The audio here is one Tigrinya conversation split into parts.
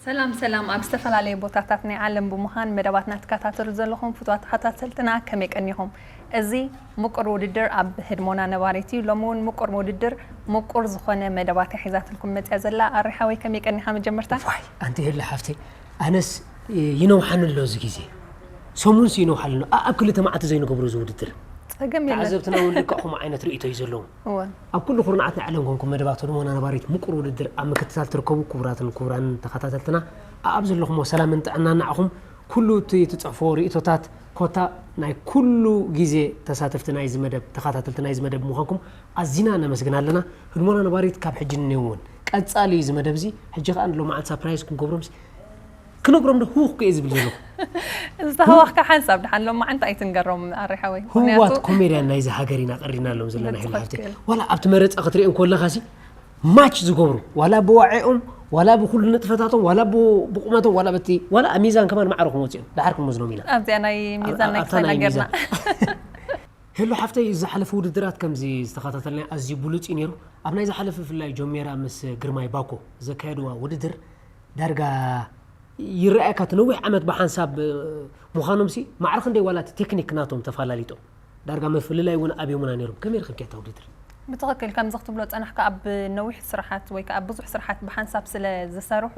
ሰላም ሰላም፣ ኣብ ዝተፈላለዩ ቦታታት ናይ ዓለም ብምዃን መደባትና ትከታተሉ ዘለኹም ፍቱዋት ተኸታተልትና ከመይ ቀኒኹም? እዚ ምቁር ውድድር ኣብ ህድሞና ነባሪት እዩ። ሎሚ እውን ምቁር ውድድር ምቁር ዝኾነ መደባት እያ ሒዛትልኩም መፅያ ዘላ። ኣሪ ሓወይ ከመይ ቀኒኻ? መጀመርታ ዋይ ኣንቲ ህሊ ሓፍተይ፣ ኣነስ ይነውሓኒ ኣሎ እዚ ግዜ፣ ሰሙንስ ይነውሓኒ ኣሎ። ኣብ ክልተ መዓልቲ ዘይንገብሮ እዚ ውድድር። ጸገም የለን። ተዓዘብትና እውን ልክዕኹም ዓይነት ርእይቶ እዩ ዘለዎም። እወ። ኣብ ኩሉ ኩርናዓት ናይ ዓለም ኮንኩም መደባት ህድሞና ነባሪት ምቁር ውድድር ኣብ ምክትታል ትርከቡ ክቡራትን ክቡራን ተኸታተልትና፣ ኣኣብ ዘለኹሞ ሰላምን ጥዕናን ንዓኹም። ኩሉ እቲ ትጽሕፍዎ ርእይቶታት ኮታ ናይ ኩሉ ግዜ ተሳተፍቲ ናይዚ መደብ፣ ተኸታተልቲ ናይዚ መደብ ብምዃንኩም ኣዚና ነመስግን ኣለና። ህድሞና ነባሪት ካብ ሕጂ ንኔው እውን ቀጻሊ እዩ እዚ መደብ እዚ። ሕጂ ከኣ ንሎማዓንቲ ሳፕራይዝ ክንገብሮም ሲ-፣ ክነግሮም ዶ ህውኽ እየ ዝብል ዘለኹ። ዝተሃዋኽካ ሓንሳብ ደሓን ሎማዓንቲ ኣይትንገሮም ኣሪ ሓወይ። ህዋት ምኽንያቱ ኮሜድያን ናይዚ ሃገር ኢና ቀሪብናሎም ዘለና ሄሉ ሓፍተይ። ብትኽክል። ዋላ ኣብቲ መረጻ ክትሪኦም ከለኻ ሲ ማች ዝገብሩ፣ ዋላ ብዋዒኦም፣ ዋላ ብኹሉ ንጥፈታቶም፣ ዋላ ብ-፣ ብቁመቶም፣ ዋላ በቲ፣ ዋላ ኣብ ሚዛን ከማን ማዕረ ክመጹ እዮም። ደሓር ክንመዝኖም ኢና። ኣብዚኣ ናይ ሚዛን ኣብ-፣ ናይ ኣብታ ክሳይ ናይ ነገርና። ሚዛን። ሄሉ ሓፍተይ፣ ዝሓለፈ ውድድራት ከምዚ ዝተኸታተልናዮ ኣዝዩ ብሉጽ እዩ ነይሩ። ኣብ ናይ ዝሓለፈ ብፍላይ ጆሜራ ምስ ግርማይ ባኮ ዘካየድዋ ውድድር ዳርጋ ይረኣየካ፣ እቲ ነዊሕ ዓመት ብሓንሳብ፣ እ፣ ምዃኖምሲ ማዕረ ክንደይ ዋላ እቲ ቴክኒክ ናቶም ተፈላሊጦም። ዳርጋ ምፍልላይ እውን ኣብዮምና ነይሮም። ከመይ ረኺብክያ እታ ውድድር? ብትኽክል፣ ከምዚ ክትብሎ ጸናሕካ፣ ኣብ ነዊሕ ስራሓት ወይ ከኣ ብዙሕ ስራሓት ብሓንሳብ ስለ ዝሰርሑ፣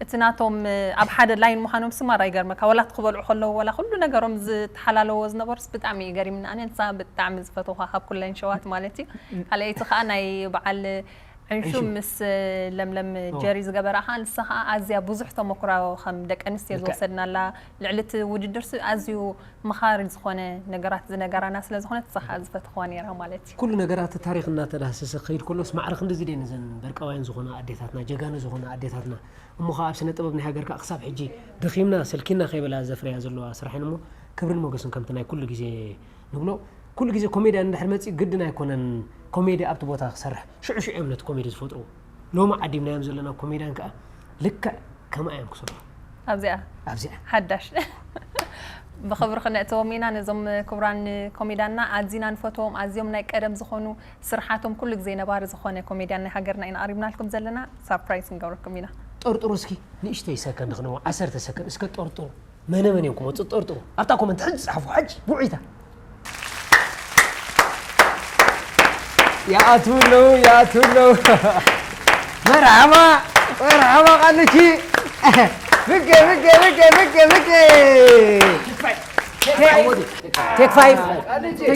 እቲ ናቶም፣ እ፣ ኣብ ሓደ ላይን ምዃኖም ስማራ ይገርመካ። ዋላ እቲ ክበልዑ ከለዉ፣ ዋላ ኩሉ ነገሮም ዝተሓላለዎ ዝነበሩስ ብጣዕሚ እዩ ገሪምኒ። ኣነ ንሳ ብጣዕሚ ዝፈትወኻ ካብ ኩለን ሸዋት ማለት እዩ። ካልኣይቲ ከኣ ናይ በዓል ዕንሹ ዕንሹ። ምስ ለምለም ኦ። ጀሪ ዝገበራ ከኣ ንሳ ከኣ ኣዝያ ብዙሕ ተመኩሮ ከም ደቂ ኣንስትዮ ልክዕ። ዝወሰድናላ ልዕሊ እቲ ውድድር ሲ ኣዝዩ መኻሪ ዝኾነ ነገራት ዝነገራና ስለ ዝኾነት ንሳ ከኣ ዝፈትኹዋ ነይራ ማለት እዩ። ኩሉ ነገራት ታሪኽ እናተዳህሰሰ ክኸይድ ከሎስ ማዕረ ክንድዚ ድየን እዘን በርቃውያን ዝኾና ኣዴታትና፣ ጀጋኑ ዝኾና ኣዴታትና። እሞ ከኣ ኣብ ስነ ጥበብ ናይ ሃገር ከኣ ክሳብ ሕጂ ደኺምና ሰልኪና ከይበላ ዘፍርያ ዘለዋ ስራሕ እየን እሞ ክብርን ሞገስን ከምቲ ናይ ኩሉ ግዜ ንብሎ። ኩሉ ግዜ ኮሜድያን እንድሕር መጺኡ ግድን ኣይኮነን ኮሜዲ ኣብቲ ቦታ ክሰርሕ። ሽዑ ሽዑ እዮም ነቲ ኮሜዲ ዝፈጥርዎ። ሎሚ ዓዲምናዮም ዘለና ኮሜድያን ከኣ ልክዕ ከምኣ እዮም ክሰርሑ። ኣብዚኣ ኣብዚኣ። ሓዳሽ። ብኽብሪ ክነእትዎም ኢና። ነዞም ክቡራን ኮሜድያንና ኣዚና ንፈትዎም፣ ኣዝዮም ናይ ቀደም ዝኾኑ ስርሓቶም ኩሉ ግዜ ነባሪ ዝኾነ ኮሜድያን ናይ ሃገርና ኢና ኣቕሪብናልኩም ዘለና። ሳርፕራይዝ ክንገብረኩም ኢና። ጠርጥሩ እስኪ፣ ንእሽተይ ሰከንድ ክነዎ፣ ዓሰርተ ሰከንድ እስከ ጠርጥሩ። መነ መን እዮም ክመጹ ጠርጥሩ። ኣብታ ኮመንት ሕጂ ጻሕፉ፣ ሕጂ፣ ብውዒታ። ይኣትዉ ኣለዉ፣ ይኣትዉ ኣለዉ። መርሓባ፣ መርሓባ ቃልቺ። ብቄ፣ ብቄ፣ ብቄ፣ ብቄ፣ ብቄ። ቴክ ፋይቭ፣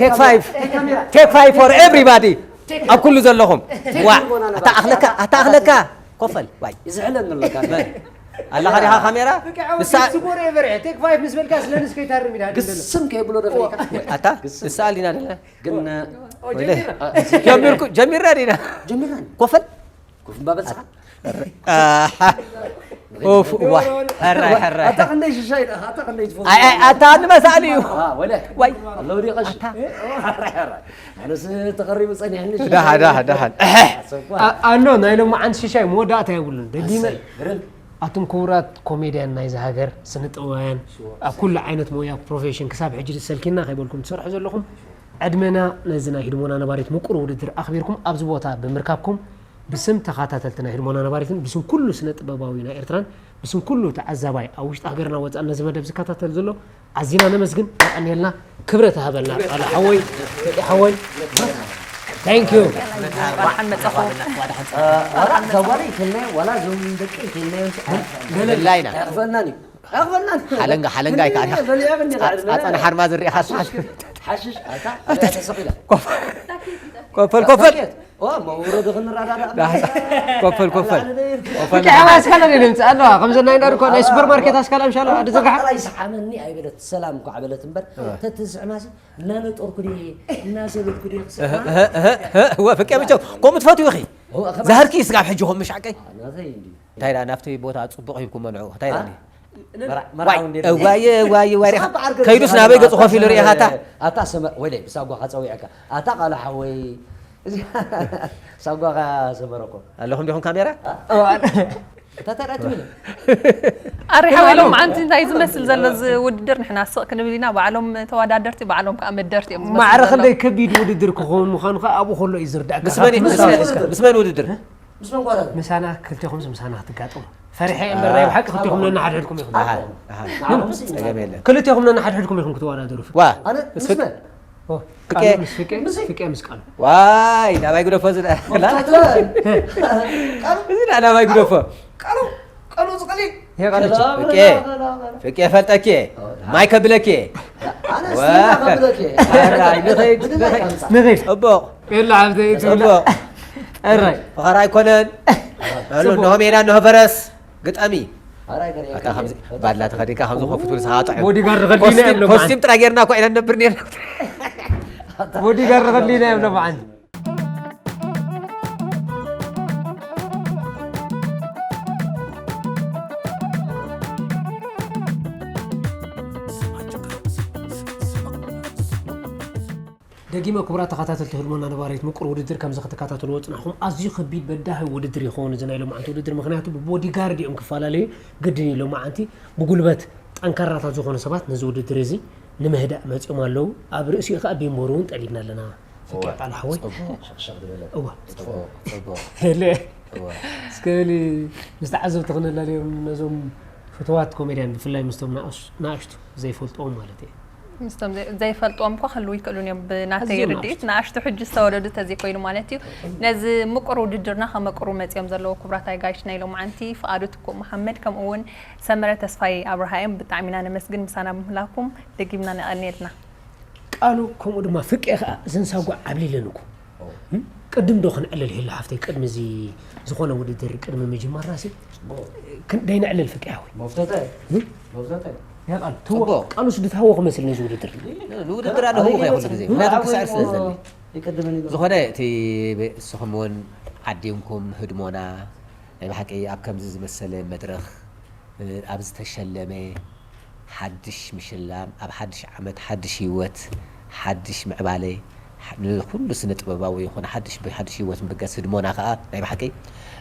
ቴክ ፋይቭ፣ ቴክ ፋይቭ for everybody። ኣብ ኩሉ ዘለኹም። ዋ፣ ኣታ ኣኽለካ፣ ኣታ ኣኽለካ። ኮፈል፣ ዋይ። ይዝሕለኒ ኣሎ ካሜራ። ኣለኻ ዲኻ ካሜራ? ብቃ ንሳ ስጎር ኤቨር፣ ቴክ ፋይቭ ምስ በልካ ስለ ንስ ከይታርም ኢላ ድንደሎ። ግስም ከይብሎ ደፍሪካ። ኣታ፣ ግስም። ንሳ ኣሊና ደለ? ግን፣ ኦ፣ ወይለ። ጀሚርና። ጀሚርኩ፣ ጀሚርና ዲና? ጀሚርና። ኮፈል? ኮፍ እምባ በልጽኻ? ኣረ። ኣሃ። ኦፍ፣ ዋ። ሕራይ፣ ሕራይ። ኣታ ክንደይ ሽሻይ ኢኻ? ኣታ ክንደይ ትፈቱ? ኣይ፣ ኣይ፣ ኣታ ንመሳሊ እዩ። አ፣ ወለ። ዋይ። ኣለዉ ድዩ ቀሺ? ኣታ። ሕራይ፣ ሕራይ። ኣነስ ተቐሪቡ ጸኒሕኒ። ደሓ፣ ደሓ፣ ደሓ። ኣሰኳ። ኣ-፣ ኣኖ፣ ናይ ሎማዓንቲ ሽሻይ መወዳእታ የብሉን። ደጊመ፣ ኣሰይ፣ ግርም። ኣቱም ክቡራት ኮሜድያን ናይዚ ሃገር፣ ስነ ጥበባውያን፣ ሽዎ። ኣብ ኩሉ ዓይነት ሞያ፣ ፕሮፌሽን፣ ክሳብ ሕጂ ዝሰልኪና ከይበልኩም ትሰርሑ ዘለኹም፣ ዕድመና ነዚ ናይ ህድሞና ነባሪት ምቁር ውድድር ኣኽቢርኩም ኣብዚ ቦታ ብምርካብኩም፣ ብስም ተኸታተልቲ ናይ ህድሞና ነባሪትን ብስም ኩሉ ስነ ጥበባዊ ናይ ኤርትራን ብስም ኩሉ ተዓዛባይ ኣብ ውሽጢ ሃገርና ወጻእን ነዚ መደብ ዝከታተል ዘሎ ኣዚና ነመስግን። የቐንየልና፣ ክብረት ሃበልና። ቃል ሓወይ፣ ተቂ ሓወይ። Thank you። እንኳን መጻኹ። ዋላ እዛ ጓለይ ይፈልናዮ፣ ዋላ እዞም ደቂ ይፈልናዮ፣ ገለ ኣይኽፈልናን እዩ። ኣይኽፈልናን። ሓለንጋ፣ ሓለንጋ ኣይከኣልካ። በሊዐ፣ በሊዐ፣ በሊዐ። ኣጸና ሓርማዝ ርኢኻ ሓሽሽ፣ ሓሽሽ፣ ኣታ፣ ተሰኺላ። ኮፍ-፣ ኮፈል፣ ኮፈል። ኦ፣ መውረዲ ክንረዳዳእ። ኮፈል፣ ኮፈል። ኮፈል። ብቻ፣ ኣስካላ ነው ድምፅ ኣለዋ። ከምዚ ናይ እንዳርኮ ናይ ሱፐርማርኬት ኣስካላ ምሻላ፣ ኣደ ዝርግሓ። ኣይ፣ ሰሓመኒ ኣይበለት፣ ሰላም እኮ ዓበለት እምበር፣ እ። ተትስዕማሲ፣ እናነጠርኩ ድየ፣ እናሰለልኩ ድየ ክስዕማ? እህ፣ እህ፣ እህ፣ እህ፣ ወ-፣ ፍቄ ብቻ፣ ከምኡ ትፈትዊ ኢኺ? ኦ፣ ኣኸ-፣ ዛህርኪ ስጋብ ሕጂ ኾም ምሻቀይ? አ፣ ናተይ እንዲ። እንታይ ደኣ፣ ናብቲ ቦታ ጽቡቕ ሂብኩሞ ንዕኡ። እንታይ ደኣ? አ? መራ-፣ መርዓዊ ዋይ፣ እንዴ? ዋየ፣ ዋየ፣ ዋየ። ስኻ በዓል ገለ ከይዱስ ዝሓዘ ናበይ ገጹ ኣታ ኮፍ ኢሉ ርኢኻ ኣታ? ኣታ ሰመ-፣ ወይለይ፣ ብሳጓ ካጸዊዐካ። ኣታ ቃልሓወይ፣ ሳጓኻ ሰመረኮ። ኣለኹም ዲኹም ካሜራ? ኣ-፣ ኦ፣ ኣነ-፣ እታ ተራ ትብል። ኣሪ ሓወይ፣ ሎም መዓንቲ እንታይ ዝመስል ዘሎ እዚ ውድድር? ንሕና ስቕ ክንብል ኢና፣ ባዕሎም ተወዳደርቲ፣ ባዕሎም ከኣ መደርቲ እዮም ዝመስሉ ማዕረ ዘለዉ። ክንደይ ከቢድ ውድድር ክኸውን ምዃኑ ከኣ ኣብኡ ከሎ እዩ ዝርዳእካ። ምስ መን፣ ካብቲ ምስ መን፣ ምስላ ምስ መን ውድድር? ምስ መን ጓል? ምሳና፣ ክልቴኹምስ ምሳና ክትጋጠሙ። ፈሪሐ እምበር ናይ ብሓቂ ክልቴኹም ነንሓድሕድኩም ኢኹም። ኣሃ፣ ኣሃ። ጸገም የለን። ክልቴኹም ነንሓድሕድኩም ኢኹም ክትወዳደሩ። ዋ፣ ኣነ ምስ ምስ መን? ኦ፣ ፍቄ። ቃሉ ምስ ፍቄ፣ ምስይ? ፍቄ ምስ ቃሉ። ዋይ፣ ናባይ ግደፎ ዝዳ። መፍታትረን። ቃሉ እዚ ዳ ናባይ ግደፎ። ቃሉ ቃሉ ዝቀሊል። ይሄ ቃሉ ፍቄ። ፍቄ ፈልጠኪ። ማይ ከብለኪ። ኣነ ዋ። ስቲና ከብለኪ። ኣራይ፣ ንኸይድ፣ ብድመት ንኸይድ። ኣምጻእ። ንኸይድ። ጽቡቕ። የላ፣ ሓፍተይ፣ ጽቡቕ። እራይ። ፈኸራ ኣይኮነን። ኣሎ፣ ጽቡቕ። እንሆ ሜዳ፣ እንሆ ፈረስ። ግጠሚ። ኣራይ ገለ ኣታ ከምዚ ባድላ ተኸዲንካ ከምዚ ኮፍ ትብል ሰሓ ጥዑም። ቦዲጋርድ ከድሊና ኮስቲም፣ እዮም ሎማዓንቲ። ኮስቲም ጥራይ ጌርና እኮ ኢና ንነብር ኔርና። ቦዲጋርድ ከድሊና እዮም ሎማዓንቲ። ደጊመ ክቡራት ተኸታተልቲ ህድሞና ነባሪት ምቁር ውድድር ከምዚ ክትከታተልዎ ጽናሕኩም ኣዝዩ ከቢድ በዳሂ ውድድር ይኸውን እዚ ናይ ሎማዓንቲ ውድድር፣ ምኽንያቱ ብቦዲጋርድ እዮም ክፈላለዩ ግድን እዩ። ሎማዓንቲ ብጉልበት ጠንካራታት ዝኾኑ ሰባት ነዚ ውድድር እዚ ንምህዳእ መጺኦም ኣለዉ። ኣብ ርእሲኡ ከኣ ቢምቦር እውን ጠሊብና ኣለና። ፍቅያ ቃል ሓወይ። ሸቕሸቕ ዝበለ እዋ ጽቡቕ፣ ጽቡቕ። ሄለ እዋ። እስከ በሊ ምስ ተዓዘብቲ ክነላልዮም ነዞም ፍትዋት ኮሜድያን ብፍላይ ምስቶም ንኣሽ- ንኣሽቱ ዘይፈልጥዎም ማለት እየ። ምስቶም ዘይ- ዘይፈልጥዎም እኳ ክህልዉ ይክእሉን እዮም ብናተይ ኣዝዮም ርድኢት ንኣሽቱ ሕጂ ዝተወለዱ ተዘይኮይኑ ማለት እዩ። ነዚ ምቁር ውድድርና ከመቅሩ መፂኦም ዘለዉ ክቡራት ኣጋይሽ ናይ ሎማዓንቲ ፍቓዱ ትኩእ መሓመድ ከምኡ እውን ሰመረ ተስፋይ ኣብርሃ እዮም። ብጣዕሚ ኢና ነመስግን ምሳና ብምህላውኩም ደጊምና ነቐንየልና። ቃሉ ከምኡ ድማ ፍቄ ከዓ እዘን ሳጓ ዓብሊለን እኮ እም? ቅድም ዶ ክንዕልል ይህሉ ሓፍተይ ቅድሚ እዚ ዝኾነ ውድድር ቅድሚ ምጅማርና ሲ ክንደይ ነዕልል ፍቄ ሓወይ መፍተተ እም? መፍተተ ያ ቃሉ ትዎ ጽቡቕ። ቃሉስ ድትሃዎ ክመስል ነዚ ውድድር ንውድድር ኣነ ህውኸ ይኹሉ ግዜ ምክንያቱ ክስዕር ስለ ዝደሊ ይቅድመኒ ዝኾነ እቲ ንስኹም እውን ዓዲምኩም ህድሞና ናይ ብሓቂ ኣብ ከምዚ ዝመሰለ መድረኽ ኣብ ዝተሸለመ ሓድሽ ምሽላም ኣብ ሓድሽ ዓመት ሓድሽ ህይወት ሓድሽ ምዕባለ ንኩሉ ስነ ጥበባዊ ይኹን ሓድሽ ብሓድሽ ህይወት ምብገስ ህድሞና ከዓ ናይ ብሓቂ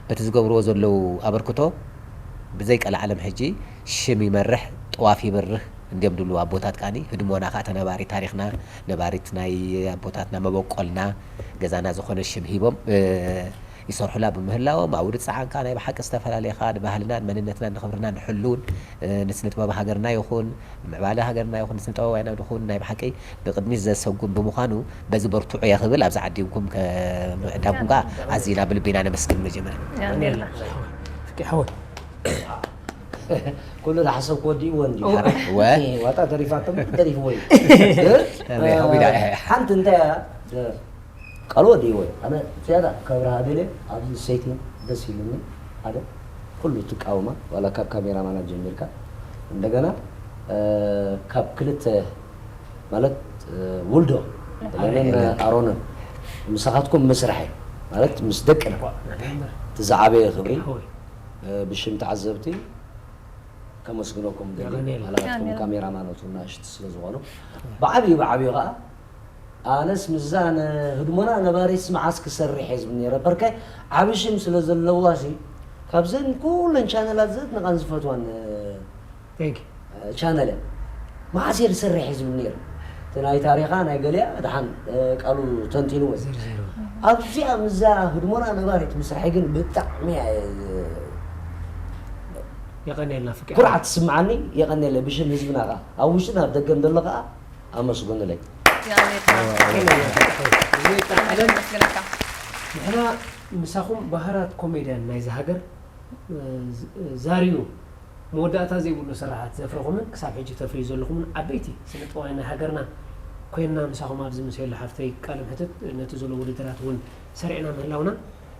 በቲ ዝገብርዎ ዘለዉ ኣበርክቶ ብዘይ ቀልዓለም ሕጂ ሽም ይመርሕ ጥዋፍ ይበርህ እንዲዮም ድብሉ ኣቦታት ከዓኒ ህድሞና ከዓ ተነባሪ ታሪኽና ነባሪት ናይ ኣቦታትና መበቆልና ገዛና ዝኾነ ሽም ሂቦም ይሰርሑላ ብምህላዎም ኣውዲ ፃዓንካ ናይ ብሓቂ ዝተፈላለየኻ ንባህልናን መንነትናን ንኽብርና ንሕሉን ንስነ ጥበብ ሃገርና ይኹን ንምዕባለ ሃገርና ይኹን ንስነ ጥበባውያና ይኹን ናይ ብሓቂ ብቅድሚት ዘሰጉም ብምዃኑ በዚ በርትዑ እየ ክብል ኣብዚ ዓዲምኩም ምዕዳምኩም ከዓ ኣዚና ብልቢና ነመስግን መጀመርያ ያኔላ ፍቂ ሓወይ ኩሉ ዝሓሰብኩ ወዲእዎ እንዲ ወ ዋጣ ተሪፋቶም ተሪፍዎ እዩ ሓንቲ እንታይ እያ ቃል ወዲእዎ እዩ ኣነ ዝያዳ ከብርሃ ደልየ ኣብዚ ሰይቲ ደስ ኢሉኒ ሓደ ኩሉ ትቃወማ ዋላ ካብ ካሜራማናት ጀሚርካ እንደገና ካብ ክልተ ማለት ውልዶ ለንን ኣሮንን ምሳኻትኩም ምስራሕ እዩ ማለት ምስ ደቅና እቲ ዝዓበየ ክብሪ ብሽም ተዓዘብቲ ከመስግነኩም ደሊ የቐንየልና። ሓላፋትኩም ካሜራማኖት ናሽት ስለ ዝኾኑ ብዓብዩ ብዓብዩ ከዓ ኣነስ ምዛ ህድሞና ነባሪት መዓስ ክሰርሕ እየ ዝብል ነረ በርከ ዓብሽም ስለ ዘለዋ ሲ ካብዘን ኩለን ቻነላት ዘድንቓን ዝፈትዋን Thank you. ቻነል እያ መዓስ እየ ዝሰርሕ እየ ዝብል ነረ እቲ ናይ ታሪኻ ናይ ገሊያ ድሓን ቃሉ ተንቲንዎ ኣብዚኣ ምዛ ህድሞና ነባሪት ምስራሕ ግን ብጣዕሚ እየ የቐንየልና ፍቂ ኩርዓት ትስምዓኒ የቐንየለ ብሽም ህዝብና ከዓ ኣብ ውሽጥን ኣብ ደገን ዘሎ ከዓ ኣመስግኑለይ ያኔላ ብዘይ ቀልዓለም ነመስግነካ ንሕና ምሳኹም ባህራት ኮሜድያን ናይዚ ሃገር ዛርዩ መወዳእታ ዘይብሉ ስራሓት ዘፍረኹምን ክሳብ ሕጂ ተፍርዩ ዘለኹምን ዓበይቲ ስነ ጥበባውያን ናይ ሃገርና ኮይንና ምሳኹም ኣብዚ ምስ ሄሉ ሓፍተይ ቃለ ምሕትት ነቲ ዘሎ ውድድራት እውን ሰሪዕና ምህላውና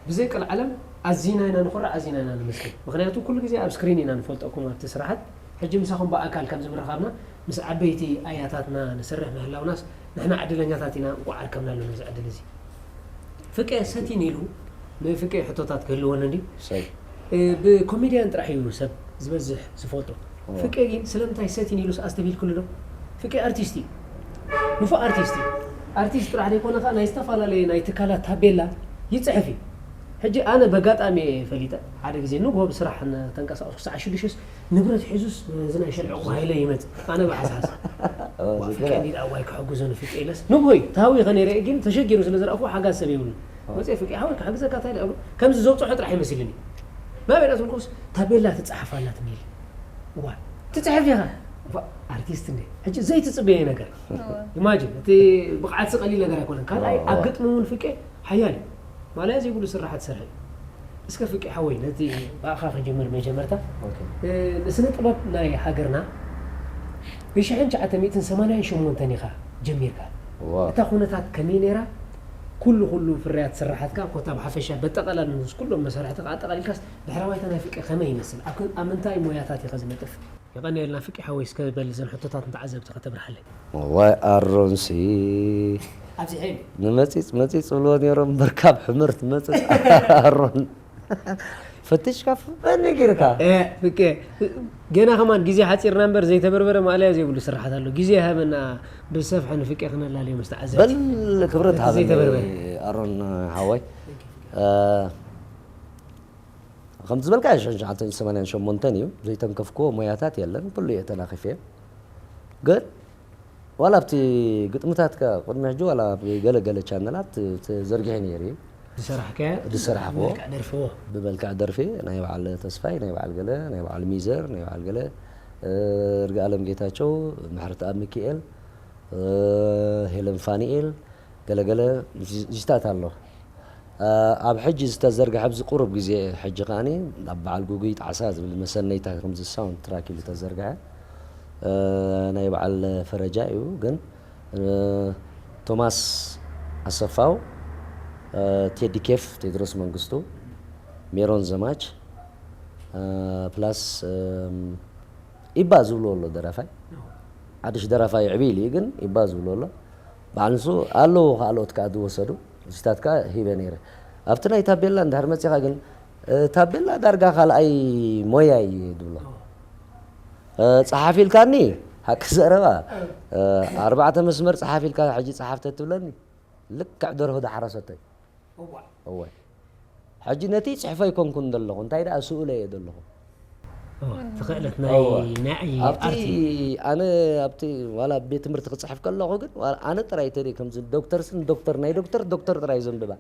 ብዘይ ቀልዓለም ኣዚና ኢና ንኹርዕ ኣዚና ኢና ንመስግን ምክንያቱ ኩሉ ግዜ ኣብ ስክሪን ኢና ንፈልጠኩም ኣብቲ ስራሓት ሕጂ ምሳኹም ብኣካል ከምዚ ምርኻብና ምስ ዓበይቲ ኣያታትና ንሰርሕ ምህላውናስ ንሕና ዕድለኛታት ኢና እንቋዕ ኣርከብናሉ ነዚ ዕድል እዚ ፍቄ ሰቲን ኢሉ ንፍቄ ሕቶታት ክህልወኒ እንድዩ ሰይ ብኮሜድያን ጥራሕ እዩ ሰብ ዝበዝሕ ዝፈልጦ ፍቄ ግን ስለምንታይ ሰቲን ኢሉስ ኣስተብሂልክሉ ዶ ፍቄ ኣርቲስት እዩ ንፉዕ ኣርቲስት እዩ ኣርቲስት ጥራሕ ዘይኮነ ከዓ ናይ ዝተፈላለየ ናይ ትካላት ታቤላ ይፅሕፍ እዩ ሕጂ ኣነ በጋጣሚ እየ ፈሊጠ ሓደ ግዜ ንጎ ብስራሕ ተንቀሳቀስኩ ሰዓ ሽዱሽስ ንብረት ሒዙስ እዚ ናይ ሸልዕቑ ሃይለ ይመፅእ ኣነ ብሓሳስ ፍቄ እንዲ ኣዋይ ክሕግዞ ንፍቄ ኢለስ ንጎይ ተሃዊኸ ነይረ ግን ተሸጊሩ ስለ ዝረእኩ ሓጋዝ ሰብ የብሉ መፅአ ፍቄ ሓወይ ክሕግዘካ እንታይ ደኣ ከምዚ ዘብፅሖ ጥራሕ ይመስልኒ ናበይ ኢና ትብልኩስ ታቤላ ትጽሓፍ ኣላ ትብል። እዋ ትጽሕፍ ኢኻ። እዋ ኣርቲስት እንዴ? ሕጂ ዘይትጽበየ ነገር። እዋ። ኢማጂን፣ እቲ ብቕዓት ቀሊል ነገር ኣይኮነን። ካልኣይ፣ እዋ፣ ኣብ እዋ። ግጥሚ እውን ፍቄ ሓያል እዩ። ማለያ ዘይብሉ ስራሓት ሰርሐ እዩ። እስከ ፍቄ ሓወይ፣ ነቲ ብኣኻ ክጅምር መጀመርታ። ኦኬ። እ፣ ንስነ ጥበብ ናይ ሃገርና ብሽሕን ትሽዓተ ሚእትን ሰማንያን ሸሞንተን ኢኻ ጀሚርካ። እዋ። እታ ኩነታት ከመይ ነይራ? ኩሉ፣ ኩሉ ፍርያት ስራሓትካ፣ ኮታ ብሓፈሻ በጠቓላሊ ምስ ኩሎም መሳርሕትኻ ኣጠቓሊልካስ፣ ድሕረ ባይታ ናይ ፍቄ ከመይ ይመስል? ኣብ ከ-፣ ኣብ ምንታይ ሞያታት ኢኻ ዝነጥፍ? የቐንየልና ፍቄ ሓወይ፣ እስከ በል እዘን ሕቶታት ንተዓዘብቲ ከተብርሃለይ። ዋይ ኣሮንሲ። ኣብዚ ሄል። ንመጺጽ መጺጽ ዝብልዎ ነይሮም እምበር ካብ ሕምር ትመጽጽ ኣሮን። ፈቲሽካ ፈኒ ጌርካ። እ፣ ፍቄ፣ ገና ከማን ግዜ ሓጺርና እምበር ዘይተበርበረ ማእለያ ዘይብሉ ስራሓት ኣሎ። ግዜ ሃበና ብዝሰፍሐ ንፍቄ ክነላልዮ ምስ ተዓዘብቲ። በል ክብረት እቲ ሃበኒ ዘይተበርበረ። ኣሮን ሓወይ። እ፣ ከምቲ ዝበልካዮ ሽሕን ትሽዓተ ሚእትን ሰማንያን ሸሞንተን እዩ። ዘይተንከፍክዎ ሞያታት የለን። ኩሉ እየ ተናኺፈ። ግን ዋላ ኣብቲ ግጥምታትካ ቅድሚ ሕጂ ዋላ ኣብ ገለ ገለ ቻነላት ተዘርጊሑ ነይሩ እዩ። ዝሰራሕካዮ ዝሰራሕክዎ። ብመልክዕ ደርፍዎ። ብመልክዕ ደርፊ ናይ በዓል ተስፋይ፣ ናይ በዓል ገለ፣ ናይ በዓል ሚዘር፣ ናይ በዓል ገለ፣ እ፣ እርጋኣለም ጌታቸው፣ ምሕረተኣብ ሚኪኤል፣ እ፣ ሄለን ፋኒኤል፣ ገለ ገለ ዚ-፣ ዚታት ኣሎ። እ፣ ኣብ ሕጂ ዝተዘርግሐ ኣብዚ ቁሩብ ግዜ ሕጂ ከኣኒ ኣብ በዓል ጉጉይ ጣዕሳ ዝብል መሰነይታ ከምዚ ሳውንድ ትራክ ኢሉ ዝተዘርግሐ፣ እ፣ ናይ በዓል ፈረጃ እዩ። ግን፣ እ፣ ቶማስ ኣሰፋው፣ እ፣ ቴዲ ኬፍ፣ ቴድሮስ መንግስቱ፣ ሜሮን ዘማች፣ እ፣ ፕላስ፣ እም፣ ኢባ ዝብልዎ ኣሎ ደራፋይ። ሓድሽ ደራፋይ ዕብይ ኢሉ እዩ፣ ግን ኢባ ዝብልዎ ኣሎ። በዓል ንሱ ኣለዉ ካልኦት ከኣ ዝወሰዱ፣ እዚታት ከኣ ሂበ ነይረ። ኣብቲ ናይ ታቤላ እንድሕር መጺኻ ግን፣ እ፣ ታቤላ ዳርጋ ካልኣይ ሞያ እዩ ዝብሎ። እ፣ ጸሓፊ ኢልካኒ፣ ሓቂ ዘረባ፣ እ፣ ኣርባዕተ መስመር ጸሓፊ ኢልካ ሕጂ ጸሓፍ ተትብለኒ፣ ልክዕ ደርሆ ዝሓረሰቶ እዩ። እዋ። እወ። ሕጂ ነቲ ይጽሕፎ ኣይኮንኩን ዘለኹ፣ እንታይ ደኣ ስእሎ እየ ዘለኹ። እወ፣ እቲ ክእለት ናይ፣ እወ። ናይ ኣብቲ ኣርቲ። ኣነ ኣብቲ ዋላ ቤት ትምህርቲ ክጽሕፍ ከለኹ ግን ዋላ ኣነ ጥራይ ተደ ከምዚ ዶክተር ስን ዶክተር ናይ ዶክተር ዶክተር ጥራይ ዘንብባ።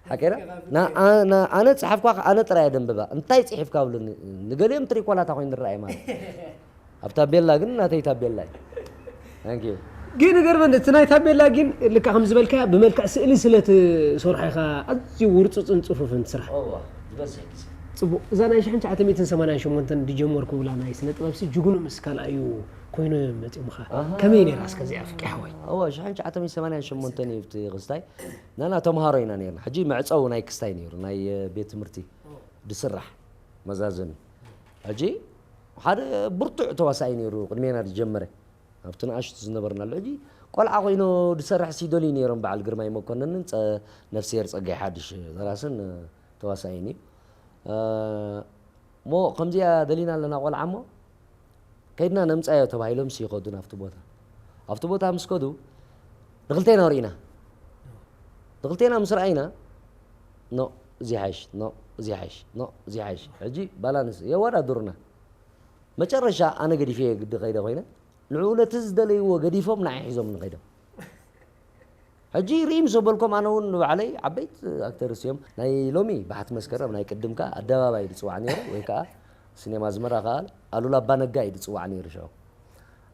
ሓቀና? ና-፣ ኣ-፣ ና-፣ ኣነ ጸሓፍኳ ኣነ ጥራይ እየ ደንብባ። እንታይ ጽሒፍካ ብሉኒ? ንገሊኦም ትሪኮላታ ኮይኑ ዝረኣይ ማለት። ኣብ ታቤላ ግን ናተይ ታቤላ እዩ። Thank you። ግን ገርመን እቲ ናይ ታቤላ ግን ልካ ከም ዝበልካያ ብመልክዕ ስእሊ ስለ ትሰርሖ ኢኻ ኣዝዩ ውርጹጽን ጽፉፍን ስራሕ። እዋ፣ ዝበዝሕ ግዜ። ጽቡቕ። እዛ ናይ ሽሕን ትሽዓተ ሚእትን ሰማንያን ሸሞንተን ዝጀመርኩ ብላ ናይ ስነ ጥበብሲ ጅግኑ ምስ ካልኣዩ ኮይኑ መጺኡ ምኻ። ኣሃ። ከመይ ነይራ እስከ እዚኣ ፍቄ ሓወይ? እዋ፣ ሽሕን ትሽዓተ ሚእትን ሰማንያን ሸሞንተን እዩ እቲ ክስታይ። ናና ተምሃሮ ኢና ነይርና። ሕጂ መዕጸዊ ናይ ክስታይ ነይሩ፣ ናይ፣ እ፣ ቤት ትምህርቲ ድስራሕ መዛዘሚ። ሕጂ ሓደ ብርቱዕ ተዋሳኣይ ነይሩ ቅድሜና ዝጀመረ። ኣብቲ ንኣሽቱ ዝነበርናሉ። ሕጂ ቆልዓ ኮይኑ ዝሰርሕ ሲደልዩ ነይሮም በዓል ግርማይ መኮንንን ጸ-፣ ነፍስሄር ጸጋይ ሓድሽ ደራስን ተዋሳኢን እዩ። እ፣ እሞ ከምዚኣ ደሊና ኣለና ቆልዓ እሞ ከይድና ነምጻዮ ተባሂሎም ይኸዱ ናብቲ ቦታ። ኣብቲ ቦታ ምስ ከዱ ንክልቴና ርኢና። ንክልቴና ምስ ረኣይና ኖ፣ እዚ ይሓይሽ፣ ኖ፣ እዚ ይሓይሽ፣ ኖ፣ እዚ ይሓይሽ። ሕጂ ባላንስ የወዳድሩና። መጨረሻ ኣነ ገዲፈ ግዲ ከይደ ኮይነ፣ ንዕኡ ነቲ ዝደለይዎ ገዲፎም ንዓይ ሒዞም ንኸይዶም። ሕጂ ርኢ ምስ በልኮም ኣነ እውን ንባዕለይ ዓበይቲ ኣክተርስ እዮም። ናይ ሎሚ ባሕቲ መስከረም ናይ ቅድም ከኣ ኣደባባይ እዩ ዝጽዋዕ ነይሩ፣ ወይ ከኣ ሲኔማ ኣዝመራ ከኣ ኣሉላ ኣባነጋ እዩ ዝጽዋዕ ነይሩ ሽዑ።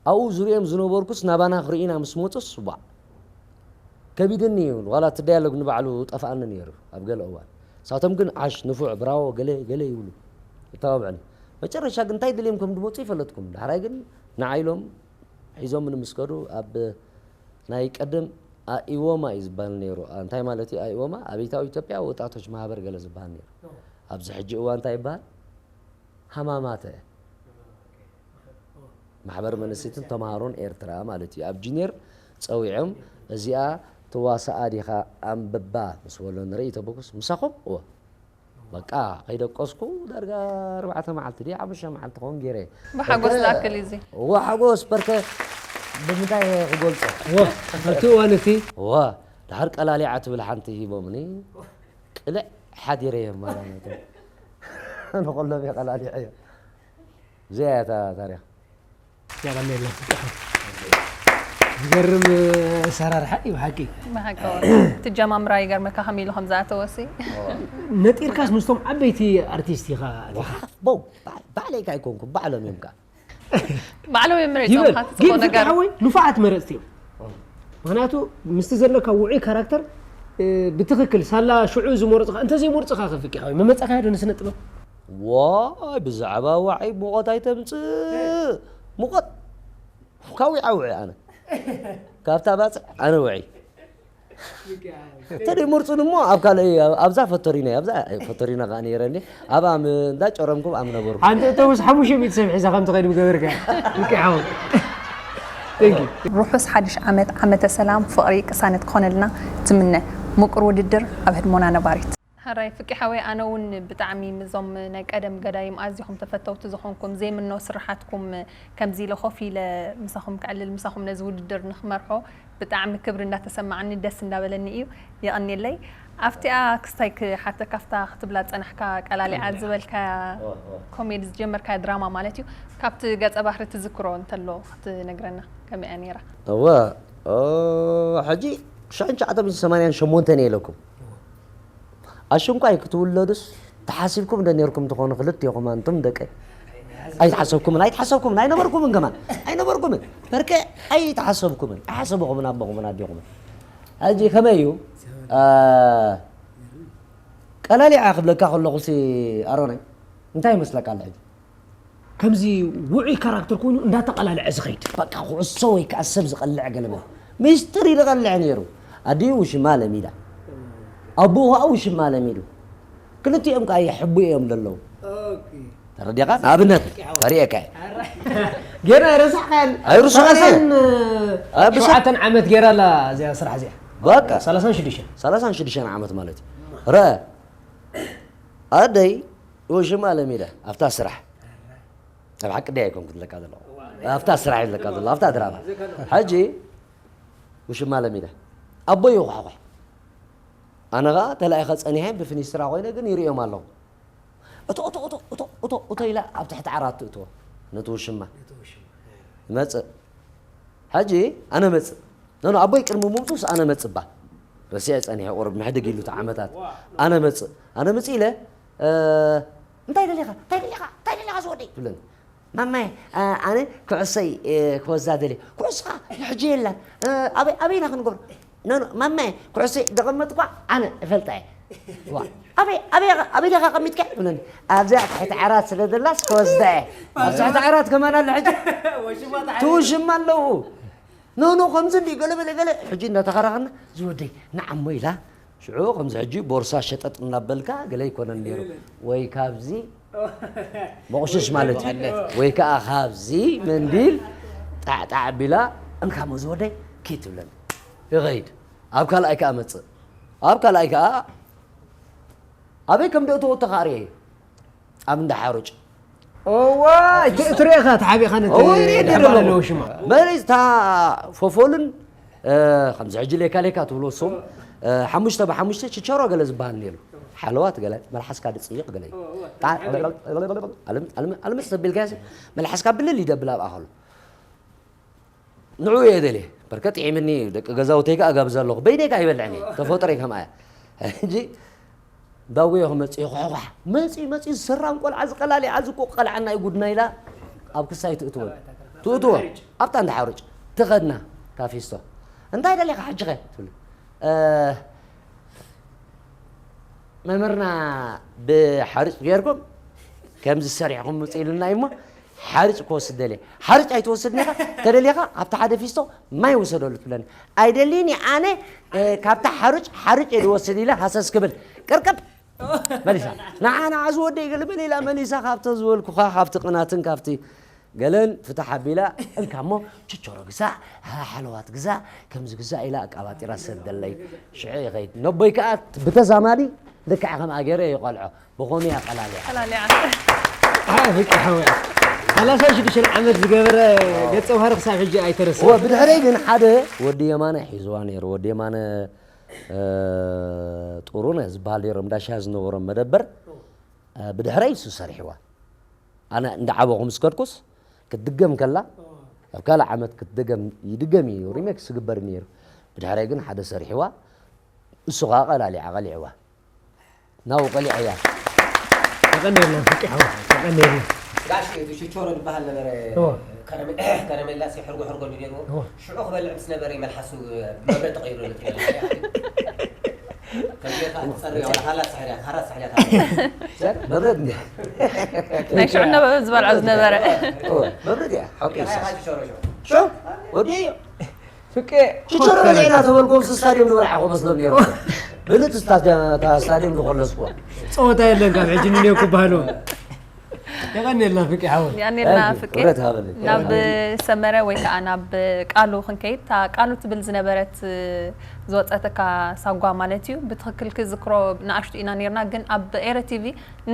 ኣብኡ ዝርእዮም ዝነበርኩስ ናባና ክርእዩና ምስ መጹስ ዋእ ከቢድኒ እዩ። ዋላ እቲ ዳያሎግ ንባዕሉ ጠፍኣኒ ነይሩ ኣብ ገለ እዋን። ንሳቶም ግን ዓሽ፣ ንፉዕ፣ ብራቮ፣ ገለ ገለ ይብሉ፣ ይተባብዑኒ። መጨረሻ ግን እንታይ ደልዮም ከም ዝመጹ ይፈለጥኩም። ዳሕራይ ግን ንዓይ ኢሎም ሒዞምኒ ምስ ከዱ ኣብ ናይ ቀደም ኣኢዎማ እዩ ዝበሃል ነይሩ። እንታይ ማለት እዩ ኣኢዎማ? ኣበይታዊ ኢትዮጵያ ወጣቶች ማህበር ገለ ዝበሃል ነይሩ። ኣብዚ ሕጂ እዋን እንታይ ይበሃል? ሃማማተ። ማሕበር መነሲትን ተምሃሮን ኤርትራ ማለት እዩ። ኣብ ጁኒየር ጸዊዖም፣ "እዚኣ ትዋሳኣ ዲኻ ኣንብባ?" ምስ በሎ ንርኢ ተበኩስ፣ "ምሳኹም?" እወ። በቃ፣ ከይደቀስኩ ዳርጋ ኣርባዕተ መዓልቲ ድዩ ሓሙሽተ መዓልቲ ክኸውን ገይረ። ብሓጎስ በርከ ዝኣክል እዩ እዚ። እወ፣ ሓጎስ በርከ ብምንታይ ክገልጾ? እወ፣ ኣብቲ እዋን እቲ እወ፣ ድሓር ቀላሊዓ ትብል ሓንቲ ሂቦምኒ። ቅልዕ ሓዲረ እየ ማለት እዩ። ንኹሎም እየ ቀላሊዐዮ። እዚኣ እያ እታ ታሪኽ። የቐንየልና። ዝገርም ኣሰራርሓ እዩ ብሓቂ። ብሓቂ ትጀማምራ ይገርመካ ከመይ ኢሉ ከም ዝኣተወሲ። ነጢርካስ ምስቶም ዓበይቲ ኣርቲስት ኢኻ። ቦው ባዕለይ ካ ኣይኮንኩም ባዕሎም እዮም ካ ባዕሎም እዮም ይበል መሪፆምካ ትፅፎ ግን ፍቅሪ ነገር። ሓወይ ንፉዓት መረፅቲ እዮም። ምክንያቱ ምስቲ ዘለካ ውዑይ ካራክተር እ፣ ብትክክል ሳላ ሽዑ ዝመርፅኻ እንተዘይመርፅኻ ከፍቂ ሓወይ መመፃኻዮ ዶ ንስነ ጥበብ? ዋይ ብዛዕባ ዋዒ ሙቐት ኣይተምፅእ። ሙቐት ካዊዓ ውዒ ኣነ ካብታ ባፅዕ ኣነ ውዒ እንተደይ መርፁን እሞ ኣብ ካልእ ኣብዛ ፈቶሪና ኣብዛ ፈቶሪና ከዓ ነይረ እንዲ ኣብኣ እንዳ ጨረምኩም ኣብ ነበርኩ ሓንቲ እቶ ምስ ሓሙሽተ ሚእቲ ሰብ ሒዛ ከም ትኸይድ ምገበርካ። ፍቂ ሓወይ። Thank you። ርሑስ ሓድሽ ዓመት ዓመተ ሰላም ፍቕሪ ቅሳነት ክኾነልና ትምነ። ምቁር ውድድር ኣብ ህድሞና ነባሪት። ሕራይ ፍቂ ሓወይ ኣነ እውን ብጣዕሚ ምዞም ናይ ቀደም ገዳይም ኣዚኹም ተፈተውቲ ዝኾንኩም ዘይምኖ ስርሓትኩም ከምዚ ኢለ ኮፍ ኢለ ምሳኹም ክዕልል ምሳኹም ነዚ ውድድር ንክመርሖ ብጣዕሚ ክብሪ እንዳተሰማዓኒ ደስ እንዳበለኒ እዩ። የቐንየለይ። ኣብቲኣ ክስታይ ክሓተካ ኣብታ ክትብላ ዝጸናሕካ ቀላሊዓ ዝበልካያ ኮሜዲ ዝጀመርካያ ድራማ ማለት እዩ። ካብቲ ገጸ ባህሪ ትዝክሮ እንተሎ ክትነግረና ከመይ እያ ነይራ? እወ ኦ፣ ሕጂ ሽሕን ትሽዓተ ሚእትን ሰማንያን ሸሞንተን እየ ኢለኩም ኣሽንኳይ ክትውለዱስ ተሓሲብኩም ዶ ነርኩም ትኾኑ ክልቲኹም ኣንቱም ደቂ ኣይተሓሰብኩምን ኣይተሓሰብኩምን ኣይነበርኩምን ከማን ኣይነበርኩምን በርቀ ኣይተሓሰብኩምን ኣይሓሰብኹምን ኣቦኹምን ኣዴኹምን ሕጂ ከመይ እዩ አ፣ ቀላሊዓ ክብለካ ከለኹ ሲ ኣሮናይ እንታይ ይመስለካ ኣሎ ሕጂ ከምዚ ውዑይ ካራክተር ኮይኑ እንዳተቐላለዐ ዝኸይድ። በቃ ኩዕሶ ወይ ከዓ ሰብ ዝቐልዕ ገለመ ሚስጥር ይልቐልዕ ነይሩ ኣዲኡ ውሽማ ለሚዳ ኣቦኡ ከዓ ውሽማ ለሚዱ ክልቲኦም ከዓ የሕቡ እዮም ዘለዉ ተረዲኻ ንኣብነት ከርእየካ እየ ገና ኣይረሳሕካያን ኣይርስኻን እየ። ሰላሳን ኣብ ብሰ- ሸውዓተን ዓመት ገይራ ኣላ እዚኣ ስራሕ እዚኣ በቃ ሰላሳን ሽዱሽተን ሰላሳን ሽዱሽተን ዓመት ማለት እዩ ረ ኣደይ ውሽማ ለሚዳ ኣብታ ስራሕ ኣብ ሓቂ ደይ ኣይኮንኩ ዝለካ ዘለኹ ኣብታ ስራሕ እዩ ዝለካ ዘለኹ ኣብታ ድራማ ሕጂ ውሽማ ለሚዳ ኣቦይ ይኹሕኹሕ ኣነ ኸዓ ተላኢኸ ፀኒሐ ብፍኒስትራ ኮይነ ግን ይርእዮም ኣለኹ እቶ እቶ እቶ እቶ እቶ እቶ ኢላ ኣብ ትሕቲ ዓራት ትእትዎ ነቲ ውሽማ ይመፅእ ሕጂ ኣነ መፅእ ኖኖ ኣቦይ ቅድሚ ምምፁስ ኣነ መፅእ ባ ረሲዐ ፀኒሐ ቁሩብ ምሕድግ ኢሉ እቲ ዓመታት ኣነ መፅእ ኣነ ምፅእ ኢለ እ፣ እንታይ ደሊኻ እንታይ ደሊኻ እንታይ ደሊኻ ዝወደይ ትብለኒ ማማየ እ፣ ኣነ ኩዕሶይ እ፣ ክወዛ ደልየ ኩዕሶኻ ሕጂ የላን እ፣ ኣበይ ኣበይ ኢና ክንገብሮ ኖኖ ማማየ ኩዕሶይ ደቐመጥኳ ኣነ እፈልጣ እየ ዋ፣ ኣበይ ኣበይ ኣበይ ዲኻ ቀሚጥካ ትብለኒ ኣብዚኣ ትሕቲ ዓራት ስለ ዘላስ ክወስዳ እየ ኣብ ትሕቲ ዓራት ከማን ኣሎ ሕጂ ትውሽማ ኣለዉ ኖኖ ከምዚ እንዲ ገለ በለ ገለ ሕጂ እንዳተኸራኸና ዝወደይ ንዓሞ ኢላ ሽዑ ከምዚ ሕጂ ቦርሳ ሸጠጥ እናበልካ ገለ ይኮነን ነይሩ ወይ ካብዚ መቑሽሽ ማለት እዩ ወይ ከዓ ካብዚ መንዲል ጣዕጣዕ ቢላ እንካሞ ዝወደይ ኪድ ትብለኒ ይኸይድ ኣብ ካልኣይ ከዓ መፅእ ኣብ ካልኣይ ከዓ ኣበይ ከም ደእተወ ተኻርየ ኣብ እንዳ ሓሩጭ እዋይ ትርእኻ ተሓቢእኻ ነቲ እወ፣ ይርኤ ተሓባእ ደሎ። ኣለዎ ሽማ መሬት እታ ፎፎልን እ፣ ከምዚ ሕጂ ሌካ ሌካ ትብሎ እሶም እ፣ ሓሙሽተ ብሓሙሽተ ችቸሮ ገለ ዝበሃል ነይሩ ሓለዋት ገለ መልሓስካ ድፅይቕ ገለ እዩ። ጣ- ኣልም- ኣልምስ ተቢልካ መልሓስካ ብልል ይደብል ኣብኣ ከሎ ንዑ እየ ደልየ በርከ ጥዒምኒ እዩ ደቂ ገዛውተይ ከዓ ጋብዝ ኣለኹ በይነይ ከዓ ይበልዕኒ ተፈጥሮይ ከምኣ እያ ሕጂ እንዳጎየ ክመፅእ እዩ ኳሕኳሕ መፅኡ መፅኡ ዝሰራም ቆልዓ ዝቀላሊዓ ዝቆ ቀልዓና እዩ ጉድና ኢላ ኣብ ክሳይ ትእትወ ትእትወ ኣብታ እንዳ ሓሩጭ ትኸድና ካፊስቶ እንታይ ደሊኻ ሕጂ ኸ ትብል እ፣ መምህርና ብሓርጭ ገይርኩም ከምዚ ሰሪሕኩም ምፅ ኢሉና እሞ ሓርጭ ክወስድ ደልየ ሓርጭ ኣይትወስድን ኢኻ ተደሊኻ ኣብቲ ሓደ ፊስቶ ማይ ውሰደሉ ትብለኒ ኣይደልይን እየ ኣነ እ፣ ካብታ ሓሩጭ ሓሩጭ እየ ዝወስድ ኢለ ሃሰስ ክብል ቅርቅብ መሊሳ ንዓ ንዓ ዝወደይ ገለ መሊላ መሊሳ ካብቶ ዝበልኩኻ ካብቲ ቅናትን ካብቲ ገለን ፍታሕ ኣቢላ እንካ እሞ ችቾሮ ግዛእ ሓለዋት ግዛእ ከምዚ ግዛእ ኢላ ኣቃባጢራ ሰደለይ ሽዑ ይኸይድ ነቦይ ከዓ ብተዛማዲ ልክዕ ከምኣ ገይረ ይቆልዖ ብኸምኡ እያ ቀላሊያ ቀላሊዓ ፍቂ ሓወይ ሰላሳ ሽዱሽተ ዓመት ዝገበረ ገፀ ባህሪ ክሳብ ሕጂ ኣይተረስዐ እወ ብድሕረይ ግን ሓደ ወዲ የማነ ሒዝዋ ነይሩ ወዲ የማነ እ፣ ጥሩነ ዝበሃል ነይሮም እንዳሻ ዝነበሮም መደበር እ፣ ብድሕረይ እሱ ሰሪሕዋ ኣነ እንዳዓበኹ ምስ ከድኩስ ክትድገም ከላ ኣብ ካልእ ዓመት ክትደገም ይድገም እዩ፣ ሪሜክስ ዝግበር ነይሩ። ብድሕራይ ግን ሓደ ሰሪሕዋ፣ እሱ ኸዓ ቀላሊዓ ቀሊዕዋ። ናው ቀሊዐያ። ተቐኒልና ፍቂ ሓው ተቐኒልና። ጋሽ እቲ ሽቾሮ ዝበሃል ነበረ። ከረሜላ ሲ ሕርጎ ሕርጎ ድልዎ ሽዑ ክበልዕ ምስ ነበረ መልሓሱ መብረ ተቐይሩ። ከቢርካ ትፀርያ ወላ ካላ ትስሕርያ ካራ ትስሕርያ። መብረት እንዲ ናይ ሽዑ ነበረ ዝበልዖ ዝነበረ። መብረት እያ ሓቂ። ሽዑ ሽዑ ሾ ወዲ ፍቄ ሽቶሮ በሊዕና ተበልኩም ስታዲየም ዝበልዓኹ መስሎም ነይሩ። ብልጥ ስታዲየም ዝኮለስኩ ፀወታ የለን ካብ ሕጂ ንኔው ክበሃሉ። የቐኒልና ፍቄ ሓወይ። ያኔልና ፍቄ ክብረት ሃበለይ። ናብ ሰመረ ወይ ከዓ ናብ ቃሉ ክንከይድ፣ እታ ቃሉ ትብል ዝነበረት ዝወፀተካ ሳጓ ማለት እዩ። ብትኽክል ክዝክሮ ንኣሽቱ ኢና ነርና፣ ግን ኣብ ኤረ ቲቪ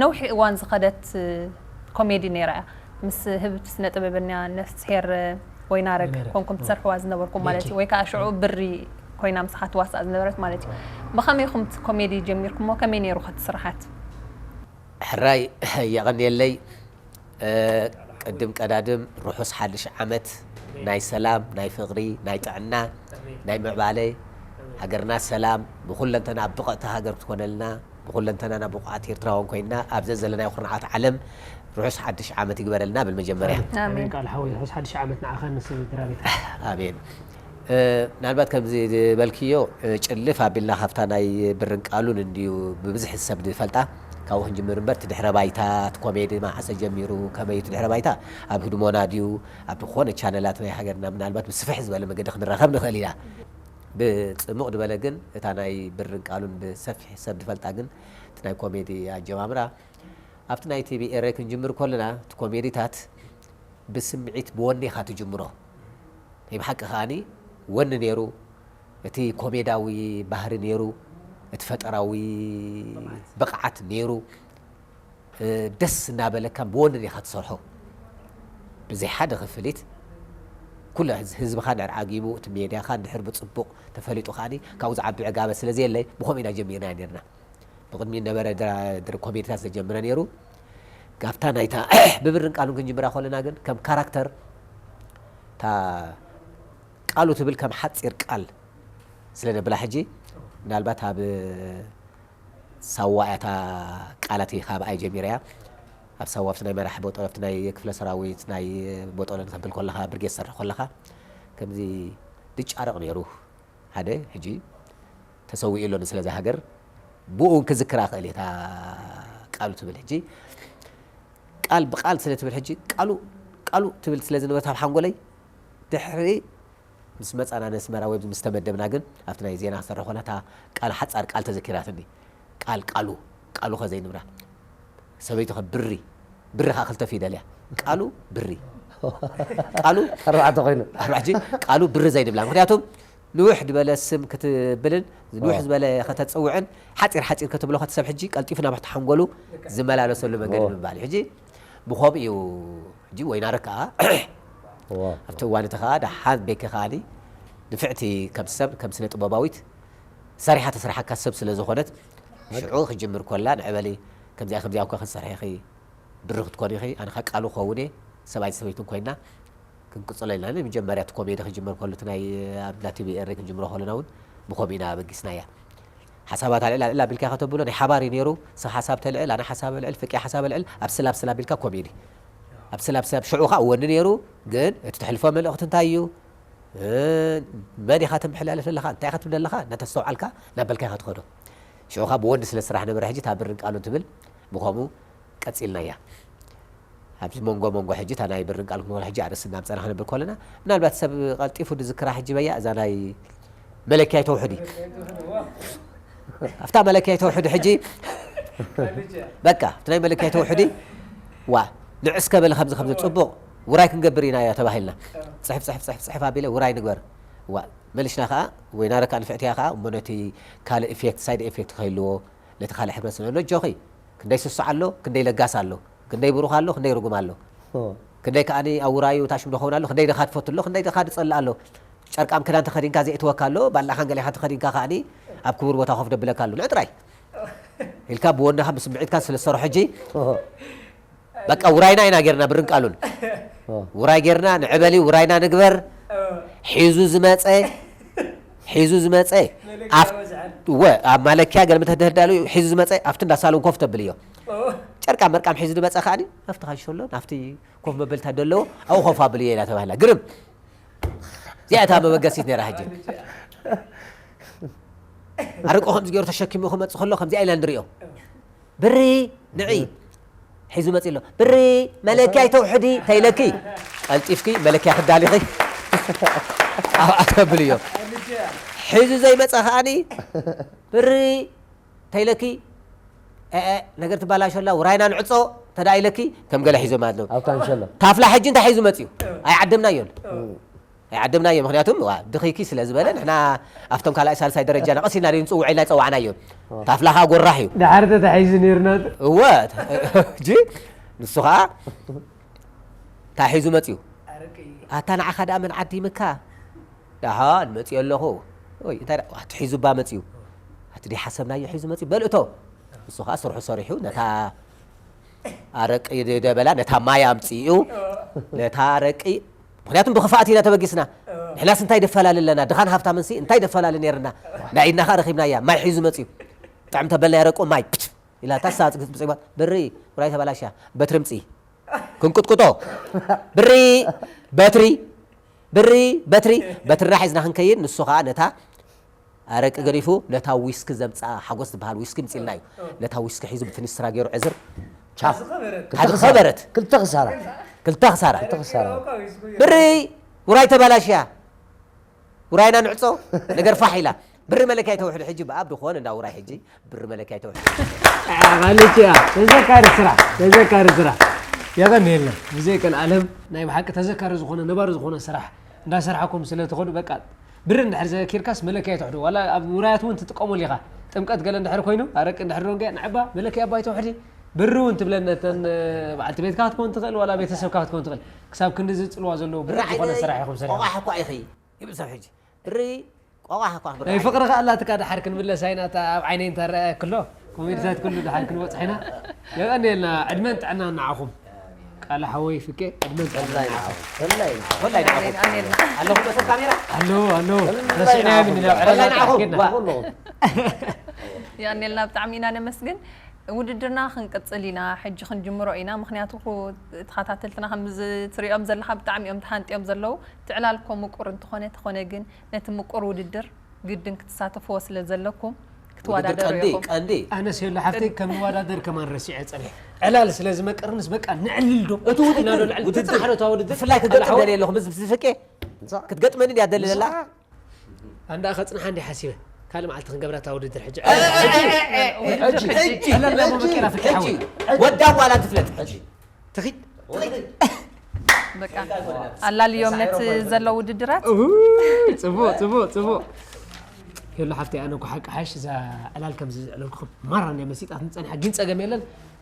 ነውሒ እዋን ዝኸደት ኮሜዲ ነይራ እያ። ምስ ህብት ስነ ጥበበኛ ነፍስሄር ወይናረግ ኮይንኩም ትሰርሕዋ ዝነበርኩም ማለት እዩ። ወይ ከዓ ሽዑ ብሪ ኮይና ምሳኻ ትዋሳእ ዝነበረት ማለት እዩ። ብኸመይ ኢኹም እቲ ኮሜዲ ጀሚርኩሞ? ከመይ ነይሩ ከቲ ስርሓት? ሕራይ የቐንየለይ። ቅድም ቀዳድም ርሑስ ሓድሽ ዓመት ናይ ሰላም፣ ናይ ፍቕሪ፣ ናይ ጥዕና፣ ናይ ምዕባለ፣ ሃገርና ሰላም ብኩለንተና ብቕዕቲ ሃገር ክትኮነልና፣ ብኩለንተናና ብቑዓት ኤርትራውያን ኮይንና ኣብ ዘዘለናዮ ኩርናዓት ዓለም ርሑስ ሓድሽ ዓመት ይግበረልና ብል መጀመርያ። ኣሜን። ቃል ሓወይ ርሑስ ሓድሽ ዓመት ንዓኻን ንስድራ ቤት። ኣሜን። ምናልባት ከምዚ ዝበልክዮ ጭልፍ ኣቢልና ካብታ ናይ ብርን ቃሉን እንድዩ ብብዝሒ ሰብ ዝፈልጣ። ካብኡ ክንጅምር እምበር እቲ ድሕረ ባይታ እቲ ኮሜዲ መዓሰ ጀሚሩ ከመይ እቲ ድሕረ ባይታ ኣብ ህድሞና ድዩ ኣብ ዝኾነ ቻነላት ናይ ሃገርና ምናልባት ብስፍሕ ዝበለ መገዲ ክንራኸብ ንኽእል ኢና። ብፅሙቕ ዝበለ ግን እታ ናይ ብርን ቃሉን ብሰፊሕ ሰብ ዝፈልጣ ግን እቲ ናይ ኮሜዲ ኣጀማምራ ኣብቲ ናይ ቲቪ ኤረ ክንጅምር ከለና እቲ ኮሜዲታት ብስምዒት ብወኒ ኢኻ ትጅምሮ። ናይ ብሓቂ ከዓኒ ወኒ ነይሩ፣ እቲ ኮሜዳዊ ባህሪ ነይሩ፣ እቲ ፈጠራዊ ብቕዓት ነይሩ፣ ደስ እናበለካ ብወኒ ኢኻ ትሰርሖ። ብዘይ ሓደ ክፍሊት ኩሉ ህዝብኻ እንድሕር ዓጊቡ እቲ ሜድያኻ እንድሕር ብፅቡቕ ተፈሊጡ ከዓኒ ካብኡ ዝዓቢ ዕጋበ ስለ ዘየለ ብኸምኡ ኢና ጀሚርና ነርና። ብቕድሚ ነበረ ድራ- ድር ኮሜዲታት ዘጀምረ ነይሩ። ካብታ ናይታ ብብርን ቃሉን ክንጅምራ ከለና ግን ከም ካራክተር እታ ቃሉ ትብል ከም ሓፂር ቃል ስለ ነብላ ሕጂ ምናልባት ኣብ ሳዋ እያ እታ ቃላት ካብኣ ጀሚራ እያ። ኣብ ሳዋ ኣብቲ ናይ መራሒ ቦጦሎ ኣብቲ ናይ ክፍለ ሰራዊት ናይ ቦጦሎ ንከብል ከለኻ ብርጌድ ትሰርሕ ከለኻ ከምዚ ዝጫረቕ ነይሩ። ሓደ ሕጂ ተሰዊኡ ኣሎ ንስለ እዛ ሃገር ብኡ እውን ክዝክራ ክእል እየ እታ ቃሉ ትብል ሕጂ ቃል ብቃል ስለ ትብል ሕጂ ቃሉ ቃሉ ትብል ስለ ዝነበረት ኣብ ሓንጎለይ ድሕሪ ምስ መፃና ነስመራ ወይ ምስ ተመደብና ግን ኣብቲ ናይ ዜና ክሰርሕ ኮና እታ ቃል ሓፃር ቃል ተዘኪራትኒ ቃል ቃሉ ቃሉ ከ ዘይንብራ ሰበይቲ ከ ብሪ ብሪ ከዓ ክልተ ፊደል እያ ቃሉ ብሪ ቃሉ ኣርባዕተ ኮይኑ ኣርባዕጂ ቃሉ ብሪ ዘይንብላ ምክንያቱ ንውሕ ዝበለ ስም ክትብልን ንውሕ ዝበለ ከተፅውዕን ሓፂር ሓፂር ክትብሎ ከትሰብ ሕጂ ቀልጢፉ ናብቲ ሓንጎሉ ዝመላለሰሉ መንገዲ ምባል እዩ ሕጂ ብኸምኡ እዩ ሕጂ ወይናረ ከዓ ኣብቲ እዋን እቲ ከዓ ደሓን ቤኪ ከዓኒ ንፍዕቲ ከም ሰብ ከም ስነ ጥበባዊት ሰሪሓ ተስርሓካ ሰብ ስለ ዝኾነት ሽዑ ክጅምር ኮላ ንዕበሊ ከምዚኣ ከምዚኣ እኳ ክትሰርሒ ኢኺ ብሪ ክትኮኒ ኢኺ ኣነ ከዓ ቃሉ ክኸውን እየ ሰብኣይን ሰበይትን ኮይና ክንቅፅሎ ኢልና ንመጀመርያ እቲ ኮሜዲ ክጅመር ከሎ እቲ ናይ ኣብ ላቲቪ ኤሪ ክንጅምሮ ከለና እውን ብኸምኡ ኢና ኣበጊስናያ ሓሳባት ኣልዕል ኣልዕል ኣቢልካ ከተብሎ ናይ ሓባር እዩ ነይሩ ሰብ ሓሳብ ተልዕል ኣነ ሓሳብ ኣልዕል ፍቂ ሓሳብ ኣልዕል ኣብ ስላብ ስላብ ኢልካ ኮሜዲ ኣብ ስላብ ስላብ ሽዑ ከዓ ወኒ ነይሩ ግን እቲ ተሕልፎ መልእኽቲ እንታይ እዩ መን ኢኻ ተመሓላልፍ ዘለኻ እንታይ ኢኻ ትብል ዘለኻ እናተስተውዓልካ እናበልካ ኢኻ ትኸዶ ሽዑ ከዓ ብወኒ ስለ ስራሕ ነበረ ሕጂ እታ ብርን ቃሉን ትብል ብኸምኡ ቀፂልናያ ኣብዚ መንጎ መንጎ ሕጂ እታ ናይ ብርን ቃል ክንበሎ ሕጂ ኣርእስቲ እናምፀና ክነብል ከለና ምናልባት ሰብ ቀልጢፉ ዝዝክራ ሕጂ በያ እዛ ናይ መለኪያይ ተውሕዲ ኣብታ መለኪያይ ተውሕዲ ሕጂ በቃ ኣብቲ ናይ መለኪያይ ተውሕዲ ዋ ንዕስ ከበለ ከምዚ ከምዚ ፅቡቕ ውራይ ክንገብር ኢና እያ ተባሂልና ፅሕፍ ፅሕፍ ፅሕፍ ፅሕፍ ኣቢለ ውራይ ንግበር ዋ መሊሽና ከዓ ወይ ናረካ ንፍዕትያ ከዓ እሞ ነቲ ካልእ ኢፌክት ሳይድ ኢፌክት ከይልዎ ነቲ ካልእ ሕብረተሰብ ነጆኺ ክንደይ ስሱዕ ኣሎ ክንደይ ለጋስ ኣሎ ክንደይ ብሩኽ ኣሎ ክንደይ ርጉም ኣሎ ክንደይ ከዓኒ ኣብ ውራዩ ታሽም ዝኸውን ኣሎ ክንደይ ድኻ ትፈቱ ኣሎ ክንደይ ድኻ ድጸልእ ኣሎ ጨርቃም ክዳን ተኸዲንካ ዘእትወካ ኣሎ ባላኻን ገሌኻ ተኸዲንካ ከዓኒ ኣብ ክቡር ቦታ ኮፍ ደብለካ ኣሎ ንዕ ጥራይ ኢልካ ብወንድኻ ብስምዒትካ ስለ ዝሰርሖ ሕጂ በቃ ውራይና ኢና ጌርና ብርን ቃሉን። ውራይ ጌርና ንዕበሊ ውራይና ንግበር። ሒዙ ዝመጸ፣ ሒዙ ዝመጸ፣ ኣፍ-፣ ወ-፣ ኣብ ማለኪያ ገለ ምተደርዳሉ ሒዙ ዝመጸ፣ ኣብቲ እንዳ ሳሎን ኮፍ ተብል እዮ። ጨርቃ መርቃም ሒዙ ዝመጸ ከኣኒ፣ ኣብቲ ካንሸሎ፣ ናብቲ ኮፍ መበልታ ደለዎ፣ ኣብኡ ኮፍ ኣብልዮ ኢላ ተባሂላ። ግርም። እዚኣ እታ መበገሲት ነይራ ሕጂ። ኣርቆ ከምዚ ገይሩ ተሸኪሙ ክመጽእ ከሎ ከምዚኣ ኢላ ንሪኦ። ብሪ፣ ንዒ። ሒዙ መጺ ኣሎ። ብሪ፣ መለኪያ ኣይተውሕዲ፣ ተይለኪ። ቀልጢፍኪ መለኪያ ክዳሊኺ። ኣብኣ ተብልዮ። ሒዙ ዘይመጸ ከኣኒ፣ ብሪ፣ ተይለኪ። ኤ፣ ኤ፣ ነገር ትባላሾ ኣላ፣ ውራይና ንዕጾ፣ ተዳ ኢለኪ፣ ከም ገለ ሒዞም ኣለዉ። ኣብ ካንሸሎ። ታፍላ ሕጂ እንታይ ሒዙ መጺኡ? ኣይዓደምናዮን። ኣይዓደምናዮ፣ ምኽንያቱም፣ ዋ፣ ድኺኪ ስለ ዝበለ፣ ንሕና ኣብቶም ካልኣይ ሳልሳይ ደረጃ ናቐስ ኢልና ድዩ ንጽውዕ ኢልና ይጸዋዕናዮ። ታፍላ ኸኣ ጎራሕ እዩ። ደሓር ተታሒዙ ነይርና። እወ፣ ጂ፣ ንሱ ኸኣ ታሒዙ መጺኡ። ኣታ ንዓኻ ደኣ መን ዓዲምካ? ደሓን መጺኡ ኣለኹ። ወይ፣ እንታይ ደኣ፣ ኣቲ ሒዙባ መጺኡ። ኣቲ ደይሓሰብናዮ ሒዙ መጺኡ። በል እቶ። ንሱ ኸኣ ስርሑ ሰሪሑ፣ ነታ ኣረቂ ደ-፣ ደበላ፣ ነታ ማይ ኣምጺኡ። ነታ ኣረቂ፣ ምኽንያቱም ብኽፍኣት ኢና ተበጊስና። ንሕናስ እንታይ ደፈላለ ኣለና? ድኻን ሃብታምንሲ እንታይ ደፈላለ ነይርና? ናይ ኢድና ኸኣ ረኺብናያ። ማይ ሒዙ መጺኡ። ጥዕም ተበልና ያረቁ ማይ። ፕች! ኢላ ታሳ ጽግጽ ብጽይባ። ብሪ፣ ውራይ ተበላሽያ። በትሪ ምጺ። ክንቅጥቅጦ። ብሪ፣ በትሪ። ብሪ፣ በትሪ። በትርና ሒዝና ክንከይድ፣ ንሱ ኸኣ ነታ ኣረቂ ገዲፉ፣ ነታ ዊስኪ ዘምጽኣ ሓጎስ ትበሃል ዊስኪ ምጽልና እዩ። ነታ ዊስኪ ሒዙ ብፍኒስትራ ገይሩ ዕዝር። ቻው። ክልተ ክልተ ክሳራ። ክበረት። ክልተ ክሳራ። ክልተ ክሳራ። ክልተ ክሳራ። ብሪ፣ ውራይ ተበላሽያ። ውራይና ንዕጾ፣ ነገር ፋሕ ኢላ። ብሪ መለኪያ ይተውሕድ ሕጂ፣ ብኣብ ድኾን እንዳ ውራይ ሕጂ፣ ብሪ መለኪያ ይተውሕድ። ቃልቻ፣ ተዘካሪ ስራሕ፣ ተዘካሪ ስራሕ። የቐንየልና። ብዘይ ቀልዓለም ናይ ብሓቂ ተዘካሪ ዝኾነ፣ ነባሪ ዝኾነ ስራሕ እንዳሰርሓኩም ስለ ትኸዱ፣ በቃ፣ ብሪ እንድሕር ዘኪርካስ መለኪያ ይተውሕዶ። ዋላ ኣብ ውራያት እውን ትጥቀመሉ ኢኻ። ጥምቀት ገለ እንድሕር ኮይኑ፣ ኣረቂ እንድሕር ደንገ፣ ንዕባ መለኪያ ኣባይ ተውሕዲ፣ ብሪ እውን ትብለን ነተን፣ በዓልቲ ቤትካ ክትከውን ትኽእል፣ ዋላ ቤተሰብካ ክትከውን ትኽእል። ክሳብ ክንዲ ዝጽልዋ ዘለዉ ብሪ ዝኾነ ስራሕ ኢኹም ሰሪሕኩም። ቆቋሕ እኳ ኢኺ። ይብል ሰብ ሕጂ። ብሪ ቆቋሕ እኳ ብሪ ናይ ፍቕሪ ከኣ ኣላትካ ደሓር ክንምለስ ኣይና፣ እታ ኣብ ዓይነይ እንተ ረኣያ ክሎ፣ ኮሜዲታት ክሉ ደሓር ክንበጽሕ ኢና። የቐንየልና፣ ዕድመን ጥዕናን ንዓኹም። ቃለ ሓወይ ፍቄ፣ ዕድመን ጥዕናን ንዓኹም። ወላይ ንዓኹም። ኣለኹም በሰብ ካሜራ? ኣለዉ፣ ኣለዉ። ረሲዕናዮም ኢና፣ ናብ ዕዳጋ ወላይ ንዓኹም። ጥራሕ ኬድና። ዋ። የቐንየልና፣ ብጣዕሚ ኢና ነመስግን። ውድድርና ክንቅጽል ኢና፣ ሕጂ ክንጅምሮ ኢና። ምኽንያቱ፣ ተኸታተልትና ከም ትሪኦም ዘለኻ ብጣዕሚ እዮም ተሃንጥዮም ዘለዉ። እቲ ዕላል እኮ ምቁር እንተኾነ፣ ተኾነ ግን ነቲ ምቁር ውድድር ግድን ክትሳተፍዎ ስለ ዘለኩም፣ ውድድር ክትወዳደሩ ቀንዲ፣ ኢኹም። ቀንዲ። ኣነስ የለ ሓፍተይ ከም ንወዳደር ከማን ረሲዐ ጸኒሐ። ዕላል ስለ ዝመቀርንስ በቃ ነዕልል ዶ? እቲ ውድድር፣ ኢና ዶ ነዕልል? ውድድር። ተጻሓዶ እታ ውድድር? ብፍላይ ክትገጥም ደልየ ኣለኹ፣ ምስ፣ ምስ ፍቄ። ንሳ? ክትገጥመኒ ድያ ደሊ ዘላ? ኣንዳ ከጽንሓ እንዲ ሓሲበ። ካልእ መዓልቲ ክንገብራ እታ ውድድር ሕጂ። ሕጂ፣ ሕጂ፣ ሕጂ፣ ሕጂ፣ ዕላል ናብ ሕጂ፣ መቀራ ፍትሓዊ። ሕጂ። ወዳ ጓላ ትፍለጥ ሕጂ። ትኺድ። በቃ፣ ኣላልዮም ነቲ ዘሎ ውድድራት። እሁ፣ ጽቡቕ፣ ጽቡቕ፣ ጽቡቕ። ሄሎ ሓፍተይ፣ ኣነ እኮ ሓቂ ሓሽ እዛ ዕላል ከምዚ ዝዕለልኩ ማራ እንድያ መሲጣትኒ ጸኒሓ፣ ግን ጸገም የለን።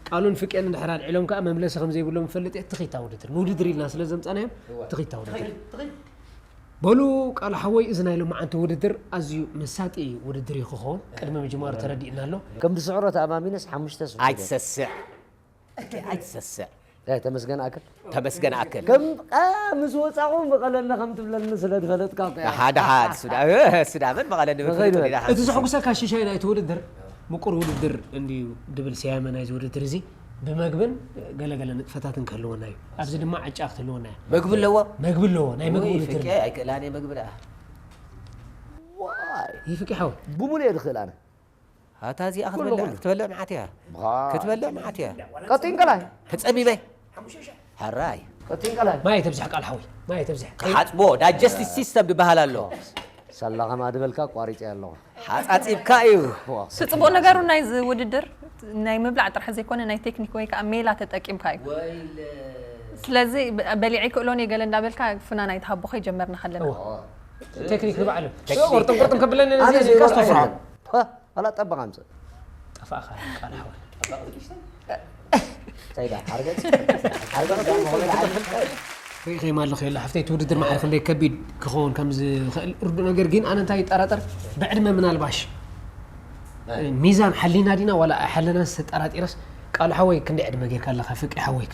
ቃሉን ፍቄን እንድሕር ኣልዒሎም ከኣ መምለሲ ከም ዘይብሎም እፈልጥ እየ። ትኺድ እታ ውድድር። ንውድድር ኢልና ስለ ዘምጻናዮም፣ እወ። ትኺድ እታ ውድድር። ትኺድ፣ ትኺድ። በሉ ቃል ሓወይ፣ እዚ ናይ ሎማዓንቲ ውድድር ኣዝዩ መሳጢ ውድድር እዩ ክኸውን። ቅድሚ ምጅማሩ ተረዲእና ኣሎ። ከም ዝስዕሮ ተኣማሚነስ ሓሙሽተ ስሑት እየ። ኣይትሰስዕ። ኣይትሰስዕ። እ፣ ተመስገን ኣክል። ተመስገን ኣክል። ከም፣ እ፣ ምስ ወጻኹ መቐለኒ ከም ትብለኒ ስለ ዝፈለጥካ እኮ እያ። ደሓ፣ ደሓ፣ እሱ ዳ-፣ እሱ ዳ መን መቐለኒ መኸይድ ብፍልጥ በል። ደሓ። እቲ ዘሐጉሰካ ሽሻይ ናይቲ ውድድር፣ ምቁር ውድድር እንድዩ ድብል ስያመ ናይዚ ውድድር እዚ፣ ብመግብን ገለገለ ንጥፈታትን ክህልወና እዩ። ኣብዚ ድማ ዕጫ ክትህልወና እያ። መግቢ ኣለዎ? መግቢ ኣለዎ፣ ናይ መግቢ ውይ፣ ውድድር። ፍቄ ኣይክእላን እየ መግቢ ደኣ። ዋይ። ይፍቄ ሓወይ። ብሙሉ እየ ዝኽእል ኣነ። ኣታ እዚኣ ኩሉ፣ ክትበልዕ፣ ኩሉ። ክትበልዕ መዓት እያ። ብኻ-፣ ክትበልዕ መዓት እያ። ቀጢን ቀላይ። ተጸሚመ። ሕራይ። ቀጢን ቀላይ። ማይ ተብዝሕ ቃል ሓወይ። ማይ ተብዝሕ። ክሓጽቦ፣ ዳይጀስቲቭ ሲስተም ዝበሃል ኣሎ። ሳላ ከማ ድበልካ ኣቋሪጸ ኣለኹ። ሓጻጺብካ እዩ። ዋው። እቲ ጽቡቕ ነገሩ ናይዚ ውድድር ናይ ምብላዕ ጥራሕ ዘይኮነ ናይ ቴክኒክ ወይ ከኣ ሜላ ተጠቂምካ እዩ። ወይለ። ስለዚ በ-፣ በሊዐ ይክእሎን እየ ገለ እንዳበልካ ፍናን ኣይትሃቦ ከይጀመርና ከለና። እወ። ቴክኒክ ንባዕሉ። ቴክኒክ። ቁርጥም ቁርጥም ከብለኒ ነዚ ኣነ ኢልካ ዘይበልዖ ኣስተፍርዖ። የለን። ፓ፣ ዋላ ጠበቕ ኣምጽእ። ጠፋእኻ ቃል ሓወይ። እንታይ ደኣ? ሓርገጽ? ሓርገጽ ደኣ መሆን ደኣ? ሪኢኸይማ ኣለኹ የለ ሓፍተይ፣ እቲ ውድድር ማዕረ ክንደይ ከቢድ ክኸውን ከም ዝኽእል ርዱእ ነገር፣ ግን ኣነ እንታይ ይጠራጠር፣ ብዕድመ ምናልባሽ ናይ። ሚዛን ሓሊና ዲና ዋላ ኣይሓለናን ተጠራጢረስ፣ ቃል ሓወይ ክንደይ ዕድመ ጌርካ ኣለኻ ፍቄ ሓወይከ?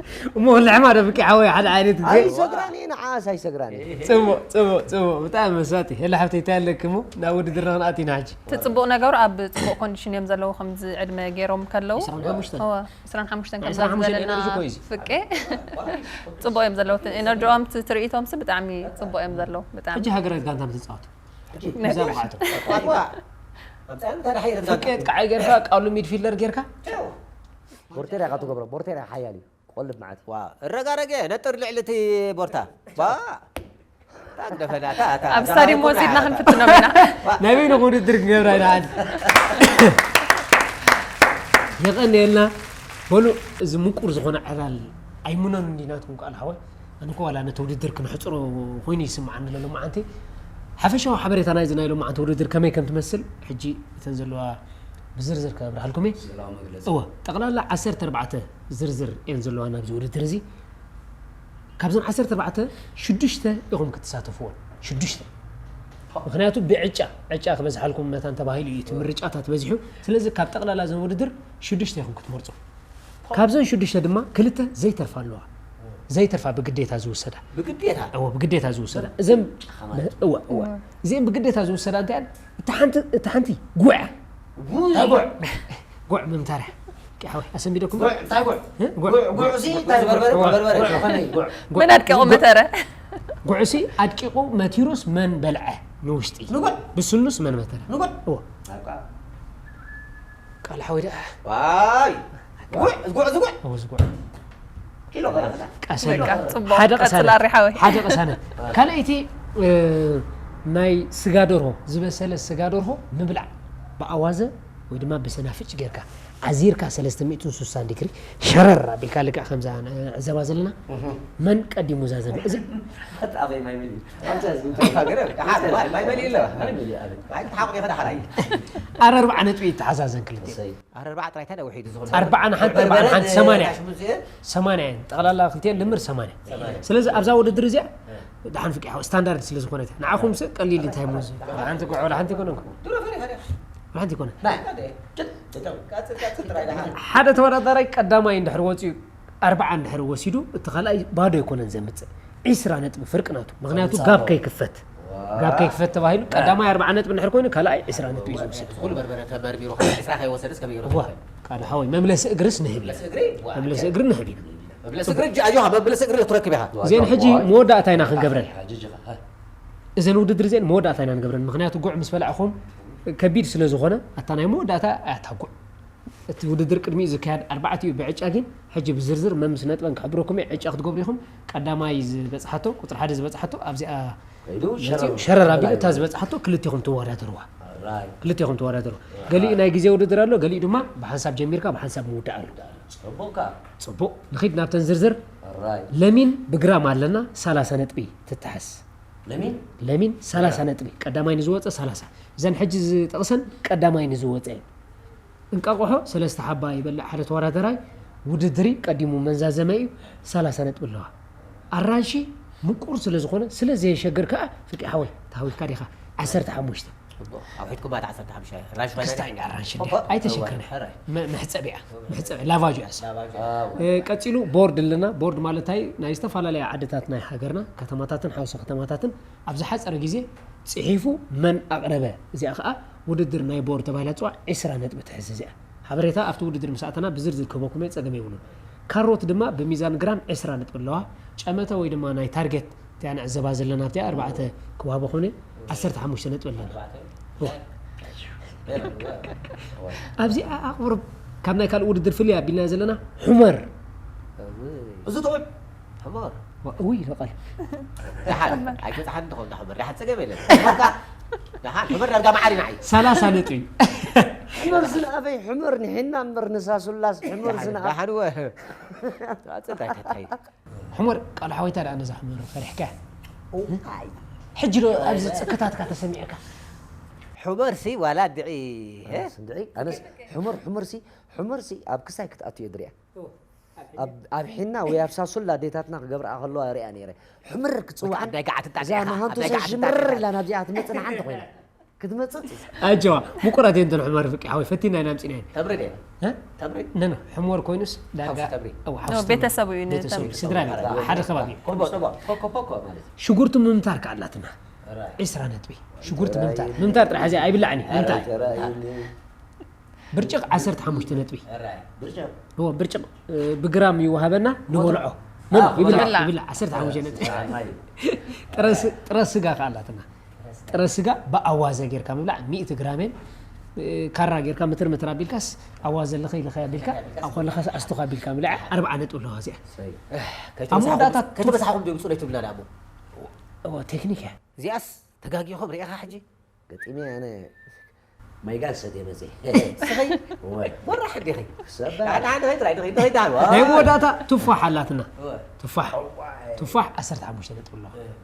እሞ ልሕማ ደብቂ ሓወይ ሓደ ዓይነት ግዜ ኣይሰግራን እየ ንዓስ ኣይሰግራን እየ። ጽቡቕ ጽቡቕ ጽቡቕ ብጣዕሚ መሳጢ። ሄላ ሓብተይ እንታይ ኣለኪ እሞ ናብ ውድድርና ክንኣቲ ኢና ሕጂ። እቲ ፅቡቕ ነገሩ ኣብ ፅቡቕ ኮንዲሽን እዮም ዘለዉ ከምዚ ዕድመ ገይሮም ከለዉ ዕስራን ሓሙሽተን። እወ፣ ዕስራን ሓሙሽተን ከምዛ ዕስራን ሓሙሽተን ዝበለና ኤነርጂ እኮ እዩ እዚ። ፍቄ ፅቡቕ እዮም ዘለዉ እቲ ኤነርጂኦም እቲ ትርኢቶም ሲ ብጣዕሚ ፅቡቕ እዮም ዘለዉ ብጣዕሚ ሕጂ ሃገራዊት ጋንታ ምትፃወቱ እዛ ብዓቱ ዋዋ ኣብፃን ተዳሒረ ፍቄ ጥቃዓይ ጌርካ ቃሉ ሚድፊልደር ጌርካ ቦርቴራ ኢኻ ትገብሮ ቦርቴራ ሓያል እዩ ቆልብ መዓት ዋ እረጋረገ ነጥር ልዕሊ እቲ ቦርታ ዋ ታግደፈና ታ ታ ኣብ ስታዲየም ወሲድና ክንፍትኖም ኢና ናይ በይንኹም ውድድር ክንገብራ ኢና ሓንቲ የቐንየልና። በሉ እዚ ምቁር ዝኾነ ዕላል ኣይምኖን እንዲ ናትኩም ቃል ሓወይ ኣነ እኮ ዋላ ነቲ ውድድር ክንሕፅሮ ኮይኑ ይስምዓኒ ዘሎ መዓንቲ ሓፈሻዊ ሓበሬታ ናይዚ ናይ ሎመዓንቲ ውድድር ከመይ ከም ትመስል ሕጂ እተን ዘለዋ ብዝርዝር ከብርሃልኩም እየ። እወ ጠቕላላ ዓሰርተ ኣርባዕተ ዝርዝር እየን ዘለዋ ናብዚ ውድድር እዚ። ካብዘን ዓሰርተ ኣርባዕተ ሽዱሽተ ኢኹም ክትሳተፍዎን ሽዱሽተ ምክንያቱ ብዕጫ ዕጫ ክበዝሓልኩም መታን ተባሂሉ እዩ እቲ ምርጫታት በዚሑ። ስለዚ ካብ ጠቕላላ ዘን ውድድር ሽዱሽተ ኢኹም ክትመርፁ። ካብዘን ሽዱሽተ ድማ ክልተ ዘይተርፋ ኣለዋ። ዘይተርፋ ብግዴታ ዝውሰዳ ብግዴታ እዎ ብግዴታ ዝውሰዳ እዘን እወ እወ እዚአን ብግዴታ ዝውሰዳ እንታይ እየን? እታ ሓንቲ እታ ሓንቲ ጉዕ ጉዕ ጉዕ ምምታርያ ቂሓወይ ኣሰንቢደኩም እንታይ ጉዕ ጉዕ ጉዕ ሲ እንታይ በርበረ በርበረ ከመይ ጉዕ መን ኣድቂቑ መተረ ጉዕሲ ኣድቂቑ መቲሩስ መን በልዐ ንውሽጢ ንጉዕ ብስሉስ መን መተረ ንጉዕ እዎ ቃል ሓወይ ደኣ ዋይ ጉዕ ጉዕ ዝጉዕ እዎ ዝጉዕ ኪሎ በረኸታ ቀሰነ በቃ፣ ጽቡቕ። ሓደ ቀጽል ቀሳነ ኣሪ ሓወይ። ሓደ ቀሳነ ካልኣይቲ እ፣ ናይ ስጋ ደርሆ ዝበሰለ ስጋ ደርሆ ምብላዕ ብኣዋዘ ወይ ድማ ብሰናፍጭ ጌርካ ኣዚርካ ሰለስተ ሚእትን ስሳን ዲግሪ ሸረር ኣቢልካ፣ ልክዕ ከምዛ ንዕዘባ ዘለና፣ መን ቀዲሙ እዛ ዘመ-፣ እዚ ኣበይ ማይ መሊኡ? ኣብዛ ህዝቢ እንታይ ሃገር? ሓደ ማይ፣ ማይ መሊኡ ኣለዋ። ማይ መሊኡ ኣበይ? ማይ ተሓቑ ይኸዳ ሓራይ። ኣረ ኣርባዓ ነጥቢ ይተሓዛዘን ክልቲኤን። እሰይ። ኣረ ኣርባዓ ጥራይ ታዲያ ውሒዱ ዝኾነ። ኣርባዓ ንሓንቲ፣ ኣርባዓ ንሓንቲ፣ ሰማንያ። ሰማንያ እየን። ጠቕላላ ክልቲኤን ድምር ሰማንያ። ሰማንያ። ስለዚ ኣብዛ ውድድር እዚኣ፣ ደሓን ፍቂሓ ስታንዳርድ ስለ ዝኾነት፣ ንዓኹም ስ ቀሊል እንታይ እሞ እዚ? ሓንቲ እኮ፣ ሓንቲ እኮ ነንኩ። ድሮ ፈሪኻ ዲኻ? ሓንቲ እኮ። ናይ፣ ጭጥ፣ ጭጥ፣ ጭጥ፣ ጭጥ ጥራይ ደሓን። ሓደ ተወዳዳራይ ቀዳማይ እንድሕር ወፂኡ፣ ኣርባዓ እንድሕር ወሲዱ፣ እቲ ካልኣይ ባዶ ኣይኮነን ዘምፅእ። ዒስራ ነጥቢ ፍርቂ ናቱ። ምኽንያቱ ኣምፃኦ። ጋብ ከይክፈት። ዋ። ጋብ ከይክፈት ተባሂሉ፣ ቀዳማይ ኣርባዓ ነጥቢ እንድሕር ኮይኑ፣ ካልኣይ ዒስራ ነጥቢ እዩ ዝወስድ። ኩሉ በርበረ ተመርሚሩ፣ ዒስራ ከይወሰደስ ከመይ ገይሩ ዋ፣ ክኸፍል? ካልእ ሓወይ፣ መምለሲ እግርስ ንህብ እዩ። መምለሲ እግሪ? ዋ። መምለሲ እግሪ ንህብ እዩ። መምለሲ እግሪ፣ ኣጆኻ፣ መምለሲ እግሪ ክትረክብ ኢኻ። እዚአን ሕጂ መወዳእታ ኢና ክንገብረን። ሓጂ፣ ሓጂ፣ ሓጂ። እዘን ውድድር እዚአን መወዳእታ ኢና ንገብረን። ምኽንያቱ ጉዕ ምስ በላዕኹም ከቢድ ስለ ዝኾነ፣ ኣታ ናይ መወዳእታ ኣያ እታ ጉዕ። እቲ ውድድር ቅድሚኡ ዝካየድ ኣርባዕቲኡ ብዕጫ ግን፣ ሕጂ ብዝርዝር መምስ ነጥበን ክሕብረኩም እየ። ዕጫ ክትገብሩ ኢኹም። ቀዳማይ ዝበጽሓቶ፣ ቁጽሪ ሓደ ዝበጽሓቶ ኣብዚኣ ከይዱ መጺኡ ሸረር። ሸረር ኣቢሉ እታ ዝበጽሓቶ ክልቴኹም ትወዳደርዋ። ራይት። ክልቴኹም ትወዳደርዋ። ራይት። ገሊኡ ናይ ግዜ ውድድር ኣሎ፣ ገሊኡ ድማ ብሓንሳብ ጀሚርካ ብሓንሳብ ምውዳእ ኣሎ። ጽቡቕ ከኣ። ጽቡቕ። ንኺድ ናብተን ዝርዝር። ራይት። ለሚን ብግራም ኣለና፣ ሰላሳ ነጥቢ ትተሓዝ። ለሚን? ለሚን ሰላሳ ነጥቢ። ቀዳማይ ንዝወጸ ሰላሳ። እዘን ሕጂ ዝጠቕሰን ቀዳማይ ንዝወጸ እየን። እንቃቆሖ ሰለስተ ሓባ ይበልዕ ሓደ ተወዳደራይ። ውድድሪ ቀዲሙ መንዛዘመ እዩ፣ ሰላሳ ነጥቢ ኣለዋ። ኣራንሺ ምቁር ስለ ዝኾነ፣ ስለ ዘየሸግር ከኣ፣ ፍቂ ሓወይ፣ ተሃዊኽካ ዲኻ? ዓሰርተ ሓሙሽተ። ጽቡቕ። ኣውሒድኩማ እታ ዓሰርተ ሓሙሽተ። ኣራንሺ ኮይና ክስታይ ድያ? ኣራንሺ ኦፖ። ድያ? ኣይተሸከነ። ሕራይ። መ-፣ መሕጸቢያ። መሕጸቢያ፣ ላቫጆ እያ እሳ። ላቫጆ። ኣዎ። እ፣ ቀጺሉ ቦርድ ኣለና። ቦርድ ማለት እንታይ? ናይ ዝተፈላለያ ዓድታት ናይ ሃገርና፣ ከተማታትን ሓውሲ ከተማታትን ኣብ ዝሓጸረ ግዜ ጽሒፉ መን ኣቕረበ። እዚኣ ኸኣ ውድድር ናይ ቦርድ ተባሂላ ትጽዋዕ። ዒስራ ነጥቢ ትሕዝ እዚኣ። ሓበሬታ ኣብቲ ውድድር ምስ ኣተና ብዝርዝር ክህበኩም እየ፣ ጸገም የብሉን። ካሮት ድማ ብሚዛን ግራም ዒስራ ነጥቢ ኣለዋ። ጨመተ ወይ ድማ ናይ ታርጌት እቲኣ ንዕዘባ ዘለና ኣብቲኣ ኣርባዕተ ክወሃቦ ኮይኑ ዓሰርተ ሓሙሽተ ነጥቢ ኣለና። ኣብዚኣ ኣቕርብ ካብ ናይ ካልእ ውድድር ፍልይ ኣቢልና ዘለና ሑመር። እዚ ጥዑም ሕመር። ዋ፣ እውይ፣ ይበቃል። ደሓን፣ ኣይትበጽሓን ትኾን ዳ ሕመር። ደሓን፣ ጸገም የለን። ሕመር ዳ-፣ ደሓን፣ ሕመር ዳርጋ መዓር ኢና ዓይ። ሰላሳ ነጥቢ። ሕመር ዝንኣፈይ፣ ሕመር ንሒና እምበር ንሳሱላስ፣ ሕመር ደሓን፣ ዝንኣፍ-፣ ደሓን ወ-፣ ኣጸ-፣ ታይ፣ ታይ፣ ታይ። ሕመር፣ ቃል ሓወይታ ደኣ ነዛ ሕመር ፈሪሕካ። እንታይ? ሕጂ ዶ ኣብዚ ጽክታትካ ተሰሚዕካ? ሕመር ሲ ዋላ ድዒ፣ እ? ኣነስ እንድዒ፣ ኣነስ ሕመር፣ ሕመር ሲ፣ ሕመር ሲ ኣብ ክሳይ ክትኣቱ እየ ድሪያ። ኣብ፣ ኣብ ሒና ወይ ኣብ ሳሱላ ኣዴታትና ክገብርኣ ከለዋ ሪኣ ነይረ። ሕምር ክትጽውዓን፣ ኣብ ናይ ገዓት እዛ ኣጣቂዕኻ፣ መሃንቱሰ ኣብ ናይ ገዓት ሽምር ኣጣቂዕኻ። ኢላ ናብዚኣ ክትመጽእን ትኾይና። ክትመጽእ። ኣጀዋ፣ ምቁራት እየን እተን ሕመር ፍቂ ሓወይ፣ ፈቲና ኢና ኣምጺናየን። ተምሪ ድየ? እ? ተምሪ? ነ፣ ነ፣ ሕመር ኮይኑስ ዳርጋ፣ ሓውሲ ተምሪ። እው፣ ሓውሲ ኖ፣ ተምሪ። ቤተሰቡ እዩ ቤተሰቡ፣ ንተምሪ። ስድራ ቤት፣ ሓደ ከባቢ እዩ። ኮቦ፣ ኮቦ፣ ኮቦ፣ ኮቦ ማለት እዩ። ሽጉርቲ ምምታር ከኣ ኣላትና። ራይት። ዒስራ ነጥቢ። ሽጉርቲ ምምታር። ምምታር ጥራሕ እዚ ኣይብላዕን እዩ። ምምታር። ራይት፣ ራይት። ብርጭቕ ዓሰርተ ሓሙሽተ ነጥቢ። ራይት። ብርጭቕ? እዎ፣ ብርጭቕ፣ እ፣ ብግራም ይወሃበና፣ ንበልዖ። ኖ፣ ኖ፣ ኣዎ፣ ይብላዕ፣ ይብላዕ። ይብላዕ፣ ዓሰርተ ሓሙሽተ ነጥቢ። ራይት። ጥረ ስ-፣ ጥረ ስጋ ከኣ ኣላትና። ጥረ ስጋ ብኣዋዘ ጌርካ ምብላዕ፣ ሚእቲ ግራም እየን፣ እ፣ ካራ ጌርካ ምትር ምትር ኣቢልካስ፣ ኣዋዘ ልኸይ ልኸይ ኣቢልካ፣ ኣብ ከለኻስ ኣስቱኻ ኣቢልካ ምብላዕ፣ ኣርብዓ ነጥቢ ኣለዋ እዚኣ። ሰይ። ኣብ መወዳእታ ከይተበሳሕኩም ዶ ብጽለይ ትብልና ደኣ እሞ? እዎ፣ ቴክኒክ እያ። እዚኣስ ተጋጊኹም ርኢኻ ሕጂ? ገጢመ ኣነ። ማይ ጋዝ ሰትየ መፅየ። ስኸይ? እወ። ወራሕ እንዲኺ? ሰባ። ሓደ፣ ሓደ ኸይ ጥራይ፣ ድኸይ፣ ድኸይ ዳሃሉ። ናይ መወዳእታ ቱፋሕ ኣላትና። እወ። ቱፋሕ። እዋይ። ቱፋሕ ዓሰርተ ሓሙሽተ ነጥቢ ኣለዋ። እህ።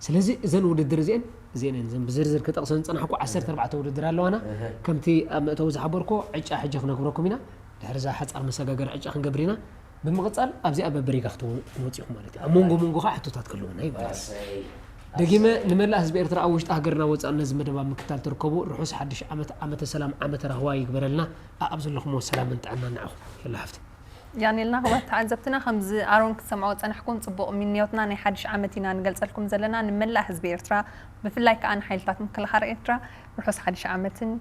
ስለዚ እዘን ውድድር እዚአን፣ እዚአን እየን፣ እዘን ብዝርዝር ክጠቕሰን ዝጸናሕኩ ዓሰርተ ኣርባዕተ ውድድር ኣለዋና። እህ። ከምቲ ኣብ መእተዊ ዝሓበርኩ ዕጫ ሕጂ ክነግረኩም ኢና። ድሕሪ እዛ ሓጻር መሰጋገሪ ዕጫ ክንገብር ኢና። ብምቕጻል ኣብዚኣ በብሪጋ ክትወ-፣ ክትወጽኡ ኢኹም ማለት እዩ። ኣብ መንጎ መንጎ ኸዓ ሕቶታት ክህልውና እዩ ማለት እዩ። እሰይ። ደጊመ ንመላእ ህዝቢ ኤርትራ ኣብ ውሽጢ ሃገርና ወጻእን ነዚ መደብ ኣብ ምክታል ትርከቡ ርሑስ ሓድሽ ዓመት፣ ዓመተ ሰላም፣ ዓመተ ራህዋ ይግበረልና። ኣኣብ ዘለኹምዎ ሰላምን ጥዕናን ንዓኹም። የላ ሃፍቲ። ያኔልና ክቡራት ተዓዘብትና፣ ከምዚ ኣሮን ክትሰምዕዎ ዝጸናሕኩም ጽቡቕ ምንዮትና ናይ ሓድሽ ዓመት ኢና ንገልጸልኩም ዘለና ንመላእ ህዝቢ ኤርትራ፣ ብፍላይ ከኣ ንሓይልታት ምክልኻል ኤርትራ ርሑስ ሓድሽ ዓመትን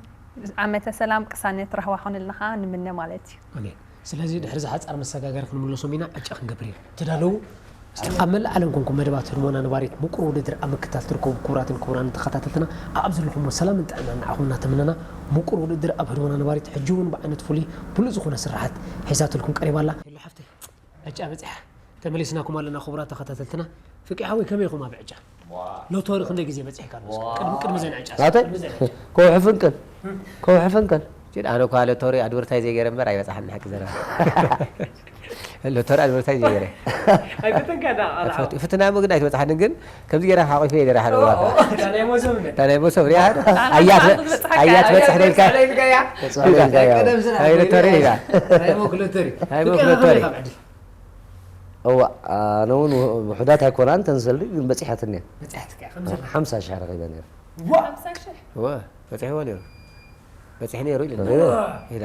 ዓመተ ሰላም፣ ቅሳነት፣ ራህዋ ኾነልና ኸኣ ንምነ ማለት እዩ። ኣሜን። ስለዚ ድሕሪ እዚ ሓጻር መሰጋገሪ ክንምለሶም ኢና፣ ዕጫ ክንገብር ኢና። ተዳለዉ። እስቲ ኣብ መላእ ዓለም ኮንኩም መደባት ህድሞና ነባሪት ምቁር ውድድር ኣብ ምክታል ትርከቡ ክቡራትን ክቡራንን ተኸታተልትና፣ ኣብ ዘለኹምዎ ሰላምን ጥዕናን ንዓኹም እናተመነና፣ ምቁር ውድድር ኣብ ህድሞና ነባሪት ሕጂ እውን ብዓይነቱ ፍሉይ ብሉጽ ዝኾነ ስርሓት ሒዛትልኩም ቀሪባ ኣላ። ሄሎ ሓፍተይ፣ ዕጫ በጺሓ። ተመሊስናኩም ኣለና ክቡራት ተኸታተልትና። ፍቂ ሓወይ ከመይ ኢኹም ኣብ ዕጫ? ዋ። ሎቶሪ ክንደይ ግዜ በጺሕካ ኣሎ? ዋ። ቅድሚ፣ ቅድሚ ዘን ዕጫ፣ ናተይ? ቅድሚ ዘን ዕጫ። ከውሒ ፍንቅል። ከውሒ ፍንቅል። ሽን ኣነ እኳ ሎቶሪ ኣድቨርታይዝ ገይረ እምበር ኣይበፅሓን፣ ሓቂ ዘረባ። ሎቶሪ ኣድቨርታይዝ ገይረ ኣይፈተንካ ዳ ኣላ ኣይትፈት- ፍትና እሞ ግን ኣይትበፅሓንን፣ ግን ከምዚ ገይረ ሓቂፈ እየ ገይረ ሓደ እዋን። ናይ ሞዞም ነ እታ ናይ መሶብ ሪኣ ኣያ ትበፅሓካ። ኣያ ትበፅሕ ደልካ። ኣያ ሎቶሪ ኢላ። ናይ ሞክ ሎቶሪ። ኣይ ሞክ ሎቶሪ። እዋ ኣነ እውን ውሑዳት ኣይኮናን ተንሰልዲ ግን በፂሓትኒ እያ። ሓምሳ ሽሕ ረኺበ ነይረ። እወ በፂሕዎ ነይሩ። በፂሕ ነይሩ ኢለ ረኺበ። ኢለ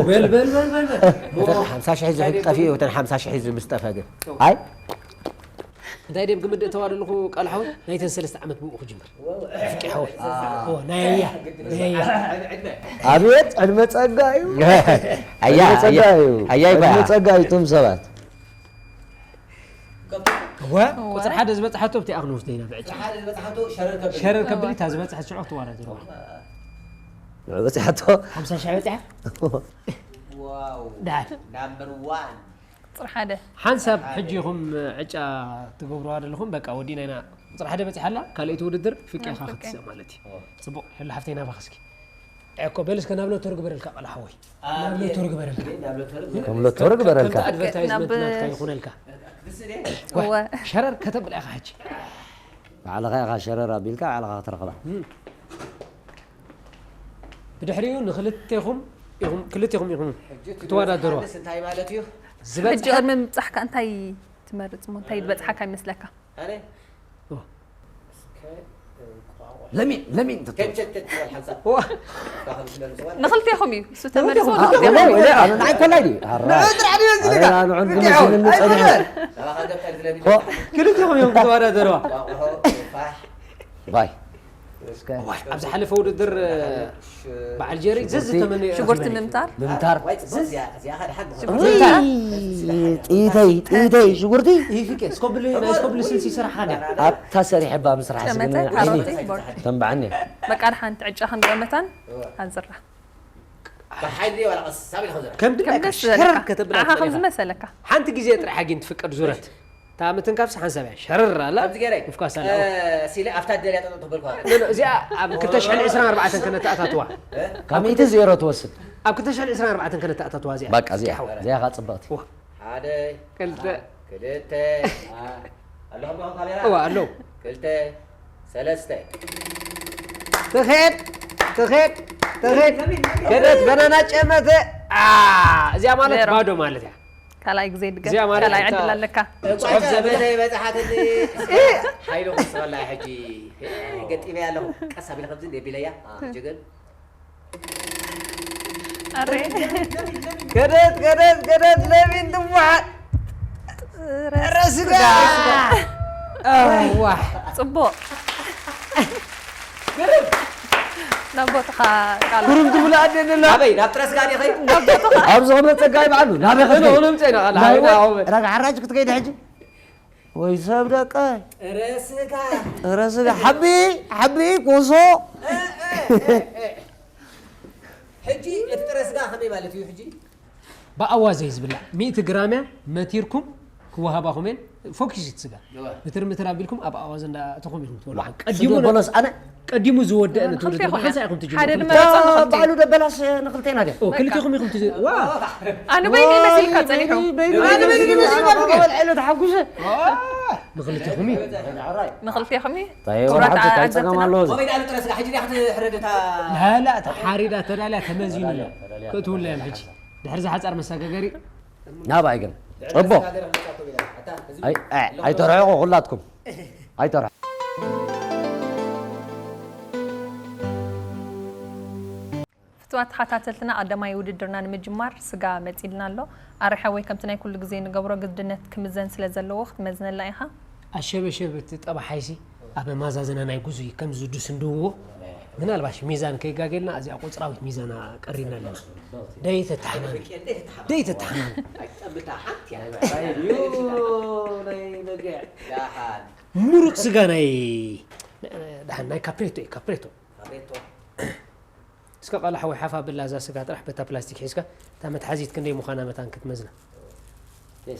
በል በል በል በል በል እተን ሓምሳ ሽሕ ዝሕጂ ጠፊኡ እተን ሓምሳ ሽሕ ዝምስጠፈ ግን ኣይ እንታይ ደም ግምት እተዋ ዘለኹ ቃል ሓወይ ናይተን ሰለስተ ዓመት ብኡ ክጅምር ፍቂ ሓወይ ናይ ኣያ ናይ ኣያ ኣብየት ዕድመ ፀጋ እዩ። ኣያ ዕድመ ፀጋ እዩ። ኣያ ዕድመ ይባያ ፀጋ እዩ እቶም ሰባት እወ ቁፅሪ ሓደ ዝበፅሓቶ ኣብቲ ኣኽንውስተ ኢና ብዕጫ ሸረር ከብል እታ ዝበፅሐት ሽዑ ክትዋረድ ዘለዋ በፂሓቶ ሓምሳ ሽሕ በፂሓ ደሓር ቁፅሪ ሓደ ሓንሳብ ሕጂ ኢኹም ዕጫ ትገብርዋ ዘለኹም በቃ ወዲና ኢና ቁፅሪ ሓደ በፂሓ ኣላ ካልኣይቲ ውድድር ፍቅያ ኢኻ ክትስእ ማለት እዩ ፅቡቅ ሕሉ ሓፍተይ ናባኻ እስኪ እኮ በል እስከ ናብ ሎተሪ ግበረልካ ቃል ሓወይ ናብ ሎተሪ ግበረልካ ከም ሎተሪ ግበረልካ ከምቲ ኣድቨርታይዝመንት ናብ- ናትካ ይኹነልካ እወ ሸረር ከተብላ ኢኻ ሕጂ ባዕልኻ ኢኻ ሸረር ኣቢልካ ባዕልኻ ክትረኽባ ብድሕሪኡ ንክልቴኹም ኢኹም ክልቴኹም ኢኹም ክትወዳደርዋ እንታይ ማለት እዩ? ሕጂ ቅድሚ ምብፃሕካ እንታይ ትመርፅ እሞ እንታይ ዝበፅሓካ ይመስለካ? ኣነ ለሚን ለሚን ትትብል ከንቸት ትበል ሓንሳብ ዋ ካኸም ስለምስዋል ንክልቴኹም እዩ እሱ ተመልሶ ኣነ ንዓይ ኮላይ ድዩ ንዑን ብንስምን ጸኒሑ ናባኻ ገብታ ዝለሚ ኮ ክልቴኹም እዮም ክትወዳደርዋ ቋቑሖ ፋሕ ባይ ዋይ ኣብ ዝሓለፈ ውድድር በዓል ጀሪ ዘዝተመነዮ ሽጉርቲ ምምታር ምምታር ዋይ ጽቡቅ እዚኣ እዚኣ ሓደ ሓቂ ዝኾነ ውይ፣ ጥይተይ ጥይተይ ሽጉርቲ ይፍቄ ስኮብሊ ናይ ስኮብሊ ስልሲ ስራሕ ሓደ ኣብታ ሰሪሐ ባ ምስራሕ ጠመተ ዝግነ ካሮቲ ቦርድ ተንባዓኒ በቃ ድሓን ትዕጫ ክንደመታን ኣንዝራ ብሓይሊ ዋላ ቀስ ሳብ ኢልካ ዘራ ከም ድላይካ ከምደስ ሸረር ዝበለካ ከተብላ ንዓኻ ትኽእል ከም ኢኻ። ዝመሰለካ ሓንቲ ግዜ ጥራሕ ግን ትፍቀድ ዙረት እታ ምትንካፍሲ ሓንሳብ እያ ሸረር ኣላ ከምዚ ገይረ ምፍኳስ ኣላ ሲለ ኣብታ ደልያ ጠጠው ተበልኳ ኖ፣ ኖ፣ እዚኣ ኣብ ክልተ ሽሕን ዕስራን ኣርባዕተን ከነተኣታትዋ ካብ ሚእቲ ዜሮ ትወስድ ኣብ ክልተ ሽሕን ዕስራን ኣርባዕተን ከነተኣታትዋ እዚኣ በቃ እዚኣ እዚኣ ኢኻ ፅብቕቲ ሓደ ክልተ ክልተ ኣለኹም ዲኹም ካሜራ እዋ ኣለዉ ክልተ ሰለስተ ትኸድ ትኸድ ትኸድ ከደት በናና ጨመተ አ፣ እዚኣ ማለት ዜሮ። ባዶ ማለት እያ ካልኣይ ግዜ ድገ እዚኣ ማለት ካልኣይ እታ- ዕድል ኣለካ ጽሑፍ ዘመነ በጻሓትኒ ሓይሉ ክስወላ ሕጂ ገጢመ ኣለኹ ቀስ ኣቢለ ከምዚ እንደ ቢለያ ሕጂ ግን ኣረ ከደት ከደት ከደት ለሚን ትቡሓት ረስጋ ዋ ፅቡቅ ናብ ቦታኻ ቃል ኩርም ትብላ ኣደለና ኣበይ ናብ ጥረስጋ ዲኸይ ናብ ቦታኻ ኣብዚ ከመፀ ጋይ በዓሉ ናበይ ሆኖ ከፍተ ሆኖም ጸይና ቃል ናይ ሓይና ወ- ኣውበ ረግሓራጅ ክትከይድ ሕጂ ወይ ሰብ ደቀ ጥረስጋ ጥረ ስጋ ሓቢ ሓቢ ኮሶ ሕጂ እቲ ጥረስጋ ከመይ ማለት እዩ ሕጂ ብኣዋዘ እዩ ዝብላዕ ሚእቲ ግራም እያ መቲርኩም ክወሃባኹም እየን ፎኪስ እዩ ትስጋ ምትር ምትር ኣቢልኩም ኣብ ኣዋዘ እንዳእተኹም ኢኹም ትበልዑ ቀዲሙ ስዶ ቦሎስ ኣነ ቀዲሙ ዝወደአ ንትውልዲ ንኽልቴኹም ሓንሳ እያ። ኢኹም ሓደ ትጅምሩ ድማ ረፀ ንኽልቲ ባዕሉ ደበላስ ንኽልቴና ድያ ኦ ክልቴኹም ኢኹም ትጅ ዋ ኣነ በይኒ መሲልካ ፀኒሑ ልዕሉ ተሓጉሰ ንኽልቴኹም እዩ ንኽልቴኹም እዩ እንታይ ክብራት ወርሓት እንታይ ኣግዘብትና። ፀገም ኣለዎ እዚ ከመይ ዳሉ ጥረስጋ ሕጂ ዲያ ክትሕረድ እታ ላላ እታ ሓሪዳ ተዳልያ ተመዚኑ ኣሎ ክእትውላ እዮም ሕጂ ድሕሪ ዝሓፃር መሰጋገሪ ናባይ ግን ፅቡቅ ኣይ- ኣይ- ኣይተርሕቁ ኩላትኩም ኣይተርሕ ፍትዋት ተኸታተልትና ቀዳማይ ውድድርና ንምጅማር ስጋ መፂልና ኣሎ ኣረ ሓወይ ከምቲ ናይ ኩሉ ግዜ ንገብሮ ግድነት ክምዘን ስለ ዘለዎ ክትመዝነላ ኢኻ ኣሸበሸብ እቲ ጠባሓይሲ ኣብ መማዛዝና ናይ ጉዙይ ከም ዝዱስ እንድውዎ ምናልባሽ ሚዛን ከይጋጌልና እዚኣ ቁፅራዊት ሚዛና ቀሪብና ኣለና ደይተተሓማሚ ደይተተሓማሚ ኣይጠምታ ሓንቲ እያ ናይ በግዕ ዳሓን ምሩፅ ስጋ ናይ ድሓን ናይ ካፕሬቶ እዩ ካፕሬቶ ካሬቶ እስከ ቃል ሓወይ ሓፍ ኣብላ እዛ ስጋ ጥራሕ በታ ፕላስቲክ ሒዝካ እታ መትሓዚት ክንደይ ምዃና መታን ክትመዝና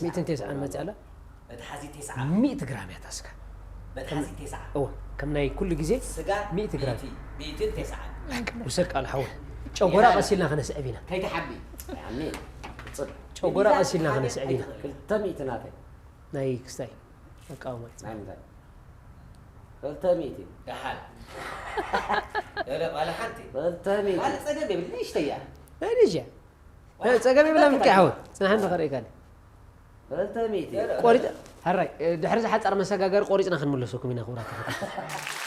ሚእትን ቴስዓን መፅኣላ መትሓዚ ቴስዓ ሚእቲ ግራም እያ እታ ስጋ መትሓዚ ቴስዓ እወ ከም ናይ ኩሉ ግዜ ስጋ ሚእቲ ግራም ሚእትን ቴስዓን ውሰድ ቃል ሓወይ ጨጎራ ቀስ ኢልና ከነስዕብ ኢና። ከይትሓቢ። ኣሜን። ጽብ። ጨጎራ ቀስ ኢልና ከነስዕብ ኢና። ክልተ ሚእቲ ናተይ። ናይ ክስታይ ኣቃውማ። ናይ ምንታይ? ክልተ ሚእቲ። ደሓን። ለ፣ ለ፣ ዋላ ሓንቲ። ክልተ ሚእቲ። ዋላ ጸገም የብልን፣ ንእሽተይ እያ። ናይ ንእሽተይ። እ፣ ጸገም የብላን፣ ፍቅዒ ሓወይ። ጽናሕ እንዶ ከርእየካ። ክልተ ሚእቲ። ቆሪጽ-፣ ሕራይ፣ እ፣ ድሕሪ እዚ ሓጻር መሰጋገሪ ቆሪጽና ክንምለሰኩም ኢና፣ ክቡራት ተኸታተልቲ።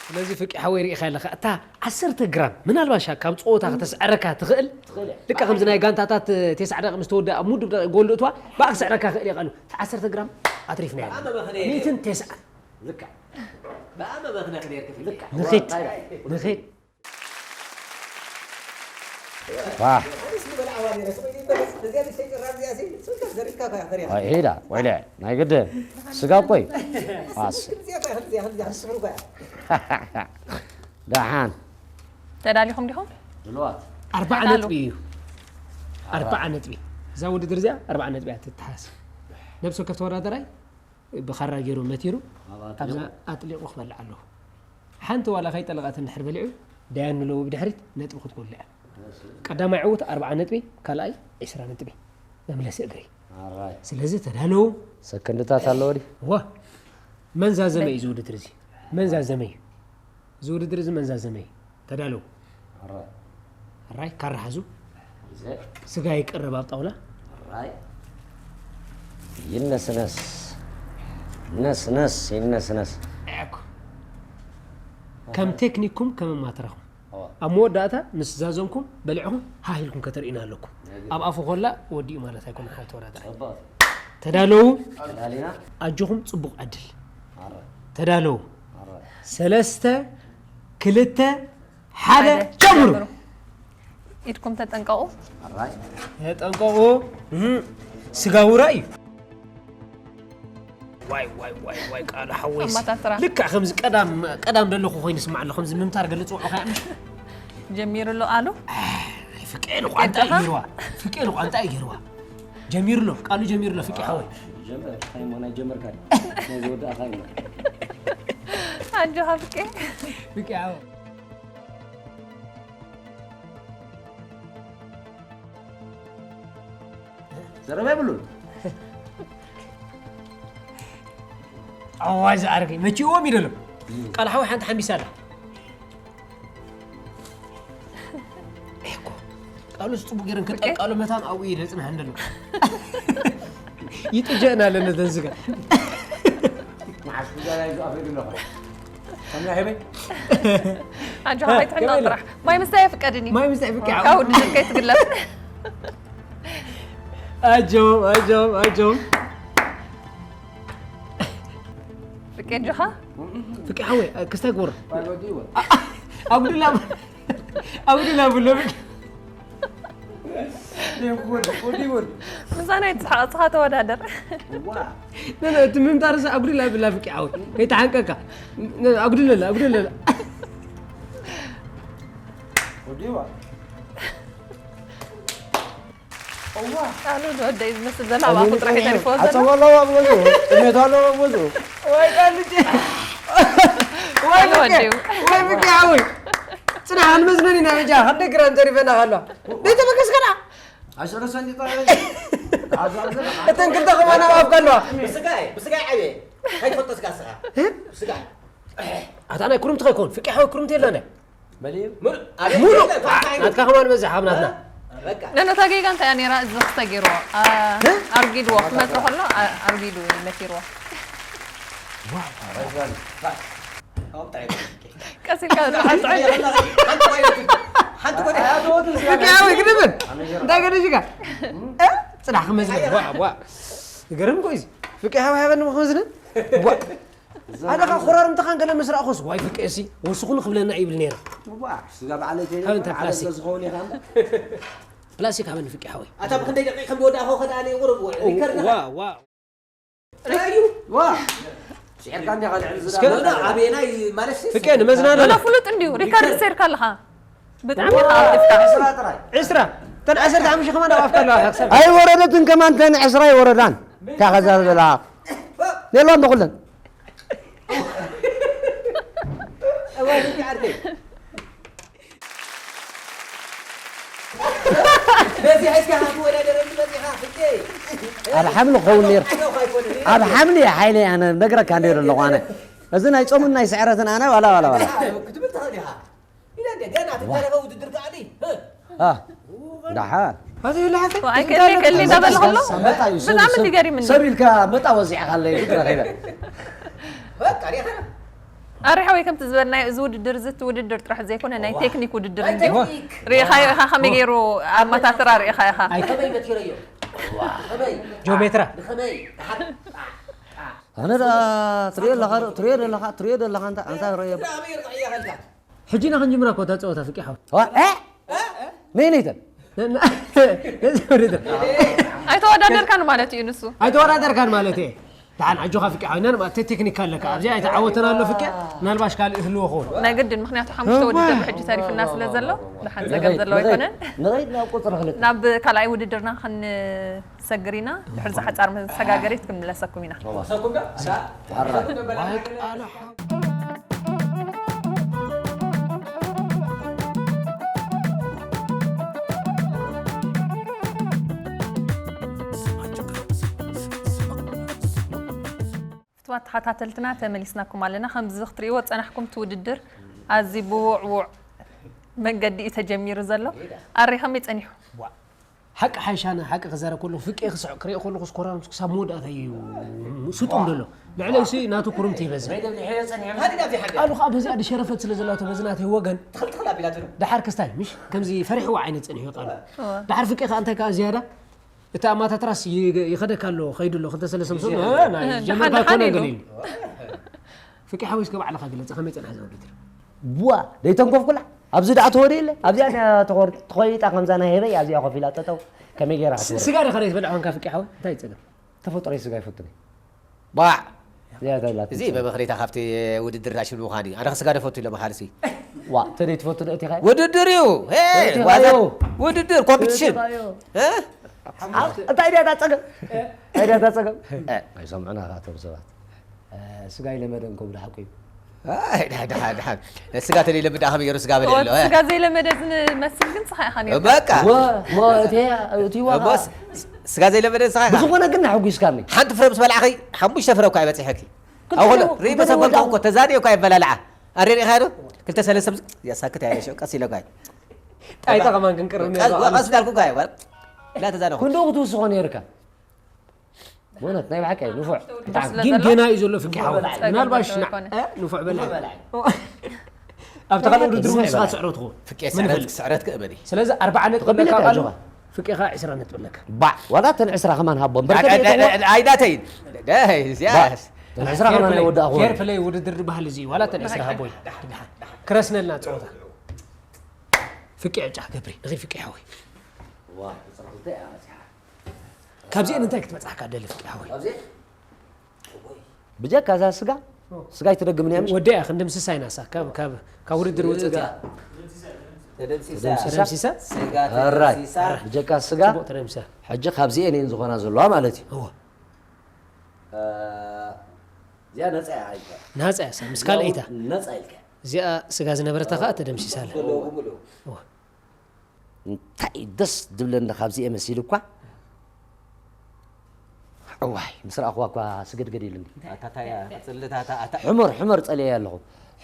ስለዚ ፍቂ ሓወይ ርኢኻ ኣለኻ፣ እታ ዓሰርተ ግራም ምናልባሽ ካብ ጸወታ ከተስዕረካ ትኽእል። ትኽእል እያ። ልክዕ ከምዚ ናይ ጋንታታት፣ እ፣ ተስዓ ደቂቕ ምስ ተወድኣ ኣብ ምዱብ ደቂቕ ጎል እትዋ፣ ብኣ ክስዕረካ ክእል እየ ቃሉ። እታ ዓሰርተ ግራም ኣትሪፍናያ። ብኣመ ምኽንያት። ሚእትን ተስዓን። ልክዕ። ብኣመ ምኽንያት ነርክ ፍቂ። ልክዕ። ንኺድ፣ እንታይ? ንኺድ። ዋ። ኣነስ ዝበልዓዋ ነይረ፣ ስቕ ኢሉ ይመለስ። እዚኣ ንእሽተይ ጭራር እዚኣ ሲ፣ ስልካ ዘሪግካ እኮ እያ፣ ፈሪኻ። ኣይ፣ ሄዳ፣ ወይለ፣ ናይ ግድን። ስጋ እኮ እዩ። ኣስ። እዚኣ እኮ እያ፣ ከምዚኣ፣ ከምዚኣ፣ ክትስፍር እኮ እያ። ደሓን። ተዳሊኹም ዲኹም? ድልዋት። ኣርባዓ ተዳሉ። ነጥቢ እዩ። ኣርባዓ ነጥቢ። እዛ ውድድር እዚኣ ኣርባዓ ነጥቢ እያ ትተሓዝ። ነብሲ ወከፍ ተወዳደራይ ብኻራ ገይሩ መቲሩ፣ ኣብ ኣጥሊቑ። ኣብዛ ኣጥሊቑ ክበልዕ ኣለዎ። ሓንቲ ዋላ ከይጠለቐት እንድሕር በሊዑ፣ ዳያን ኣለዎ ብድሕሪት ነጥቢ ክትጎሉ እያ። እሺ። ቀዳማይ ዕዉት ኣርብዓ ነጥቢ፣ ካልኣይ ዕስራ ነጥቢ። መምለሲ እግሪ። ኣራይ። ስለዚ ተዳለዉ። ሰከንድታት ኣለዎ ድዩ? ዋ። መን ዛዘመ እዩ እዚ ውድድር እዚ? መን ዛዘመ እዩ? እዚ ውድድር እዚ መን ዛዘመ እዩ? ተዳለዉ። ኣራይ። ኣራይ፣ ካራ ሓዙ። ግዜ። ስጋ ይቀረብ ኣብ ጣውላ። ኣራይ። ይነስነስ። ነስነስ፣ ይነስነስ። እኮ። ከም ቴክኒክኩም፣ ከም ማትራኹም። እዋ። ኣብ መወዳእታ ምስ ዛዘምኩም፣ በሊዕኹም፣ ሃህ ኢልኩም ከተርእዩና ኣለኩም። ነግር። ኣብ ኣፉ ኮላ ወዲኡ ማለት ኣይኮነን፣ ሓው ተወዳዳሪ። ጽቡቕ። ተዳለዉ። ተዳሊና። ኣጆኹም፣ ጽቡቕ ዕድል። ኣረ። ተዳለዉ። ኣረ። ሰለስተ፣ ክልተ፣ ሓደ፣ ሓደ፣ ጀምሩ። ጀምሩ። ኢድኩም ተጠንቀቑ። ኣራይ። ተጠንቀቑ። እህ፣ ስጋ ውራ እዩ። ዋይ፣ ዋይ፣ ዋይ፣ ዋይ፣ ቃሉ ሓወይሲ። ኣማታትራ። ልክዕ ከምዚ ቀዳም፣ ቀዳም ዘለኹ ኮይኑ ይስማዕ ኣሎ፣ ከምዚ ምምታር ገለ ጽውዑ ከኣ። ጀሚሩ ኣሎ ቃሉ። ኣይ፣ ፍቄ ኢሉ ቋንጣ እዩ ገይርዋ። ፍቄ ኢሉ ቋንጣ እዩ ገይርዋ። ጀሚሩ ኣሎ፣ ቃሉ ጀሚሩ ኣሎ፣ ፍቄ ሓወይ። ጀመር፣ እንታይ እሞ ናይ ጀመርካ ድዩ? ናይ ዝወዳእካ እዩ። ኣጆኻ ፍቄ። ፍቄ ሓወይ። ዘረባ የብሉን። ኣዋይ ዝኣረገኝ፣ መቺእዎም ይደሎ። ቃል ሓወይ ሓንቲ ሓሚሳ ኣላ። እኮ፣ ቃሉ ጽቡቅ ገይረን ከጠልቃሉ መታን ኣብኡ ይደ ጽንሐ እንደሎ። ይጥጀእና ኣለነ ተንስጋ። መዓስ ጉዳይ ዝኣፈ ይብለኻ። ከምና ሄበይ? ኣጆኻ፣ እ፣ ከይትሕናቕ ከመይ ጥራሕ። ማይ ምስታይ ፍቀድኒ። ማይ ምስታይ ፍቀድ። ካብ ውድድር ከይትግለፍ። ኣጆም፣ ኣጆም፣ ኣጆም። ፍቄ ኣጆኻ? ፍቄ ሓወይ፣ ክስታይ ግበር። ኣጉድላ፣ ኣጉድላ ብሎ። ምሳና ይትስሓቕ፣ እስኻ ተወዳደር። ነ፣ ነ፣ እቲ ምምታርስ ኣጉድላ ብላ ፍቄ ሓወይ። ከይተሓንቀካ። ነ፣ ኣጉድለላ፣ ኣጉድለላ። ወዲዋ። እዋ። ቃሉ ዝወደይ ዝመስል ዘሎ፣ ኣብ ኣፉ ጥራሕ እዩ ተሪፍዎ ዘሎ። ዓጸባ ኣለዎ ኣብ ገዝኡ፣ ጥሜት ኣለዎ ኣብ ገዝኡ። ወይ ቃልቼ። ወይ ቃሉ ፍቄ፣ ወዲኡ። ወይ ፍቄ ሓወይ። ጽናሕ፣ ክንመዝነን ኢና በጃ፣ ክንደይ ግራም ተሪፈና ከሎ። ደይ ተበገስከና። ኣሸረ ሰንዲጦ። እተን ክልተ ከማን ኣብ ኣፍካ ኣለዋ። ብስጋይ፣ ብስጋይ ዓብየ። ከይትፈልጦ ስጋ ስኻ። እ? ብስጋ። ኣታ ናይ ኩርምቲ ከይኮን፣ ፍቄ ሓወይ ኩርምቲ የለን። መሊኡ? ሙሉ-፣ ኣቤት፣ ሙሉ-፣ የለን፣ ፋንታ ናትካ ከማን በዝሕ፣ ኣብ ናትና። በቃ። ነኖታ ጌጋ እንታይ እያ ነይራ? እዚ ክስተ ገይርዎ። ኣ-፣ እ? ኣርጊድዎ፣ ክመቶ ከሎ፣ ኣ-፣ ኣርጊዱ መቲርዎ። ዋው። ቀስ ኢልካ ሓንቲ ሓንቲ ሓንቲ ሓንቲ ሓንቲ ፍቄ ሓወይ ግድምን። እንታይ ገዲሽካ? እ? ጽናሕ ክመዝን። ዋ፣ ዋ። ይገርም እኮ እዩ። ፍቄ ሓወይ ሃበኒ ክመዝንን። ዋ። ኣነ ኸዓ ኮራርምትኻን ገለ ምስ ረኣኹስ፣ ዋይ ፍቄ እሲ፣ ወስኹ ንኽብለና ይብል ነይረ። እዋ፣ ስጋ በዓለይ ተይለ፣ ካብ እንታይ ሓደ ፕላስቲክ? ስለ ዝኸውን ኢኻ እሞ። ፕላስቲክ ሃበኒ ፍቄ ሓወይ። ኣታ ብኽንደይ ደቂቕ ከም ዝወዳእኹ ከ ደኣ እኔ ቁሩብ ዋ-፣ ኦ፣ ሪከርድ ዋ፣ ኻ-፣ ዋ። ራዩ። ዋ። ስዒርካ እንዲኻ ልዕሊ ዝዳ እስከ-፣ ማለት ኣበየናይ ማለት ሲ-፣ ፍቄ ንመዝናነና። ወላ ፍሉጥ እንድዩ፣ ሪከርድ ሪከርድ። ሴርካ ኣለኻ። ብጣዕሚ ዋ፣ ኢኻ ኣውቂፍካ። ዕስራ ጥራይ። ዕስራ። ተን ዓሰርተ ሓሙሽተ ከማን ኣብ ኣፍካ ኣለዋ፣ ክሳብ ኣይወረደትን ከማን ተን ዕስራ ኣይወረዳን። እንታይ ከዛርብ ዘለኻ? ሌልዋ እንዶ ኩለን። ዓርከይ። በዚሐ እስኪ ሃ ክወዳደረኒ መጺኻ፣ ፍቄ። ኣብ ሓምሊ ክኸውን ነይሩ። ዓዶኻ ኣይኮነን። ኣብ ሓምሊ እየ ሓይለይ ኣነ ነግረካ ነይሩ ኣለኹ ኣነ። እዚ ናይ ጾምን ናይ ስዕረትን ኣነ ዋላ፣ ዋላ፣ ዋላ። ክትብል ትኽእል ኢኻ። ኢለ እንደ ገና ትተረፈ ውድድር ከኣኒ። እ። አ፣ ደሓን። ኣዚ ይልሓፍ። ዋይ፣ ከሊ፣ ከሊ እንዳበለ ከሎ መጣ እዩ፣ ሰብ፣ ብጣዕሚ ሰብ፣ ይገርም እንዴ? ሰብ ኢልካ መጣ ወዚዕካ ኣለይ፣ ክትረኸበ። በቃ፣ ሪኢኻ። ኣረ ሓወይ፣ ከምቲ ዝበልናዮ፣ እዚ ውድድር፣ እዚ እቲ ውድድር ጥራሕ ዘይኮነ፣ ናይ ቴክኒክ ውድድር ናይ እንድዩ። ቴክኒክ። ሪኢኻዮ ኢኻ ከመይ ገይሩ ኣመታትራ ሪኢኻ ኢኻ። ኣይ፣ ከመይ መቲረዮ? ከመይ? ጂኦሜትራ። ንኸመይ? ኣነ ደኣ ትሪኦ ኣለኻ ዶ? ትሪኦ ደለኻ? ትሪኦ ደለኻ? ኣንታ፣ ኣንታ ርኦ። ብጣዕሚ ይርቕዕ እያ ኸልካ። ሕጂ ኢና ክንጅምራ እኮ እታ ጸወታ ፍቂሕ ሓወይ። ዋ፣ እ? መን እዩ እተን? ነ-፣ ነ-፣ ነዚ ወሪደ። ኣይተወዳደርካን ማለት እዩ ንሱ። ኣይተወዳደርካን ማለት እየ። ደሓን ኣጆኻ ፍቂሕ ሓወይ። ነን ማለት ቴክኒክ ኣለካ። ኣብዚ ኣይተዓወተን ኣሎ ፍቂሕ። ምናልባሽ ካልእ ይህልዎ ክኸውን። ናይ ግድን፣ ምኽንያቱ ሓሙሽተ ውድድር ብሕጂ ተሪፍና ስለ ዘሎ፣ ደሓን ጸገም ንኸይድ፣ ዘለዎ ንኸይድ፣ ኣይኮነን። ንኸይድ ናብ ቁጽሪ ክልተ። ናብ ካልኣይ ውድድርና ክንሰግር ኢና። ድሕሪ እዛ ሓጻር መሰጋገሪት ክንምለሰኩም ኢና። ፍትዋት ተኸታተልትና ተመሊስናኩም ኣለና። ከምዚ ክትሪእዎ ዝጸናሕኩም እቲ ውድድር ኣዝዩ ብውዕዉዕ መንገዲ እዩ ተጀሚሩ ዘሎ። ኣሬ ከመይ ጸኒሑ? ዋ፣ ሓቂ ሓይሻነ ሓቂ ክዛረብ ከለኹ ፍቄ ክስዕ ክሪኦ ከለኹ ስኮራምስ ክሳብ መወዳእታ እዩ ስጡም ዘሎ። ልዕለይሲ ናቱ ኩርምቲ ይበዝሕ። መይደብ ድሕሪዮ ጸኒሑ። ሃዲዳ ዘይሓደ። ቃሉ ኸኣ በዚኣ ድሸረፈት ስለ ዘላቶ በዚ ናተይ ወገን። ትኽል ትኽል ኣቢላትሉ። ደሓር ክስታይ፣ ምሽ? ከምዚ ፈሪሕዎ ዓይነት ጸኒሑ ቃሉ። እወ። ደሓር ፍቄ ኸኣ እንታይ ከኣ ዝያዳ? እቲ ኣማታትራስ ይ-፣ ይኸደካ ኣሎ፣ ኸይዱ ኣሎ፣ ክልተ ሰለስተ ምስሉ፣ ይኸደ። እ፣ ናይ ደሓን ጀመርካ ደሓን ኮነ ኢሉ። ገሊሉ። ፍቄ ሓወይ እስከ ባዕልኻ ግለጽ፣ ከመይ ጸንሓ እዛ ውድድር? ቡዋ፣ ደይተንኮፍኩላ? ኣብዚ ደኣ ተወርየ የለ? ኣብዚኣ ድያ ተኾር-፣ ተኾይጣ ከምዛ ናይ ህበይ ኣብዚኣ ኮፍ ኢላ ጠጠው፣ ከመይ ገይራ ስ-፣ ክትወርድ? ስጋ ዲኻ ደይትበልዕ ኾንካ ፍቄ ሓወይ? እንታይ እዩ ጸገም? ተፈጥሮይ ስጋ ይፈቱ እየ። ባዕ! እዚኣ ተብላ እዚ ትምሰል። በምኽንያታ ካብቲ ውድድር ዳሽን ምዃን እዩ። ኣነ ስጋ ዶ ፈቱ ኢለ መኻልሲ? ዋ፣ ተደይ ትፈቱ ዶ እቲኻ? ውድድር እዩ። ሄ፣ እቲኻ ዋዛ-፣ እዩ። ውድድር፣ ኮምፒቲሽን። እቲኻ እዩ። እ? ሓሙሽተ። እንታይ ድያ እታ ጸገም? እንታይ ድያ እታ ጸገም? እ፣ ኣይሰምዑና ኸኣ እቶም ሰባት። እ፣ ስጋ ይለመደን ክብሉ ሓቁ እዩ። ኣይ፣ ድሓ-፣ ድሓ-፣ ድሓ-፣ ስጋ ተለይለምድ ደኣ ከመይ ገይሩ ስጋ በለ ኣሎ፣ እ? ስጋ ዘይለመደ ዝመስል ግን ስኻ ኢኻ ነይርካ። በቃ። ወ-፣ ወ-፣ እቲ፣ እቲ ዋጋ እሞ ስ-፣ ስ-፣ ስጋ ዘይለመደ ስኻ ኢኻ። ብዝኾነ ግን ኣሕጒስካኒ። ሓንቲ ፍረ ምስ በላዕኺ፣ ሓሙሽተ ፍረ እኳ ኣይበጺሐኪ። ክልተ ኣው፣ ሪኢ ክልተ መሰበልካ ወዳቕ። እኮ፣ ተዛንዮ እኳ ኣይበላልዓ። ኣረ ሪኢኻዮ ዶ? ክልተ ሰለስተ ምስ-፣ ያሳክት ያለ ሸው፣ ቀስ ኢለ እኳ። ጣይታ ከማን ክንቅርብ ነይሩ። ቀስ፣ ቀስ እንዳልኩ እኳ እየ። ላ ተዛነኹ። ክንደኡ ክትውስኾ ነይርካ። በእውነት ናይ ብሓቂ ንፉዕ። ብጣዕሚ። ስለ ግን ዘሎ ገና እዩ ዘሎ ፍቂ ሓወይ። ጸገም ምናልባሽ ዘለዎ ና-፣ ኣይኮነ። እ? ንፉዕ በላይ። ንፉዕ በላይ። ኣብቲ ካልእ ናይ ውድድር ሓቂ እውን ንስኻ ስዕረት ትኸውን። ፍቂ ምን ስዕረት፣ ይፈልጥ? ስዕረት ክእመን እዩ። ስለዚ ኣርብዓ ነጥቢ ተቐቢለ ኣለካ እያ ቃሉ፣ ጆኻ። ፍቂ ኸኣ ዕስራ ነጥቢ ኣለካ። ባዕ፣ ዋላ እተን ዕስራ ከማን ሃቦም። በርከት ኣይ፣ ኣይ፣ ኣይትበልዎ። ኣይ፣ ኣይዳተይን። ደይ፣ እዚኣ ባዕ፣ እተን ዕስራ ፌር ከማን ፕለይ፣ ኣይወዳእኹ። ፌር ፕለይ ውድድር ዝበሃል እዚ እዩ። ዋላ እተን ዕስራ ሃቦይ። ክረስነልና ጸወታ። ፍቂ ዕጫ ገብሪ፣ ንኺድ ፍቂ ሓወይ። ዋ፣ ዕስራ ክልተ እያ መጺሓ። ካብዚአን እንታይ ክትበጽሓካ ደሊ ፍቂ ሓወይ? ካብዚአን? ብጀካ እዛ ስጋ፣ ኦ። ስጋ ኣይትደግምን እያ፣ ምሽ? ወዲያ ክንድምስሳ ኢና እሳ፣ ካብ፣ ካብ፣ ካብ ውድድር ውጽእ እያ። ተደምሲሳ። ተደምሲሳ። ስጋ ኣራይ። ተደምሲሳ። ብጀካ ስጋ፣ ጽቡቕ ተደምሲሳ። ሕጂ ካብዚአን እየን ዝኾና ዘለዋ ማለት እዩ። እወ። እ፣ እዚኣ ነጻ እያ ኢልካ። ናጻ እያ እሳ፣ ምስ ካልኣይታ። ነጻ ኢልካ። እዚኣ ስጋ ዝነበረታ ኸኣ ተደምሲሳ ኣላ። ዘለዎ ብምሉኡ። እወ። እንታይ ደስ ድብለኒ ካብዚኤ መሲሉ እኳ። እዋይ፣ ምስ ረኣኽዋ እኳ ስግድግድ ኢሉኒ። ኣታ፣ ኣታ፣ እያ፣ ጽልታ፣ ኣታ፣ ኣታ። ሕመር፣ ሕመር ጸልየ ኣለኹ።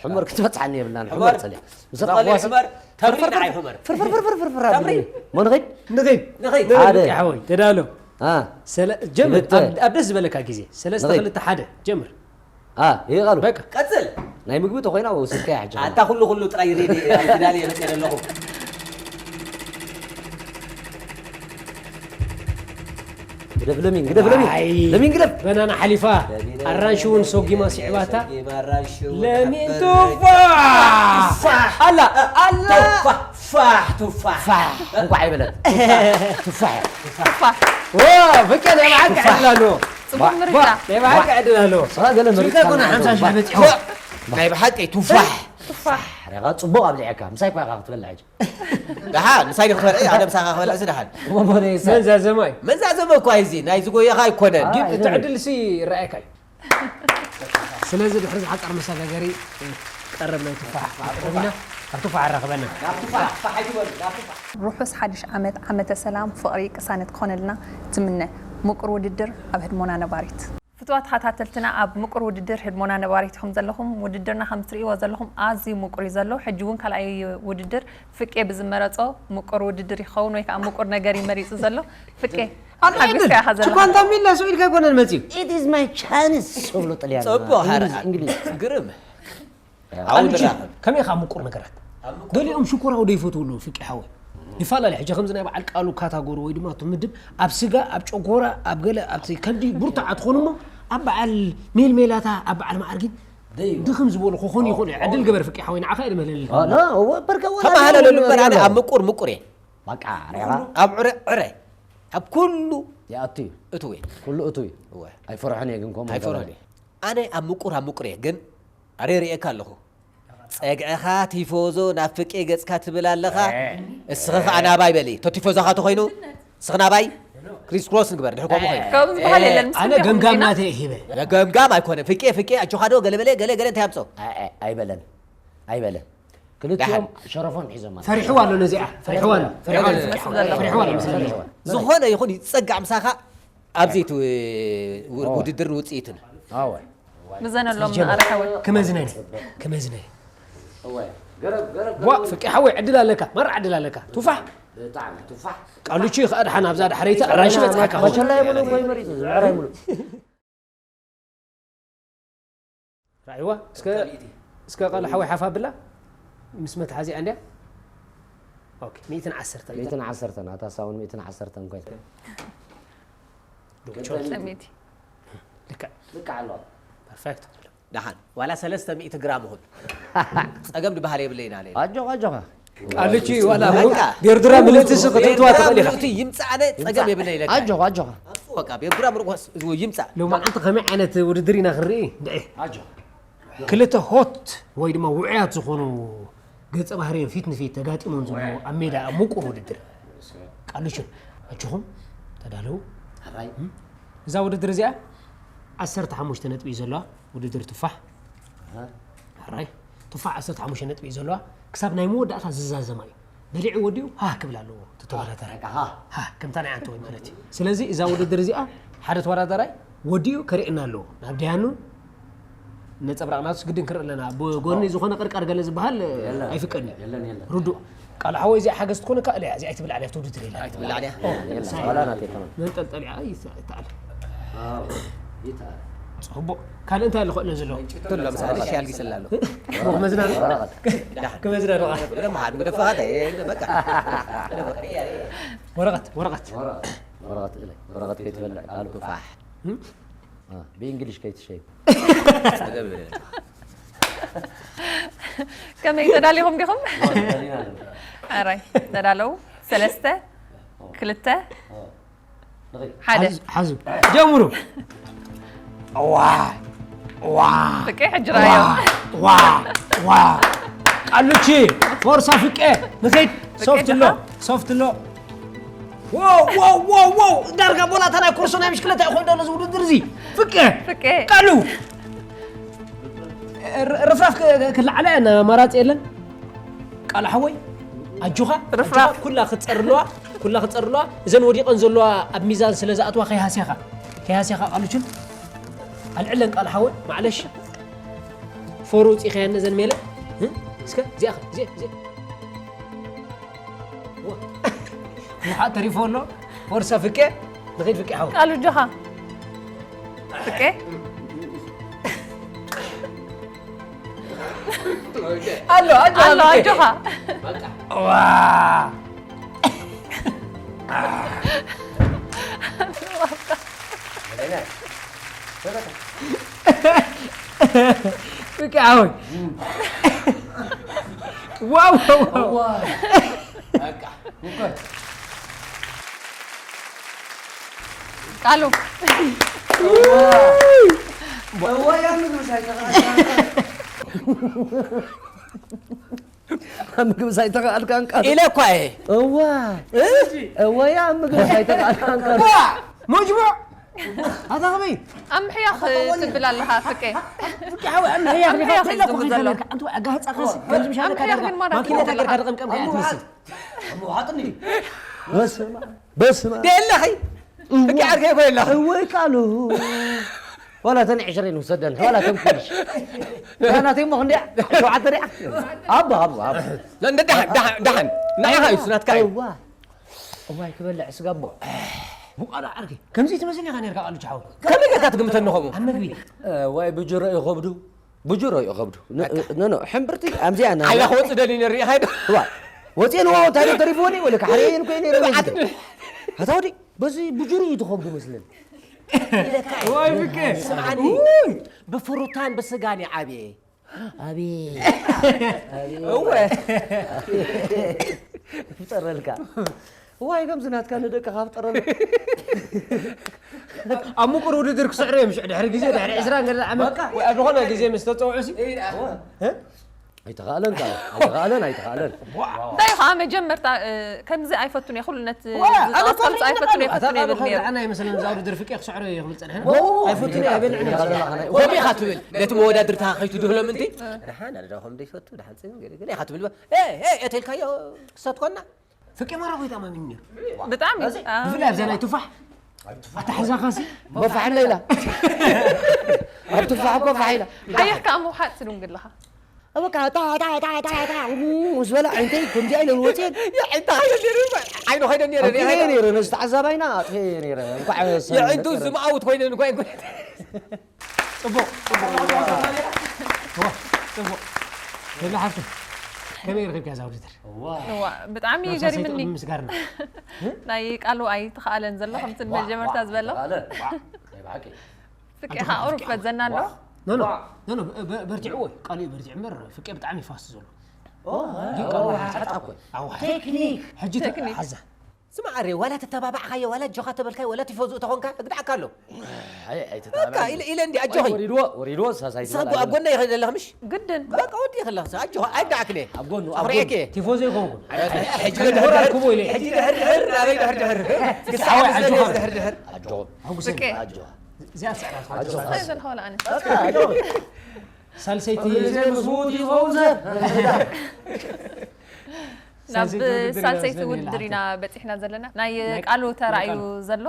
ሕመር ክትበጽሓኒ የብላን፣ ሕመር ሕመር። ጸልየ። ምስ ረኣኽዋ ሲ-፣ ሕመር፣ ተምሪ ንዓይ ሕመር። ፍር፣ ፍር፣ ፍር፣ ፍር፣ ፍር፣ ፍር፣ ተምሪ። ኣቢሉኒ። ሞ ንኸይድ? ንኸይድ። ንኸይድ። ሓደ። ንኸይድ። ሓወይ፣ ተዳሎ። አ። ሰለ-፣ ጀምር። ክልተ። ኣብ፣ ኣብ ደስ ዝበለካ ግዜ። ሰለስተ፣ ንኸይድ። ክልተ፣ ሓደ። ጀምር። አ፣ ይሄ ቃሉ። በቃ። ቀጽል። ናይ ምግቢ ተኾይና ወስድካያ ሕጂ። ኣታ ኩሉ ኩሉ ጥራይ ሬዲ፣ ኣይ፣ ትዳሊ የመጽእ ዘለኹ። ግደፍ ለሚን፣ ግደፍ ለሚን። ኣይ። ለሚን ግደፍ። በናና ሓሊፋ፣ ለሚን ኣራንሺ እውን ሓሊፋ፣ ሰጊማ ስዒባታ። ሰጊማ ኣራንሺ እውን ለሚን ሓፈር። ቱፋሕ! ቱፋሕ! ኣላ፣ ኣላ! ቱፋሕ፣ ፋሕ፣ ቱፋሕ። ፋሕ፣ እንኳዕ ኣይበለት። ቱፋሕ፣ ቱፋሕ። ቱፋሕ። ዋ፣ በቃ ናይ ብሓቂ ቱፋሕ። ዕድል ኣለዎ። ጽቡቕ ባ-፣ ምርጫ። ናይ ብሓቂ ዕድል ኣለዎ። ስኻ ገለ መሪጽካ ስልካ ኮነ ኣለዎ። ሓምሳ ሽሕ በጺሑ። ባ-፣ ናይ ብሓቂ ቱፋሕ። ቱፋሕ። ረጋ ጽቡቕ ኣብሊዐካ። ምሳይ እኳ ኢኻ ክትበልዕ ሕጂ። ደሓን፣ ምሳይ ዲኺ ክትበልዒ? ኣነ ምሳኻ ክበልዕሲ ደሓን። እሞ መን እዩ ሰብ? መንዛዘማ እዩ። መንዛዘማ እኳ እዩ እዚ፣ ናይ ዝጎየኻ ኣይኮነን። ኣይ፣ ግን እቲ ኣይደለም። ዕድልሲ ይረኣየካ እዩ። ስለዚ ድሕሪ ዝሓጻር መሰጋገሪ ቀረብ ናይ ቱፋሕ ኢና ኣብ ቱፋሕ ኣራኽበና። ርሑስ ሓድሽ ዓመት ዓመተ ሰላም ፍቕሪ ቅሳነት ክኾነልና ትምነ። ምቁር ውድድር ኣብ ህድሞና ነባሪት። ፍትዋት ተኸታተልትና ኣብ ምቁር ውድድር ህድሞና ነባሪት ኢኹም ዘለኹም። ውድድርና ከም ትርእይዎ ዘለኹም ኣዝዩ ምቁር እዩ ዘሎ። ሕጂ እውን ካልኣይ ውድድር ፍቄ ብዝመረጾ ምቁር ውድድር ይኸውን ወይ ከዓ ምቁር ነገር እዩ መሪጹ ዘሎ። ፍቄ ሓጒስካ ኢኻ ዘለኻ። ችኳንታ ሚላ ስዒድ ከይኮነን መፅዩ። It is my chance ክብሉ ጥልያን ፅቡቅ ሓረ እንግሊዝ ግርም ኣውድራኸብ ከመይ ኢኻ ምቁር ነገራት ገሊኦም ሽኮራዊ ዶ ይፈትዉ ኣለዉ ፍቂ ሓወይ ይፈላለዩ ሕጂ ከምዚ ናይ በዓል ቃሉ ካታጎሪ ወይ ድማ እቲ ምድብ ኣብ ስጋ ኣብ ጨጎራ ኣብ ገለ ኣብቲ ከብዲ ብርቱዓት ትኾኑ እሞ ኣብ በዓል ሜልሜላታ ኣብ በዓል መዓር ግን ድኽም ዝበሉ ክኾኑ ይኽእሉ እዩ ዕድል ግበር ፍቂ ሓወይ ንዓኻ እየ ድመለልካ ተባሃለለሉ እምበር ኣነ ኣብ ምቁር ምቁር እየ በቃ ሬኻ ኣብ ዕረ ዕረ ኣብ ኩሉ ይኣቱ እዩ እትው እየ ኩሉ እቱ እዩ እወ ኣይፈርሖን እየ ግን ከምኡ ኣይፈርሆን እየ ኣነ ኣብ ምቁር ኣብ ምቁር እየ ግን ኣረ ርእየካ ኣለኹ ጸግዕኻ ቲፎዞ ናብ ፍቄ ገጽካ ትብል ኣለኻ እስኺ ኸዓ ናባይ በሊ ተቲፎዞኻ ተኾይኑ እስኺ ናባይ ክሪስ ክሮስ ንግበር ድሕሪ ከምኡ ኾይኑ ከምኡ ዝበሃል የለን ምስ ኣነ ክልቴኹም ገምጋም ጌና ናተይ ሂበ ገምጋም ኣይኮነ ፍቄ ፍቄ ኣጆኻ ዶ ገለ በለ ገለ ገለ እንታይ ኣምጾ ኣይበለን ኣይበለን ክልቲኦም ሸረፎም ሒዞም ኣለዉ። ፈሪሕዋ ኣሎ ነዚኣ ፈሪሕዋ ኣሎ ፈሪሕዋ ኣሎ ዝመስል ዘሎ። ፈሪሕዋ ኣሎ ምስለኒ ዝኾነ ይኹን ይጸጋዕ ምሳኻ ኣብዚ እቲ ውድድርን ውፅኢትን ኣወ ምዘነሎም ኣረሓወ ክመዝነኒ ክመዝነኒ ዋ ፍቂ ሓወይ ዕድል ኣለካ ማራ ዕድል ኣለካ ቱፋሕ ቃሉቹ ይኸኣ ድሓን ኣብዛ ዳሕረይቲ ኣራንሺ በፅሓካ መቸላ ይብሉ ወይ መሪጡ ዝብዕራ ይብሉ ራእይዋ እስከ እስከ ቃል ሓወይ ሓፍ ኣብላ ምስ መትሓዚኣ እንድያ ኦኬ ሚእትን ዓሰርተ ሚእትን ዓሰርተን ኣታ ሳውን ሚእትን ዓሰርተን ኮይና ዶክተር ሰሚቲ ልክዕ ልክዕ ኣለዋ ፐርፌክት ደሓን ዋላ ሰለስተ ሚእቲ ግራም ይኹን ጸገም ድበሃል የብለይና ለ ኣጆኻ ኣጆኻ ቃልቺ ዋላ ዴርድራ ምልእቲ ስ ክትእትዋ ትኽእል ኢኻ ይምፃእነ ጸገም የብለ ኢለ ኣጆኻ ኣጆኻ በቃ ዴርድራ ምርቆስ ይምፃእ ሎማዓንቲ ከመይ ዓይነት ውድድር ኢና ክንርኢ ድዒ ክልተ ሆት ወይ ድማ ውዑያት ዝኾኑ ገጸ ባህርየን ፊት ንፊት ተጋጢሞም ዘለዉ ኣብ ሜዳ ኣብ ምቁር ውድድር ቃልችን ኣችኹም ተዳለዉ እዛ ውድድር እዚኣ ዓሰርተ ሓሙሽተ ነጥቢ እዩ ዘለዋ ውድድር ቱፋሕ ራይ ቱፋሕ ዓሰርተ ሓሙሽተ ነጥቢ እዩ ዘለዋ ክሳብ ናይ መወዳእታ ዝዛዘማ እዩ በሊዑ ወዲኡ ሃ ክብል ኣለዎ እቲ ተወዳዳራይ ሃ ከምታ ናይ ዓንተወይ ማለት እዩ ስለዚ እዛ ውድድር እዚኣ ሓደ ተወዳዳራይ ወዲኡ ከርእየና ኣለዎ ናብ ደያኑ ነፀብራቕ ናቱስ ግድን ክርኢ ኣለና ብጎኒ ዝኾነ ቅርቃር ገለ ዝበሃል ኣይፍቀድን እዩ ርዱእ ቃል ሓወይ እዚኣ ሓገዝ ትኾነካ እለ እዚኣ ኣይትብል ዓልያ ውድድር የላ ኣይትብል ዓልያ መንጠልጠሊዓ ይተኣል ፅቡቅ ካልእ እንታይ ኣሎ ክእለ ዘለዎ ትሎ ምሳሌ ሻልጊ ስላሎ ክመዝና ክመዝና ዶ ለምሓድ ምደፋኻት በቃ ወረቐት ወረቐት ወረቐት እለ ወረቐት ከይትበልዕ ቃሉ ፋሕ ብእንግሊሽ ከይትሸይ ከመይ ተዳሊኹም ዲኹም ኣራይ ተዳለው ሰለስተ ክልተ ሓደ ሓዙ ጀምሩ ዋ ዋ ፍቄ ሕጂ ራዮ ዋ ዋ ቃሉቺ ፎርሳ ፍቄ ንኸይድ ሶፍት ኣሎ ሶፍት ኣሎ ዋው ዋው ዋው ዋው ዳርጋ ቦላታ ናይ ኮርሶ ናይ ምሽክለታ ይኾን ደሎ ዝውድድር እዚ ፍቄ ፍቄ ቃሉ ርፍራፍ ክልዓለ ኣማራፂ የለን ቃል ሓወይ ኣጆኻ ርፍራፍ። ኩላ ክትፀር ኣለዋ ኩላ ክትፀር ኣለዋ እዘን ወዲቐን ዘለዋ ኣብ ሚዛን ስለ ዝኣትዋ ከይሃስያኻ ከይሃስያኻ ቃሉችን ኣልዕለን ቃል ሓወይ ማዕለሽ ፎሮ ውፂእኻየን እዘን ሜለ እ? እስከ እዚኣ ኸ? እዚኣ እዚኣ ውሓ ተሪፎ ኣሎ ፎርሳ ፍቄ ንኸይድ ፍቄ ሓወይ ቃሉ ኣጆኻ ፍቄ ኣሎ ኣጆኻ ኣሎ ፍቄ። ኣጆኻ ዋ ፍቄ ሓወይ ዋው ዋው ዋው ቃሉ ኣብ ምግብስ ኣይተኽኣልካን ቃል ኢለ እኳ እየ እዋ እወያ ኣብ ምግብስ ኣይተኽኣልካን ቃል መጅሙዕ ኣታ ከመይ? ኣምሕያኽ ትብል ኣለኻ ፍቄ። ፍቄ ሓወይ ኣምሕያኽ ኣምሕያኽ እዩ ዝብል ዘሎ። ኣንቱ ኣጋህጻ ከስ ከምዚ ምሻለ ኣምሕያኽ ግን ማለት ማኪና ነው። ተገርካ ትቕምቀም ከኣ ትመስል። ምውሓጥኒ በስመ በስመ ደለኺ ፍቄ ዓርከይ ኮይላ እወይ ቃሉ ዋላ ተን ዕሽረን ውሰደን ዋላ ተን ኩልሽ ናተይ ሞ ክንዲያ ሸውዓተ ዲያ ኣቦ ኣቦ ኣቦ ደሓን ደሓን ደሓን ንዓኻ እዩ ናትካ እዩ እዋ እዋይ ክበልዕ ስጋ ኣቦ ቡቃላ ዓርከይ ከምዚ ትመስል ኢኻ ነርካ ቃሉ ቻው ከመይ ጌርካ ትግምተኒ ከምኡ ኣብ መግቢ ወይ ብጅሮ እዩ ከብዱ ብጅሮ እዩ ከብዱ ኖ ኖ ሕምብርቲ ኣምዚኣ ና ሓይላ ክወፅእ ደልዩ ነሪ ኢኻ ዶ ዋ ወፅኤ ንዋ እንታይ ዶ ተሪፍዎ ነይ ወለ ካሕረየን ኮይነ ረበዝደ ኣታውዲ በዚ ብጅሩ እዩ ትኸብዱ መስለን ወይ ብከ ስምዓኒ ብፍሩታን ብስጋን ይዓብየ ኣቤት እወ ፍጠረልካ ዋይ ከምዚ ናትካ ንደቅኻ ፍጠረሉ ኣብ ምቁር ውድድር ክስዕሩ እዮም ሽዑ ድሕሪ ግዜ ድሕሪ ዕስራ ገለ ዓመት ወይ ኣብ ዝኾነ ግዜ ምስ ተፀውዑ ሲ ኣይተኻእለን ካ ኣይተኻእለን ኣይተኻእለን እንታይ ከዓ መጀመርታ እ፣ ከምዚ ኣይፈቱን እየ ኩሉ ነቲ ዝቐፈልፅ ኣይፈቱን እየ ፈቱን እየ ብል ነይሩ ኣና ይመስለን እዛ ውድድር ፍቄ ክስዕሮ እየ ክብል ፀንሐ ኣይፈቱን እየ ኣይበልዕን እየ ከምኡ ኢኻ ትብል ነቲ መወዳድርታ ከይትድህሎም እንት ደሓን ኣደዳ ከም ዘይፈቱ ደሓን ፅን ገለ ገለ ኢኻ ትብል እ፣ እ፣ እተልካዮ ክሰት ኮና ፍቄ ማራ ኮይታ ማሚን ነይሩ ብጣዕሚ ብፍላይ ኣብዛ ናይ ቱፋሕ ኣታ ሕዛኻሲ መፋሕለ ኢላ ኣብ ትፋሕ እኮ ፋሕ ኢላ ሓየህ ከዓ ምውሓጥ ትድንግ ኣለኻ በቃ ጣ ጣ ጣ ጣ ጣ ምስ በላ ዓይንተይ ከምዚኣ ኢለን ወፅየን ዓይንታ ከይደ ነይሩ ዓይኑ ከይደ ነይረ ኣጥፍኤ ነይረ ነዚ ተዓዛባይና ኣጥፍኤ ነይረ እንኳዕ የዕንቱ ዝምኣውት ኮይነን እኳ ይንኩ ፅቡቅ ፅቡቅ ጽቡቅ ሌላ ሓፍቲ ከመይ ረኺብካ እዛ ውድድር እዋ ብጣዕሚ ገሪምኒ ምስጋርና ናይ ቃሉ ኣይተኻኣለን ዘሎ ከምቲ መጀመርታ ዝበሎ ፍቄ ከዓ ቁሩብ ፈዘና ኣሎ ኖ ኖ ኖ ኖ በርቲዕዎ እዩ ቃሉ እዩ በርቲዕ እምበር ፍቄ ብጣዕሚ ፋስት ዘሎ ግን ቃሉ ሓጣ እኮ እዩ። ኣዋሓ ቴክኒክ ሕጂ ቴክኒክ። ሓዛ ስማዕ ኣሬ ዋላ ተተባባዕካዮ ዋላ ኣጆኻ ተበልካዮ ዋላ ቲፎዝኡ ተኾንካ እግዳዕካ ኣሎ በቃ ኣይተታበ ኢለ ኢለ እንዲ ኣጆኺ ወሪድዎ ወሪድዎ ሳሳይ ንስኻ እኮ ኣብ ጎና ይኸይድ ኣለኻ ምሽ ግድን በቃ ወዲ ይኸለኽ ኣጆኻ ኣይግዳዕክን እየ ኣብ ጎኑ ኣብ ኣፍሪዕክ ጎኑ እየ ቲፎዞ ይኸውን ሕጂ ድሕር ድሕር ሞራል ክቦ ኢለ ሕጂ ድሕር ድሕር ናበይ ድሕር ድሕር ክሳዕ ሓወይ፣ ኣጆኻ። ድሕር ድሕር ኣጆ ሕጉሰ ፍቄ ኣጆ እዚኣ ስዕራ እንታይ ዘለኻ ወላ ኣነ ሳልሰይቲ ግዜ ምስ ምዉት ይኸውን ሰብ ናብ ሳልሰይቲ ውድድር ኢና በፂሕና ዘለና ናይ ቃሉ ተራእዩ ዘሎ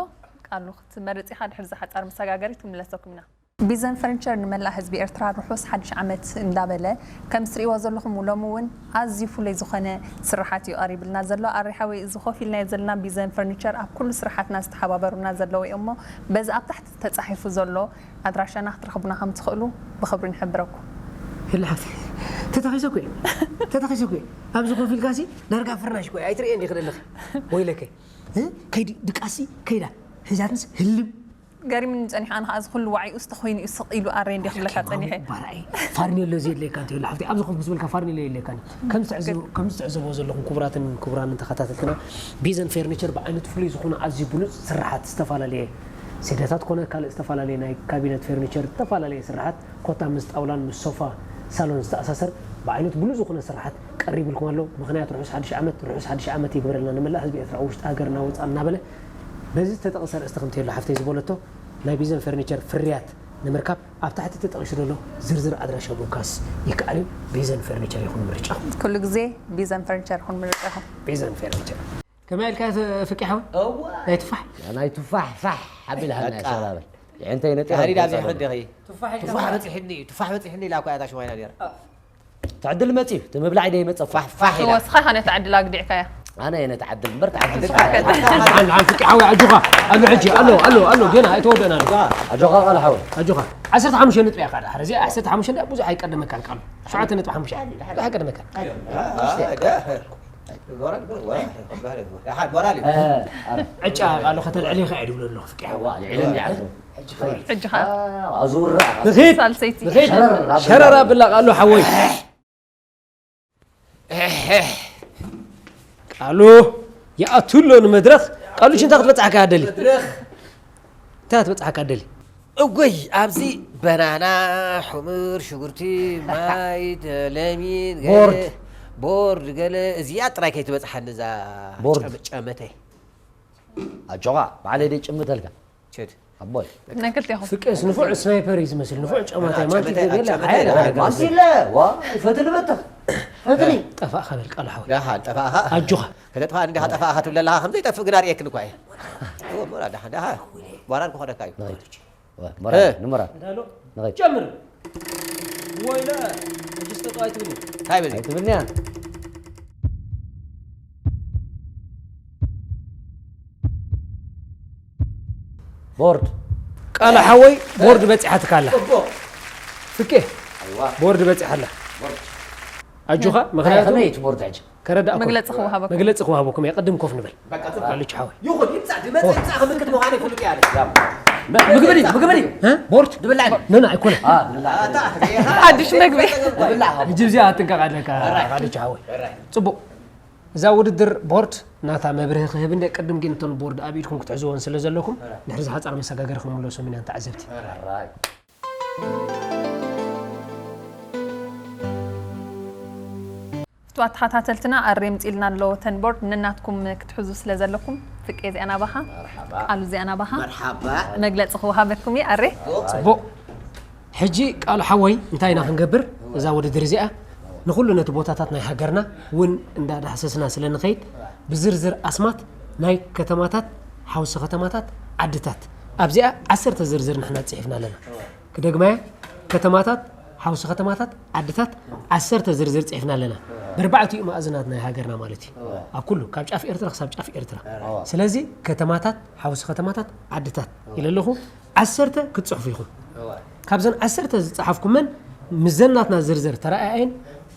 ቃሉ ክትመርፅ ኢኻ ድሕሪ ዝሓፃር መሰጋገሪ ትምለሰኩም ኢና ቢዘን ፈርኒቸር ንመላእ ህዝቢ ኤርትራ ርሑስ ሓድሽ ዓመት እንዳበለ ከም ትሪእዎ ዘለኹም ሎሚ እውን ኣዝዩ ፍሉይ ዝኾነ ስራሓት እዩ ቀሪብልና ዘሎ ኣሪ ሓወይ እዚ ኮፍ ኢልናዮ ዘለና ቢዘን ፈርኒቸር ኣብ ኩሉ ስራሓትና ዝተሓባበሩና ዘለዉ እዮም እሞ በዚ ኣብ ታሕቲ ተፃሒፉ ዘሎ ኣድራሻና ክትረኽቡና ከም ትኽእሉ ብኽብሪ ንሕብረኩም የለ ሓፍቲ ተታኺሰ እኮ እየ ተታኺሰ እኮ እየ ኣብዚ ኮፍ ኢልካሲ ዳርጋ ፍርናሽ እኮ እየ ኣይትርእየ እንዲ ክደለኺ ወይለከ ከይዲ ድቃሲ ከይዳ ሒዛትንስ ህልም ገሪምኒ ጸኒሑ ኣነ ከኣ እዚ ኩሉ ዋዒ ውስጥ ኮይኑ እዩ ስቕ ኢሉ ኣረ እንዲ ክብለካ ጸኒሐ ባርኣይ ፋርኔሎ ዘየድልየካ እንተ ይብላ ሓፍቲ ኣብዚ ኮፍ ምስ በልካ ፋርኔሎ የድልየካን እዩ ከምዚ ትዕዘቦ ዘለኹም ክቡራትን ክቡራንን ተኸታተልትና ቢዘን ፌርኒቸር ብዓይነቱ ፍሉይ ዝኾነ ኣዝዩ ብሉፅ ስራሓት ዝተፈላለየ ሴዳታት ኮነ ካልእ ዝተፈላለየ ናይ ካቢነት ፌርኒቸር ዝተፈላለየ ስራሓት ኮታ ምስ ጣውላን ምስ ሶፋ ሳሎን ዝተኣሳሰር ብዓይነቱ ብሉፅ ዝኾነ ስራሓት ቀሪብልኩም ኣሎ ምኽንያት ርሑስ ሓድሽ ዓመት ርሑስ ሓድሽ ዓመት ይግበረልና ንመላእ ህዝቢ ኤርትራ ውሽጢ ሃገር እናወፃ እናበለ በዚ ዝተጠቕሰ ኣርእስቲ ከምቲ የሎ ሓፍተይ ዝበለቶ ናይ ቢዘን ፈርኒቸር ፍርያት ንምርካብ ኣብ ታሕቲ ተጠቒሱ ዘሎ ዝርዝር ኣድራሻ ምውካስ ይከኣል እዩ። ቢዘን ፈርኒቸር ይኹን ምርጫኹም። ኩሉ ግዜ ቢዘን ፈርኒቸር ይኹን ምርጫኹም። ቢዘን ፈርኒቸር። ከመይ ኢልካ ፍቂ ሓው? ናይ ቱፋሕ። ናይ ቱፋሕ ፋሕ ኣቢልሃና ሸባበል። የዕንተይ ነጢ ሃሪዳ ዘይኸድኺ። ቱፋሕ በፂሕኒ እዩ። ቱፋሕ በፂሕኒ ኢላ እኮ እያ እታ ሽማይና ነይራ። ትዕድል መፅዩ እቲ ምብላዕ ደይ መፀ ፋሕ ፋሕ ኢላ ወስኻ ኢኻ ነቲ ዕድል ኣግዲዕካያ ኣነ እየ ነቲ ዓድል እምበር ተዓድል ሓን ፍቂ ሓወይ ኣጆኻ ኣሎ ሕጂ ኣሎ ኣሎ ኣሎ ገና ኣይተወደእና ኣሎ ኣጆኻ ቃል ሓወይ ኣጆኻ ዓሰርተ ሓሙሽተ ነጥቢ ኢኻ ዳሕር እዚኣ ዓሰርተ ሓሙሽተ እንዳ ብዙሕ ኣይቀደመካን ቃሉ ሸውዓተ ነጥቢ ሓሙሽተ ብዙሕ ኣይቀደመካን ዕጫ ቃሉ ከተልዕል ኢኻ እየ ድብሎ ኣለኹ ፍቂ ሓዋ ልዕልን ይዓርፉ ሕጂ ኸ ኣዙራ ንኺድ ሳልሰይቲ ንኺድ ሸረር ኣብላ። ሸረር ኣብላ ቃሉ ሓወይ ቃሉ ይኣቱ ኣሎ ንመድረኽ ቃሉ ሽንታ ክትበፅሓካ ኣደሊ እንታይ ክትበፅሓካ ኣደሊ እጎይ ኣብዚ በናና ሕሙር ሽጉርቲ ማይ ለሚን ቦርድ ቦርድ ገለ እዚኣ ጥራይ ከይትበፅሓኒ እዛ ቦርድ ጨመተይ ኣጆኻ ባዕለይ ደይ ጭምተልካ ችድ ቦይ ናይ ክልቴኹም ፍቄስ ንፉዕ ስናይፐር እዩ ዝመስል። ንፉዕ ጨማታይ ማንቲለ ገለ ጨመተ ሓይል ማንቲለ ዋይ ፈትሊ በተኽ ፈትሊ ጠፋእኻ በል ቃሉ ሓወይ። ኣጆኻ ኣጆኻ። ከተጥፋእኒ ዲኻ ጠፋእኻ ትብል ኣለኻ ከም ዘይጠፍእ ግን ኣርእየክን እኳ እየ። እዎ፣ ሞራ ደሓን ደሓ ሞራል ክኾነካ እዩ። ሞራ እ። ንሞራ ዳሎ ንኸይድ። ጀምር። ወይለ ሕጂ ስጠጡ ኣይትብልኒ። እንታይ በዚ ኣይትብልንያ። ቦርድ ቃሉ ሓወይ ቦርድ በፂሓትካ ኣላ። ፍቄ ቦርድ በፂሓ ኣላ። ኣጆኻ ምክንያቱ ከመይ እቲ ቦርድ ሕጂ ከረዳእኩም መግለፂ ክወሃበኩም መግለፂ ክወሃበኩም እየ። ቅድም ኮፍ ንበል። ቃልች ሓወይ ይኹን ይምፃእ ድመፀ ይምፃእ ክምክት ምዃነ ይፍልጥ ያለ ምግብን እዩ ምግብን እዩ። እ? ቦርድ ድብላዕ እዩ። ኖ ኖ ኣይኮነ። አ፣ ድብላዕ። ሓድሽ መግቢ ድብላዕ ሃቡ። ሕጂ እዚኣ ኣጥንቀቕ ኣለካ ቃልች ሓወይ። ፅቡቕ እዛ ውድድር ቦርድ ናታ መብርሂ ክህብ እንደ ቅድም ግን እቶን ቦርድ ኣብ ኢድኩም ክትሕዝዎን ስለ ዘለኩም ድሕሪ ዝሓፃር መሰጋገሪ ክንምለሶም ኢና ተዓዘብቲ። ራይ። ፍትዋ ተኸታተልትና ኣሬ ምፂልና ኣለዎ ተን ቦርድ ነናትኩም ክትሕዙ ስለ ዘለኩም ፍቄ እዚኣ ናባኻ መርሓባ ቃሉ እዚኣ ናባኻ መርሓባ መግለፂ ክወሃበኩም እዩ ኣሬ ፅቡቕ ሕጂ ቃሉ ሓወይ እንታይ ኢና ክንገብር እዛ ውድድር እዚኣ ንኩሉ ነቲ ቦታታት ናይ ሃገርና እውን እንዳዳህሰስና ስለ ንኸይድ ብዝርዝር ኣስማት ናይ ከተማታት ሓውሲ ከተማታት ዓድታት ኣብዚኣ ዓሰርተ ዝርዝር ንሕና ፅሒፍና ኣለና ክደግማያ ከተማታት ሓውሲ ከተማታት ዓድታት ዓሰርተ ዝርዝር ፅሒፍና ኣለና በርባዕቲኡ ማእዝናት ናይ ሃገርና ማለት እዩ ኣብ ኩሉ ካብ ጫፍ ኤርትራ ክሳብ ጫፍ ኤርትራ ስለዚ ከተማታት ሓውሲ ከተማታት ዓድታት ኢለ ኣለኹ ዓሰርተ ክትፅሕፉ ኢኹም ካብዘን ዓሰርተ ዝፀሓፍኩመን ምዘናትና ዝርዝር ተረኣየን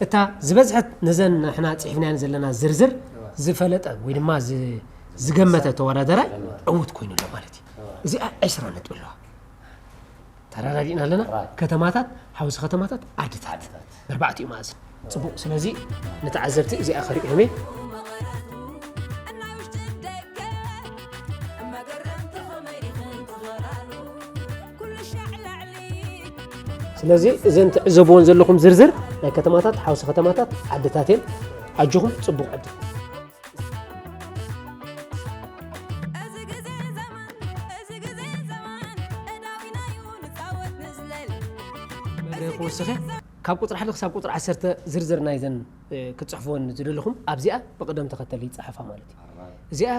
እታ ዝበዝሐት ነዘን ንሕና ፅሒፍናየን ዘለና ዝርዝር ዝፈለጠ ወይ ድማ ዝ- ዝገመተ ተወዳደራይ ዕውት ኮይኑ ኣሎ ማለት እዩ እዚኣ ዕስራ ነጥቢ ኣለዋ ተረዳዲእና ኣለና ከተማታት ሓውሲ ከተማታት ዓድታት ኣርባዕቲኡ ማእዝን ፅቡቅ ስለዚ ንተዓዘብቲ እዚኣ ከሪኦም እየ ስለዚ እዘን ትዕዘብዎን ዘለኹም ዝርዝር ናይ ከተማታት ሓውሲ ከተማታት ዓድታት እየን ኣጆኹም ፅቡቅ ዕድል መብርሂ ክወስኸ ካብ ቁፅሪ ሓደ ክሳብ ቁፅሪ ዓሰርተ ዝርዝር ናይዘን ክትፅሕፍወን ዝደለኹም ኣብዚኣ ብቅደም ተኸተል ይፀሓፋ ማለት እዩ እዚኣ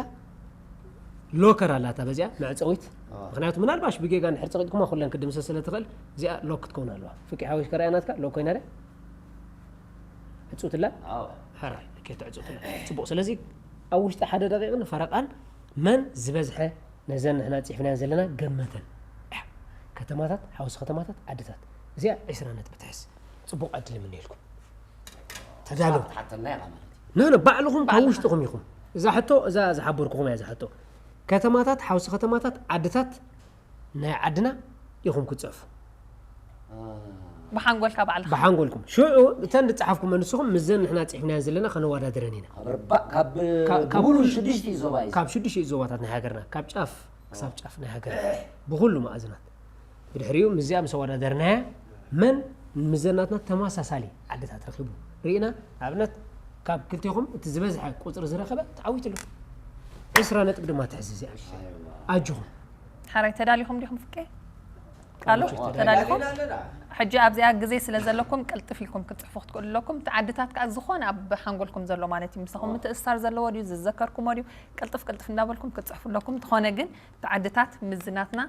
ሎከር ኣላታ በዚኣ መዕፀዊት ምክንያቱ ምናልባሽ ብጌጋ ንድሕር ፀቂጥኩማ ኩለን ክድምሰስ ስለ ትኽእል እዚኣ ሎክ ክትከውን ኣለዋ ፍቂ ሓወሽ ከረኣያ ናትካ ሎክ ኮይና ደ ዕፁትላ ሕራይ ልኬት ዕፁትላ ፅቡቅ ስለዚ ኣብ ውሽጢ ሓደ ደቂቅን ፈረቃን መን ዝበዝሐ ነዘን ንሕና ፅሕፍናን ዘለና ገመተን ከተማታት ሓውሲ ከተማታት ዓድታት እዚኣ ዕስራ ነጥቢ ትሕዝ ፅቡቅ ዕድል የምነየልኩም ተዳለዉ ሓተና ኢኻ ማለት እዩ ኖ ኖ ባዕልኹም ካብ ውሽጥኹም ኢኹም እዛ ሕቶ እዛ ዝሓበርኩኹም እያ እዛ ሕቶ ከተማታት ሓውሲ ከተማታት ዓድታት ናይ ዓድና ኢኹም ክትፅሕፉ ብሓንጎልካ ባዕልኻ ብሓንጎልኩም ሽዑ እተን ዝፀሓፍኩም ንስኹም ምስዘን ንሕና ፅሒፍናየን ዘለና ከነወዳድረን ኢና ካብ ካብ- ካብ- ሙሉ ሽዱሽተ ዞባ እዩ ካብ ሽዱሽተ ዞባታት ናይ ሃገርና ካብ ጫፍ ክሳብ ጫፍ ናይ ሃገርና ብኩሉ ማእዝናት ብድሕሪኡ ምስዚኣ ምስ ኣወዳደርናያ መን ምስዘናትና ተመሳሳሊ ዓድታት ረኺቡ ርኢና ንኣብነት ካብ ክልቴኹም እቲ ዝበዝሐ ቁፅሪ ዝረኸበ ተዓዊትሉ ዕስራ ነጥቢ ድማ ትሕዝ እዚኣ ኣጆኹም ሓራይ ተዳሊኹም ዲኹም ፍቄ ቃሉ ተዳሊኹም ሕጂ ኣብዚኣ ግዜ ስለ ዘለኩም ቅልጥፍ ኢልኩም ክትፅሕፉ ክትክእሉ ኣለኩም እቲ ዓድታት ከዓ ዝኾነ ኣብ ሓንጎልኩም ዘሎ ማለት እዩ ምሳኹም ምትእስሳር ዘለዎ ድዩ ዝዘከርኩሞ ድዩ ቅልጥፍ ቅልጥፍ እንዳበልኩም ክትፅሕፉ ኣለኩም እንተኾነ ግን እቲ ዓድታት ምዝናትና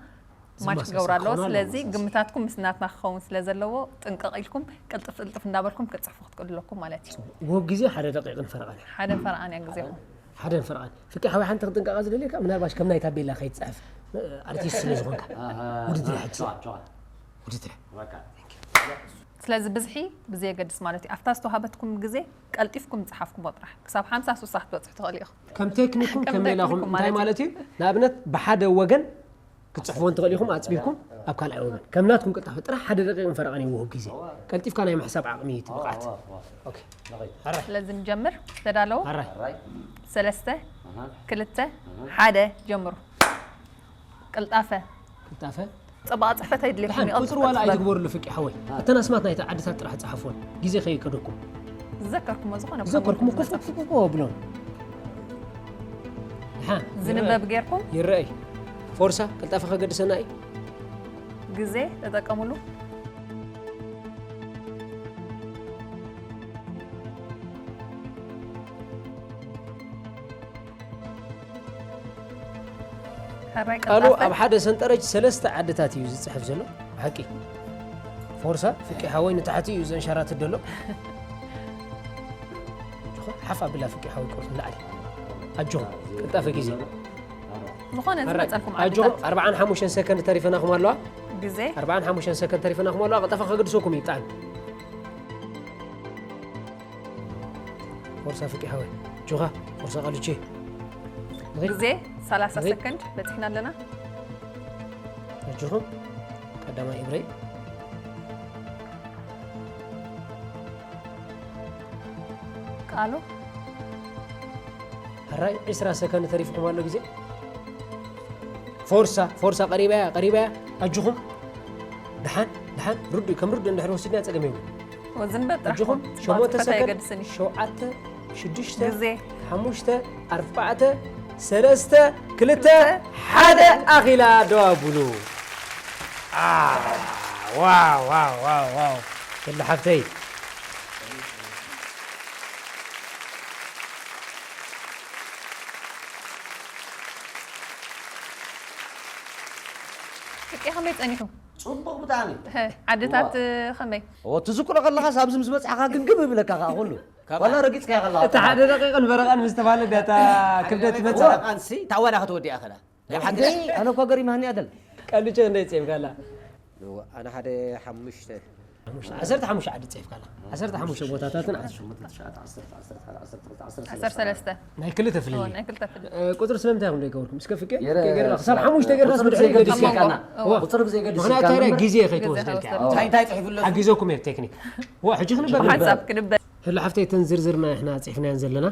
ማች ክገብሩ ኣለዎ ስለዚ ግምታትኩም ምስ ናትና ክኸውን ስለ ዘለዎ ጥንቅቕ ኢልኩም ቅልጥፍ ቅልጥፍ እንዳበልኩም ክትፅሕፉ ክትክእሉ ኣለኩም ማለት እዩ ውህብ ግዜ ሓደ ደቂቕን ፈረቓን ሓደ ፈረቓን እያ ግዜኹም ሓደን ፈረቓን ፍቂ ሓዊ ሓንቲ ክጥንቀቓ ዝደልየካ ምናልባሽ ከም ናይ ታቤላ ከይትፅሕፍ ኣርቲስት ስለ ዝኾንካ ውድድር ሕጂ ውድድር ስለዚ ብዝሒ ብዘየገድስ ማለት እዩ ኣብታ ዝተዋሃበትኩም ግዜ ቀልጢፍኩም ዝፀሓፍኩሞ ጥራሕ ክሳብ ሓምሳ ሱሳ ክትበፅሑ ትኽእሉ ኢኹም ከም ቴክኒኩም ከም ሜላኹም እንታይ ማለት እዩ ንኣብነት ብሓደ ወገን ክትፅሕፍዎ እንትኽእል ኢኹም ኣፅቢብኩም ኣብ ካልኣይ ወገን ከም ናትኩም ቅልጣፈ ጥራሕ ሓደ ደቂቕን ፈረቓን ይወህብ ግዜ ቀልጢፍካ ናይ ምሕሳብ ዓቕሚ እዩ እቲ ብቕዓት ስለዚ ንጀምር ተዳለዉ ሰለስተ ክልተ ሓደ ጀምሩ ቅልጣፈ ቅልጣፈ ፅባቐ ፅሕፈት ኣይድልየኩም ቁፅሪ ዋላ ኣይትግበርሉ ፍቂ ሓወይ እተን ኣስማት ናይቲ ዓድታት ጥራሕ ፀሓፍዎን ግዜ ከይከደኩም ዝዘከርኩሞ ዝኾነ ዝዘከርኩሞ ኮፍ ብሎም ዝንበብ ጌርኩም ይረኣይ ፎርሳ ቅልጣፈ ከገድሰና እዩ። ግዜ ተጠቀምሉ። ሕራይ ቃሉ ቅልጣፈ። ኣብ ሓደ ሰንጠረጅ ሰለስተ ዓድታት እዩ ዝፅሕፍ ዘሎ። ብሓቂ ፎርሳ ፍቂ ሓወይ ንታሕቲ እዩ ዘንሸራትት ዘሎ። ሓፍ ኣብላ ፍቂ ሓወይ ቁርት ንላዕሊ። ኣጆኹም ቅልጣፈ ግዜ። ዝኾነ ዝመፀልኩም ኣጆኹም ዓድታት። ኣርብዓን ሓሙሽተን ሰከንድ ተሪፈናኹም ኣለዋ። ግዜ ኣርብዓን ሓሙሽተን ሰከንድ ተሪፈናኹም ኣለዋ። ቅልጣፈ ከገድሰኩም እዩ ብጣዕሚ። ፎርሳ ፍቂ ሓወይ ጆኻ ፎርሳ ቃልቼ። ግዜ ሰላሳ ሪክ። ሰከንድ በፂሕና ኣለና። ኣጆኹም ቀዳማይ እብረይ። ቃሉ ሕራይ ዕስራ ሰከንድ ተሪፍኩም ኣሎ ግዜ። ፎርሳ ፎርሳ ቀሪባያ ቀሪባያ ኣጆኹም። ደሓን ደሓን ርዱእ ከም ርዱእ እንድሕር ወሲድና ፀገም የብሉ። ወዝንበት ጥራሕ ኣጆኹም ኮን። ሸሞንተ ባፅፈታ ሰከንድ የገድስን እዩ። ሸውዓተ ሽዱሽተ ግዜ ሓሙሽተ ኣርባዕተ ሰለስተ ክልተ ሓደ ኣኺላ ደው ኣብሉ። ዋው ዋው ዋው ዋው ክሉ ሓፍተይ። ፍቄ ከመይ ጸኒሑ? ጽቡቕ ብጣዕሚ። ሀ፣ ዓድታት ከመይ? እዎ ትዝክሮ ከለኻስ ኣብዚ ምስ በጻሕኻ ግምግም ይብለካ ከኣ ኩሉ። ዋላ ረጊጽካዮ ከለኻ እቲ ሓደ ደቂቕን በረቓን ምስ ተባለ ዳታ ክብደት ትመጽእ። ወረቓንሲ ታዋዳ ክትወዲኣ ከላ። ናይ ሓቂ ኣነ እኮ ገሪማኒ ኣደል። ቀልቸ እንደ ይጽየም ካላ እዎ፣ ኣነ ሓደ ሓሙሽተ ዓሰርተ ሓሙሽተ ዓዲ ጽሒፍ ካላ ዓሰርተ ሓሙሽተ ቦታታትን ዓሰርተ ዓሰርተ ሰለስተ ናይ ክልተ ፍልልይ ናይ ክልተ ፍልልይ እ፣ ቁፅሪ ስለምንታይ ኢኹም ዘይገበርኩም? እስከ ፍቄ የረ- ገርና ክሳብ ሓሙሽተ ገርና ቁፅሪ ብድሕሪ ብዘይ ገድስ ገዲስካ ይካና። እዎ። ቁፅሪ ብዘይ ገድስ ምክንያቱ እንታይ ይካና። ግዜ ግዜ ከይትወስደልካ ከይወስደልካ። እንታይ እንታይ ጽሒፉ ኣሎ? ሓጊዘኩም እየ ብቴክኒክ ዋ ሕጂ ክንበል ሓንሳብ ክንበል ሕሉ ሓፍተይ እተን ዝርዝርና ኢሕና ጽሒፍናየን ዘለና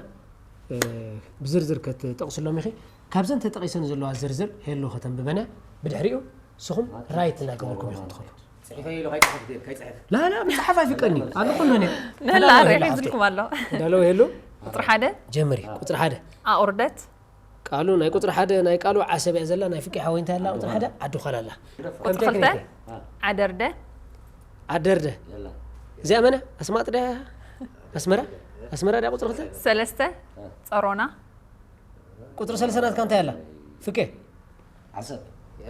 እ፣ ብዝርዝር ከትጠቕስሎም ኢኺ። ካብዘን ተጠቒሰን ዘለዋ ዝርዝር ሄሎ ከተንብበን እያ። ብድሕሪኡ ንስኹም ራይት እናገበርኩም ኢኹም ትኸዱ። ጽሒፈ ኢሉ ከይጽሕፍ ግን ከይጽሕፍ። ላላ ምፅሓፍ ኣይፍቀድኒ ኣሎ ኩሉ ነ ንህላ ኣረ ሒዝልኩም ኣሎ። እንዳለው ሄሉ ቁፅሪ ሓደ ጀምሪ። ቁፅሪ ሓደ ኣቑርደት ቃሉ ናይ ቁፅሪ ሓደ ናይ ቃሉ ዓሰብ እያ ዘላ። ናይ ፍቂ ሓወይ እንታይ ኣላ? ቁፅሪ ሓደ ዓዲ ኾላ ኣላ። ቁፅሪ ክልተ ዓደርደ ዓደርደ የላ። እዚኣ መነ ኣስማጥ ድያ? ኣስመራ ኣስመራ ድያ ቁፅሪ ክልተ ሰለስተ ጸሮና ቁፅሪ ሰለስተ ናትካ እንታይ ኣላ? ፍቄ ዓሰብ።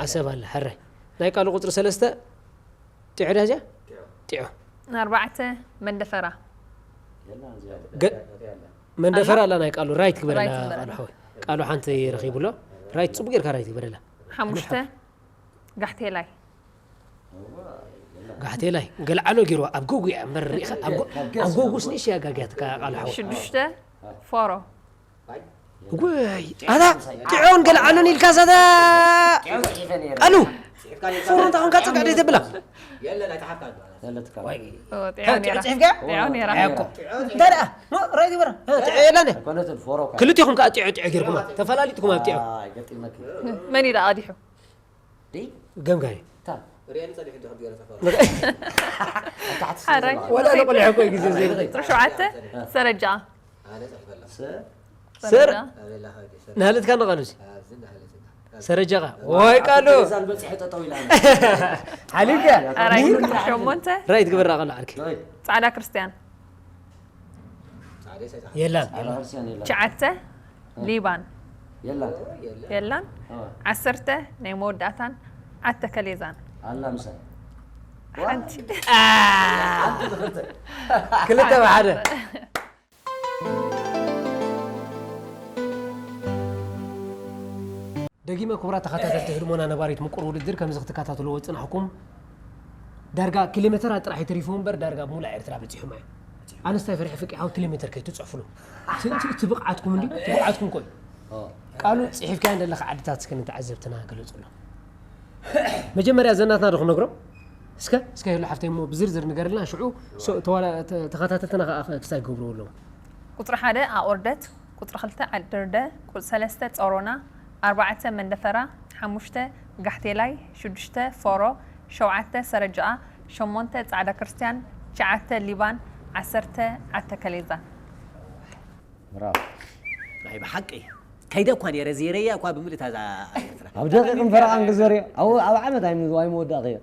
ዓሰብ ኣላ። ሕራይ ናይ ቃሉ ቁፅሪ ሰለስተ ጢዖ ድያ እዚኣ? ጢዖ ኣርባዕተ መንደፈራ የላ እዚኣ። ገ- መንደፈራ ኣላ ናይ ቃሉ ራይት ግበረላ ራይት ግበረላ። ቃሉ ሓወይ ቃሉ ሓንቲ ረኺቡ ኣሎ። ራይት ፅቡቅ ጌርካ ራይት ግበረላ። ሓሙሽተ ጋሕቴላይ ጋሕቴላይ ገልዓሎ ገይርዋ ኣብ ጎጉ እያ እምበር ርኢኻ ኣብ ጎ- ኣብ ጎጉስ ንእሽ እያ ጋግያትካ ቃሉ ሓወይ። ሽዱሽተ ፎሮ ወይ ኣታ ጢዖን ገልዓሎን ኢልካ ሳታ ቃሉ ፎሮ እንታ ኮንካ ፅግዕ ደይ ተብላ ዘለትካ። ወይ ኦ፣ ጢዖ ነይራ ጢዕፂ ሒፍካ ጢዖ ነይራ እኮ እንታይ ደኣ ኖ ራይ ዝበራ ጢዖ የላነ ኮነትን ፎሮ እኮ። ክልቲኹም ከዓ ጢዖ ጢዖ ጌርኩማ ተፈላሊጥኩም ኣብ ጢዖ ኣይ፣ ገጢመኪ። መን እዩ ደኣ ቀዲሑ? ደይ፣ ገምጋይ ታ። ሓራይ ወላ ንቆልዑ እኮ ግዜ ዘይብሉ ቁፅሪ ሸውዓተ ሰረጃ ሰ- ስር ሰረጃ ናህለትካ ንቓሉ እዚ ሰረጃኻ ወይ ቃሉ ዛን በፂሐ ጠጠው ኢላ። ሓሊፍካ ኣራይ ቁፅሪ ሸሞንተ ራይት ግበራ ቃሉ ዓርኪ ወይ፣ ፃዕዳ ክርስትያን የላን ጻዕዳ ክርስትያን የላ። ትሽዓተ ሊባን የላ። የላን ኦ፣ ዓሰርተ ናይ መወዳእታን ኣተከሌዛን ኣላ ምሳይ። ሓንቲ ክልተ ብሓደ ደጊመ ክቡራት ተኸታተልቲ ህድሞና ነባሪት ምቁር ውድድር ከምዚ ክትከታተልዎ ዝፅናሕኩም ዳርጋ ኪሎ ሜተራት ጥራሕ ይተሪፍዎ እምበር ዳርጋ ሙሉእ ኤርትራ በፂሑማ እዩ። ኣነስታይ ፈሪሐ ፍቂ ሓው ኪሎ ሜተር ከይትፅሕፍሉ እቲ- እቲ- እቲ ብቕዓትኩም እንዲ እቲ ብቕዓትኩም ኮይ ኦ፣ ቃሉ ፅሒፍካዮ ዘለኻ ዓድታት እስከ ንተዓዘብትና ገለፁሎ። መጀመርያ ዘናትና ዶ ክነግሮ እስከ እስከ ህሉ ሓፍተይ እሞ ብዝርዝር ንገርልና ሽዑ ሶ- ተዋላ- ተ- ተኸታተልትና ከዓ ክሳይ ክገብርዎ ኣለዎም። ቁፅሪ ሓደ ኣቑርደት፣ ቁፅሪ ክልተ ዓደርደ፣ ቁፅሪ ሰለስተ ጸሮና፣ ኣርባዕተ መንደፈራ፣ ሓሙሽተ ጋሕቴላይ፣ ሽዱሽተ ፎሮ፣ ሸውዓተ ሰረጃኣ፣ ሸሞንተ ጻዕዳ ክርስትያን፣ ትሽዓተ ሊባን፣ ዓሰርተ ዓተከሌዛ። ብራቮ። ናይ ብሓቂ ከይደ እኳ ነይረ ዘይረያ እኳ ብምልእታ እዛ ኤርትራ። ኣብ ደቂቕን ፈረቓን ክዘርዮ ኣብ ኣብ ዓመት ኣይም- ኣይመወዳእኽዮ።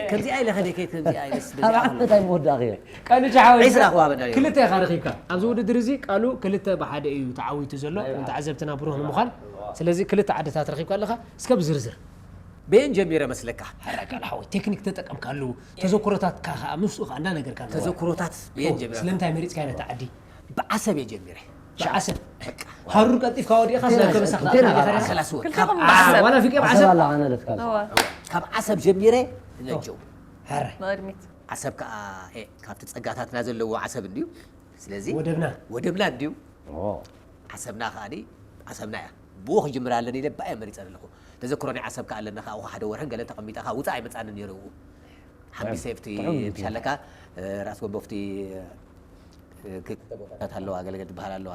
ከምዚኣ ኢለ ከደይ ከይድ ከምዚኣ ኢለስ ኣብ ዓመት ኣይመወዳእኽዮ። ቃሉ ቻሓወይ ዒስራ ክዋበና እዩ። ክልተ ኢኻ ረኺብካ። ኣብዚ ውድድር እዚ ቃሉ ክልተ ብሓደ እዩ ተዓዊቱ ዘሎ። ንተዓዘብትና ብሩህ ንምዃን። ስለዚ ክልተ ዓድታት ረኺብካ ኣለኻ። እስከ ብዝርዝር በየን ጀሚረ መስለካ? ሓራ ቃል ሓወይ ቴክኒክ ተጠቀምካሉ ተዘክሮታትካ ከዓ ምስኡ ከዓ እንዳነገርካ ኣለዎ። ተዘክሮታት በየን ጀሚረ? ስለምንታይ መሪፅካ ነታ ዓዲ? ብዓሰብ እየ ጀሚረ። ብዓሰብ ሃሩር ቀልጢፍካ ወዲእኻ ስለ ከበሳኻ ክልቴና ተበሳኻ ክልቴና ክልቴኹም አ፣ ብዓሰብ ዋላ ፊቀ ዓሰብ ብዓሰብ ኣላ ኣነ ለትካ እወ ካብ ዓሰብ ጀሚረ ነጀው። ሃረ ንቕድሚት ዓሰብ ከዓ ኤ፣ ካብቲ ጸጋታትና ዘለዎ ዓሰብ እንድዩ። ስለዚ ወደብና ወደብና እንድዩ። ዓሰብና ከዓ ዓሰብና እያ። ብኡ ክጅምር ኣለኒ ኢለ ብኣየ መሪፀ ኣለኹ። ተዘክሮ ናይ ዓሰብ ከዓ ኣለና ከዓ ሓደ ወርሕን ገለ ተቐሚጠ ከዓ ውፃእ ኣይመፃንን ነይሩ። ሓቢሰ ኣብቲ ጥዑም እዩ። ብሻለካ ራስ ጎንቦፍቲ ክልተ ቦታታት ኣለዋ ገለገለ ትበሃል ኣለዋ።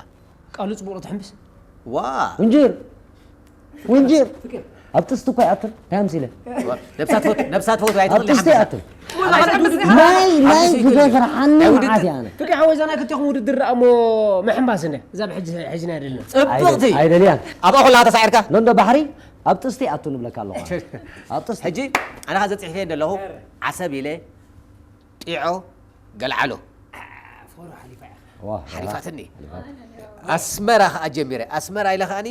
ቃሉ ፅቡቅ ትሕምብስ ዋ ውንጅር ውንጅር ኣብ ጥስቲ እኮ ይኣትል እንታይ ኣምሲለ ነብሳ ትፈቱ ነብሳ ትፈቱ ኣብ ጥስቲ ኣይትኽእል ይኣትል ናይ ናይ ዝገፍርሓኒ መዓት እያ ኣነ ፍቅሪ ሓወይ ዛና ክልቴኹም ውድድር ደኣ እሞ ምሕምባስ እነ እዛ ብሕጂ ሕጂ ናይ ደልና ጽብቕቲ ኣይደልያን ኣብኣ ኩላ ተሳዒርካ ሎንዶ ባሕሪ ኣብ ጥስቲ ኣቱ ንብለካ ኣለኹ ኣብ ጥስቲ ሕጂ ኣነ ካ ዘፅሒፈ ኣለኹ ዓሰብ ኢለ ጢዖ ገልዓሎ ሓሊፋትኒ ኣስመራ ከዓ ጀሚረ ኣስመራ ኢለ ከዓኒ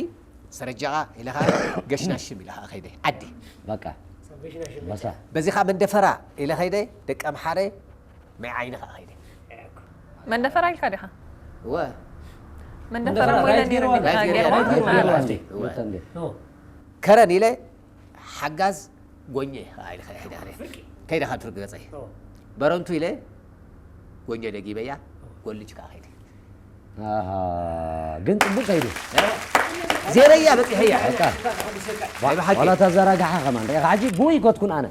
ሰረጃቓ ኢለ ከዓ ገሽናሽም ኢለ ከዓ ከይደ ዓዲ በቃ በሳ በዚ ከዓ መንደፈራ ኢለ ከይደ ደቂ ኣምሓረ ማይ ዓይኒ ከዓ ከይደ መንደፈራ ኢልካ ዲኻ እወ መንደፈራ ሞይለ ነይረ ራይት ገይርዋ። ገርማ ራይት ገይርዋ። መተንዴ ከረን ኢለ ሓጋዝ ጎኘ ከዓ ኢለ ከይደ ከይደ ከይደ ከይደ ካብ ትርጉ ገፀይ በረንቱ ኢለ ጎኘ ደጊበያ ጎልጅ ከዓ ከይደ ኣሃ ግን ጽቡቅ ከይዱ ዜረያ በፂሐያ በቃ ናይ ብሓቂ ዋላ ተዘራግሓ ከማን ሪኢኻ ሕጂ ብኡ ይኮትኩን ኣነ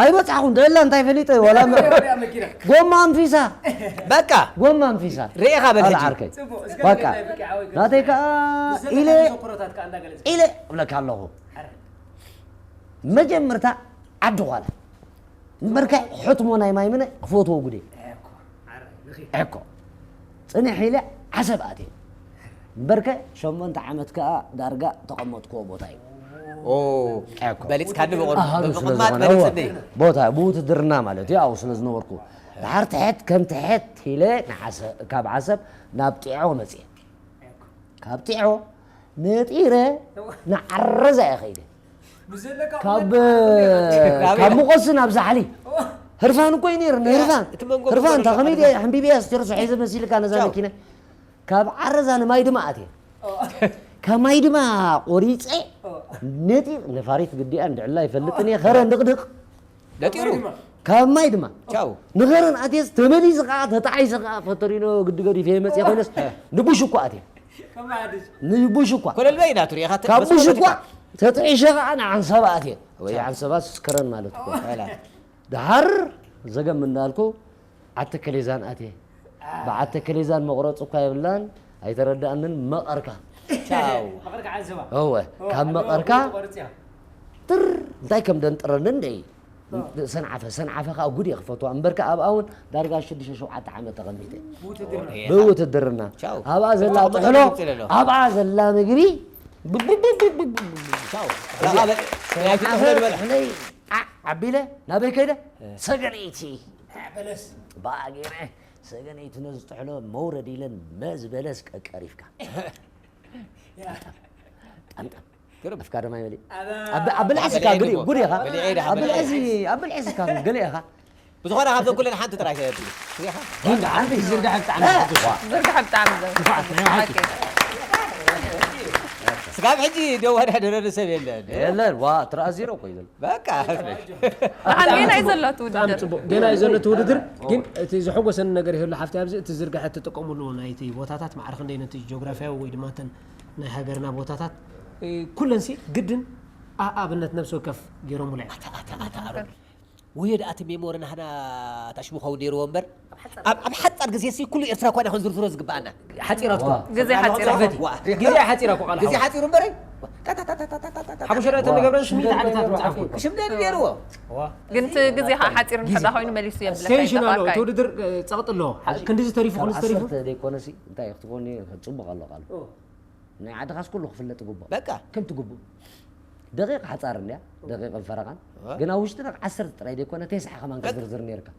ኣይበጻሕኹን ደላ እንታይ ፈሊጠ ዋላ መ- ጎማ ኣንፊሳ በቃ ጎማ ኣንፊሳ ርኢኻ በል ኣላ ሕጂ ዓርከይ በቃ ናተይ ከዓ ኢለ ኢለ እብለካ ኣለኹ መጀመርታ ዓዲ ኳላ እምበርከ ሕትሞ ናይ ማይ ምነ ክፈትዎ ጉዴ ዕኮ ጽንሕ ኢለ ዓሰብ ኣትየ እምበርከ ሸሞንተ ዓመት ከዓ ዳርጋ ተቐመጥክዎ ቦታ እዩ ኦ በሊፅካኒ ብቑር ኣሃዱ ስለ ብምቕማጥ ዝኾነ በሊፅኒ እወ፣ ቦታ ብኡ ትድርና ማለት እዩ ኣብኡ ስለ ዝነበርኩ ድሓር ትሕት ከም ትሕት ኢለ ንዓሰ- ካብ ዓሰብ ናብ ጢዖ መፅየ ካብ ጢዖ ነጢረ ንዓረዛ እየ ከይደ ካብ ካብ ሙቐሲ ናብ ዛሕሊ ህርፋን እኮ እዩ ነይሩ ህርፋን እቲ መንጎ ህርፋን መንጎ ታኸሚድ ህርፋን። ሕምቢብያ ስትርሶ ሒዘ መሲልካ ነዛ ቻው። መኪና ካብ ዓረዛ ንማይ ድማ ኣትየ ካብ ማይ ድማ ቆሪፀ ነጢር ነፋሪት ግዲኣ እንድዕላ ይፈልጥን እየ ኸረ ንቕድቕ ነጢሩ ካብ ማይ ድማ ቻው ንኸረን ኣትየስ ተመሊሱ ከዓ ተጣዒሰ ከዓ ፈተሪኖ ግዲ ገዲፈ መፅየ ኮይነስ ንቡሽ እኳ ኣትየ ንቡሽ እኳ ኮለልበይ ናቱ ሪኢኻ ካብ ቡሽ እኳ ተጥዒሸ ከዓ ንዓንሰባ ኣትየ ወይ ዓንሰባ ስከረን ማለት እኮ ድሓር ዘገም እንዳልኩ ዓተ ከሌዛን ኣትየ ብዓተ ከሌዛን መቑረፂ እኳ የብላን ኣይተረዳእንን መቐርካ ቻው እወ ካብ መቐርካ ትር እንታይ ከም ደንጥረኒ እንደ ሰንዓፈ ሰንዓፈ ከዓ ጉድ እየ ክፈትዋ እምበርከ ኣብኣ እውን ዳርጋ ሽዱሽተ ሸውዓተ ዓመት ተቐሚጠ ብውትድርና ቻው። ኣብኣ ዘላ ቻው። ጥሕሎ ቻው። ኣብኣ ዘላ ምግቢ ቻው ላኻ በል ናይ ትጥሕሎ ዝበል ሕነይ ዓቢለ ናበይ ከይደ ሰገነይቲ ብኣ ገይረ ሰገነይቲ ነዚ ጥሕሎ መውረድ ኢለን መዚ በለስ ቀቀሪፍካ ጠምጠም ግርም ኣፍካ ደማ ይበሊ ኣብ ብልዕስካ ግዲ ጉድ ኢኻ በሊዐ ኢኻ፣ ኣብ ብልዕሲ ኣብ ብልዕስካ ገለ ኢኻ ብዝኾነ ካብዘን ኩለን ሓንቲ ጥራይ ተብል ግን ሓንቲ ዝርግሐ ብጣዕሚ ዝርግሐ ብጣዕሚ ዘ ስጋብ ሕጂ ደዋዳደረኒ ሰብ የለን የለን ዋ ትረኣ ዜሮ እኮ ይዘል በቃ ብሓንጌና እዩ ዘሎ እቲ ብጣዕሚ ውድድር ፅቡቅ ገና እዩ ዘሎ እቲ ውድድር ግን እቲ ዘሐጎሰኒ ነገር ይህሉ ሓፍቲ ኣብዚ እቲ ዝርግሐ ትጥቀሙሉ ናይቲ ቦታታት ማዕረ ክንደይ ነቲ ጂኦግራፊያዊ ወይ ድማ እተን ናይ ሃገርና ቦታታት እ፣ ኩለንሲ ግድን ኣኣብነት ነብሲ ወከፍ ገይሮምላ እዮም ወዮ ደኣ እቲ ሜሞሪ ናህና ታሽሙ ኸውን ነይርዎ እምበር ኣብ ኣብ ሓፃር ግዜ ሲ ኩሉ ኤርትራ እኳ ኢና ክንዝርዝሮ ዝግበኣና ሓፂራት እኳ ግዜ ሓፂር ፅሕፈት እዩ። ግዜ ሓፂራ እኮ ቃል ግዜ ሓወይ። ሓፂሩ እምበረይ ሓሙሽተ ደኣተ ንገብረን ስምንት ዓድታት ምፅሓፍ እኮ ግን እቲ ግዜ ከዓ ሓፂር እንድሕር ኮይኑ መሊሱ የብለካ ስቴሽን ኣሎ ይጠፋካ እቲ እዩ። ውድድር እ፣ ፀቕጢ ኣለዎ ክንዲዚ ተሪፉ ክንዲዚ ተሪፉ ዓሰርተ ዘይኮነሲ እንታይ ክትኮኒ ፅቡቅ ኣሎ ቃል ናይ ዓድኻስ ኩሉ ክፍለጥ ይግብኦ። በቃ። ከምቲ ግቡእ። ደቂቕ ሓጻር እንድያ፣ ደቂቕን ፈረቓን። እወ። ግን ኣብ ውሽጢ ደቂቕ ዓሰርተ ጥራይ ዘይኮነ፣ ተስዓ ከማን በቃ። ክትዝርዝር ነይርካ።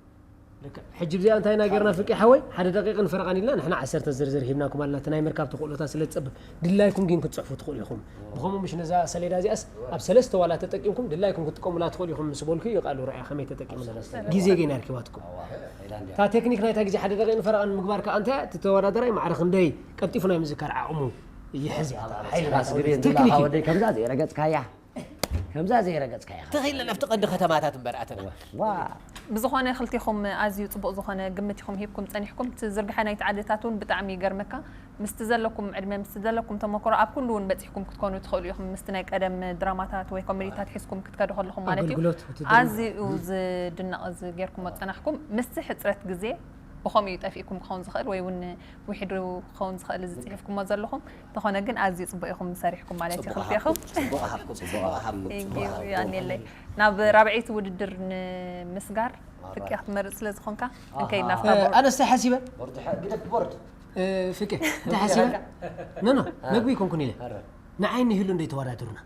ልክዕ። ሕጂ ብዚኣ እንታይ ኢና ጌርና ፍቂ ሓወይ? ሓደ ደቂቕን ፈረቓን ኢልና ንሕና ዓሰርተ ዝርዝር ሂብናኩም ኣለና። እቲ ናይ ምርካብ ተኽእሎታት ስለ ዝጸብብ፣ ድላይኩም ግን ክትጽሕፉ ትኽእሉ ኢኹም። ብኸምኡ ምሽ ነዛ ሰሌዳ እዚኣስ ኣብ ሰለስተ ዋላ ተጠቂምኩም ድላይኩም ክትጥቀሙላ ትኽእሉ ኢኹም ምስ በልኩ እዩ ቃሉ ረኣያ ከመይ ተጠቂምና። ግዜ ግን ኣርኪባትኩም። እታ ቴክኒክ ናይታ ግዜ ሓደ ደቂቕን ፈረቓን ምግባር ከኣ እንታይ እያ? እቲ ተወዳደራይ ማዕረ ክንደይ ቀልጢፉ ናይ ምዝካር ዓቕሙ ይሕዝ እያ። እታ ሓይሊ ራስ ግዜ እንድላ ቴክኒክ እዩ። ወደይ ከምዛ ዘይረገጽካያ። ከምዛ ዘይረገጽካያ። ተኺልና ናብቲ ቀንዲ ከተማታት እምበር ኣተና። ዋ። ብዝኾነ ክልቲኹም ኣዝዩ ጽቡቕ ዝኾነ ግምት ኢኹም ሂብኩም ጸኒሕኩም። እቲ ዝርግሐ ናይቲ ዓድታት እውን ብጣዕሚ ይገርመካ። ምስቲ ዘለኩም ዕድመ፣ ምስቲ ዘለኩም ተመክሮ ኣብ ኩሉ እውን በጺሕኩም ክትኮኑ ትኽእሉ ኢኹም። ምስቲ ናይ ቀደም ድራማታት ወይ ኮሜዲታት ሒዝኩም ክትከዱ ከለኹም ማለት እዩ። ኣገልግሎት ውትድርና። ኣዝዩ ዝድነቕ እዚ ጌርኩሞ ዝጸናሕኩም። ምስቲ ሕጽረት ግዜ ብኸምኡ እዩ ጠፊእኩም ክኸውን ዝኽእል ወይ እውን ውሒዱ ክኸውን ዝኽእል እዚ ጽሒፍኩሞ ዘለኹም። እንተኾነ ግን ኣዝዩ ጽቡቕ ኢኹም ሰሪሕኩም ማለት እዩ ጽቡቕ ክልቲኹም። ሃብኩም፣ ጽቡቕ ሃብኩም፣ ጽቡቕ ሃብኩም፣ Thank ጽቡቕ you ሃብኩም። ያኔለይ ናብ ራብዐይቲ ውድድር ንምስጋር ፍቅያ ክትመርጽ ስለ ዝኾንካ እንከይድና ኣብታ ቦርድ ኣነስታይ ሓሲበ ቦርድ ሐ- ግደፍ ቦርድ። ፍቄ እንታይ ሓሲበ ኖ ኖ መግቢ ይኮንኩን ኢለ ንዓይ ንህሉ እንደ ተወዳድሩና